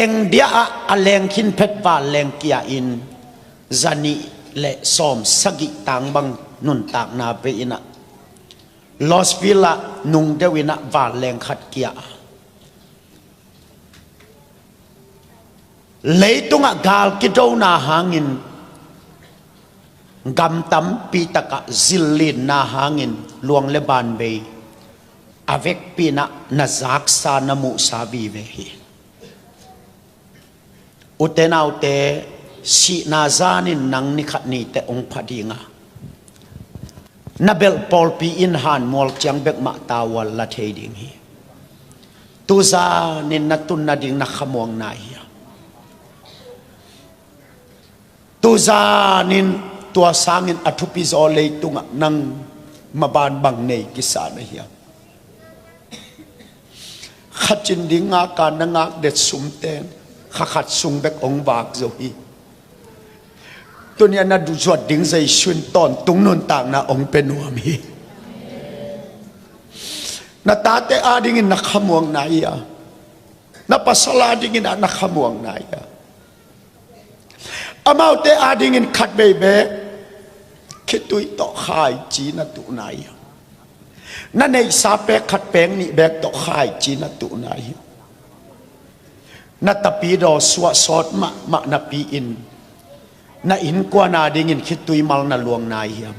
India ah a lengkhin phet vanleng kia in zanih le sawmsagih tang bang nuntakna bei in ah, Louisville ah nungdeuh in ah vanleng khat kia a, leitungah gal kidona hangin, gam tampi takah zillinna hangin luang le banvei a vekpi in ah na zaksa, na muhsa vive hi. Ute naute, sihna zanin nang ni khat ni teh hong pha ding a, na belh pawlpi in hanmual ciang bek mah tavuan la thei ding hi. Tu zanin na tun nading na khamuang nai hiam? Tu zanin tua sangin a thupi zaw leitungah nang maban bang nei kisa na hiam? Kha cin ding ngak a na ngak det sumte in kha khat sung bek hong vak zo hi. Tuni-a na zuat ding Jesu in tawntung nuntakna hong pia nuam hi. Na tate adingin na khamuang nai a, na pasal adingin ah na khamuang nai a, amaute adingin khatvei bek khitui tawh khaici na tuh nai hiam? Na neihsa pek khat pek nih bek tawh khaici na tuh nai hiam? Na tapidaw suah sawt mahmah napi-in na innkuan adingin khitui mal na luang nai hiam?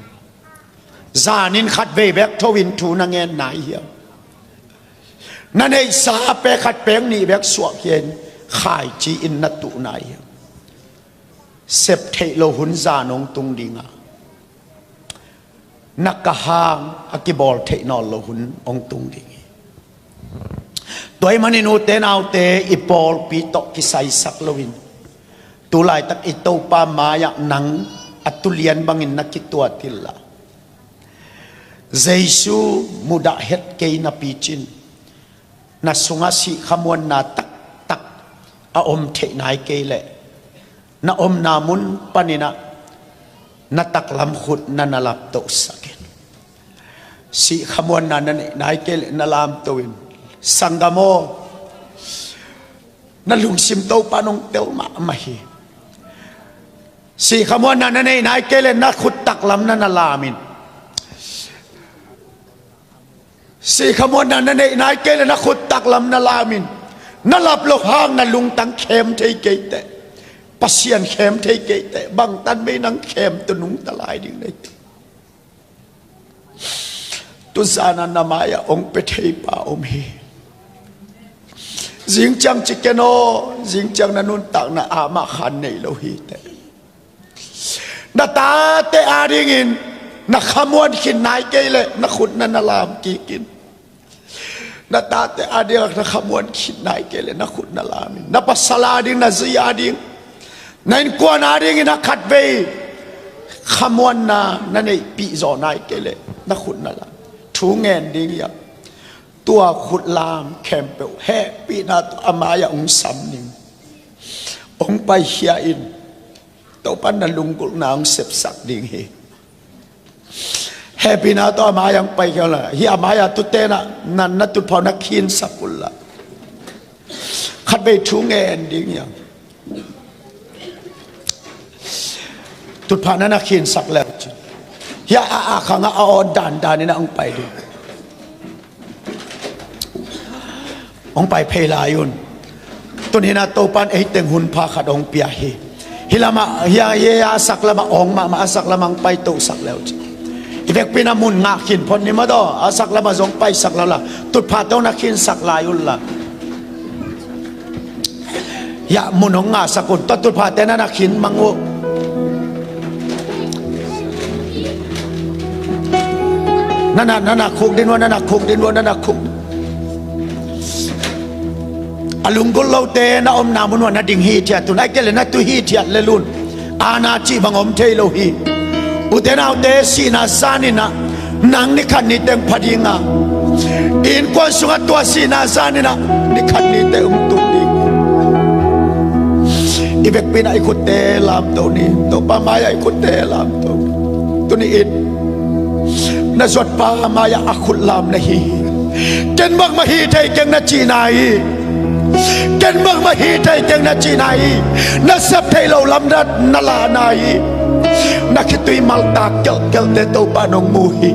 Zanin khatvei bek tho-in thu na ngen nai hiam? Na neihsa pek khat pek nih bek suahkhia-in khaici-in na tuh nai hiam? Sep theih lo hun zan hong tung ding a, na ka hang a kibawl theih nawn lo hun hong tung ding hi. Tua ahih manin ute naute, i pawlpi tawh kisaisak loin, tu laitak i Topa mai-ah nang a tulian bangin na kituat inla, Jesu mudah het kei napi cin, na sungah sihkhamuanna taktak a om theih nai kei leh, na omna mun paninah na taklam khut na na laptohsak in. Sihkhamuanna na neih nai kei leh na lamto in. Sanggam aw, na lungsim Topa nong tel mahmah hi. Sihkhamuanna na neih nai kei leh na khut taklam na na lam in. Sihkhamuanna na neih nai kei leh na khut taklam na lam in. Na lap loh hang na lungtang khem thei kei teh, Pasian khem thei kei teh, bangtan mei nang khem tawh nungta lai ding na hi. Tuzan a na mai-ah hong pia theipa om hi. Zingciang ci ken aw, zingciang na nuntakna ah mah khan nei lo hi teh. Na tate adingin na khamuan khin nai kei leh na khut na na lam kik in. Na tate adingin na khamuan khin nai kei leh na khut na lam in. Na pasal ading, na zi ading, na innkuan adingin a khatvei khamuanna na neihpih zawh nai kei leh na khut na lam. Thu ngen ding hi a, tua khut lam khempeuh hehpihna tawh a mai-ah hong sam ning. Hong paikhia in. Topa na lunggulhna hong sepsak ding hi. Hehpihna tawh a mai-ah hong paikhia unla. Hih a mai-ah tu tenah na, na tutphah na khinsak unla. Khatvei thu ngen ding hi a, tutphah na na khinsak le uh cin, hih a, a, a khangah a awn dandan inah hong pai ding. Hong pai phei lai un. Tuni inah Topa in ei teng hun pha khat hong pia hi. Hih lamah, hih a, hih a, a sak lamah awng mahmah, a sak lamah hong paitohsak le uh cin. I vekpi inah mun ngah khin phot ni maw taw, a sak lamah zong paisak lo la. Tutphah tawh na khinsak lai unla. Hiah mun hong ngahsak un, tua tutphahte na na khin mang uh. Na na, na na khuk din uh, na na khuk din uh, na na khuk. A lunggulh lote na omna mun uh na ding hithiat un, ahih kei leh na tu hithiat lel un. Aana cih bang om thei lo hi. Ute naute, sihna zaninah nang ni khat ni teng pha dinga, i innkuan sungah tua sihna zaninah ni khat ni teng hong tung ding. I vekpi inah i khutte lamto ni. Topa mai-ah i khutte lamto ni. Tuni in na zuatpa mai-ah a khut lam na hi hi. Ken bangmah hi thei keng na cihna hi. Ken bangmah hi thei keng na cihna hi. Na sep theih loh lam na, na lahna hi. Na khitui maltak kelhkelhte Topa in hong mu hi.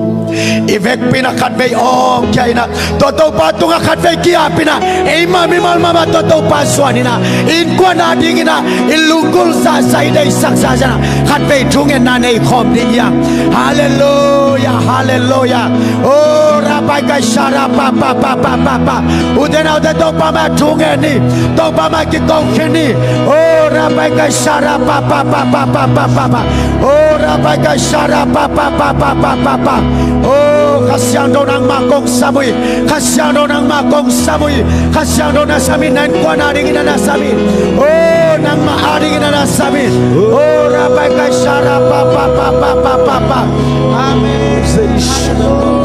I vekpi inah khatvei awngkhia inah, tua Topa tungah khatvei ki-ap inah, eimah mimal mahmah tua Topa zuan inah, i innkuan ading inah i lunggulh zahzah, i deihsak zahzah inah khatvei thungetna nei khawm ding hi hang. Halleluia, halleluia. O rabai kai sara pa pa pa pa pa pa. Ute naute, Topa mai-ah thungen ni. Topa mai-ah kiko khin ni. O rabai kai sara pa pa pa pa pa pa pa pa. O rabai kai sara pa pa pa pa pa pa pa. O Kha Siangtho nangmah kong sam uh hi. Kha Siangtho nangmah kong sam uh hi. Kha Siangtho na sam in, na innkuan adingin na sam in. O nangmah adingin na sam in. O rabai kai sara pa pa pa pa pa pa pa. Amen.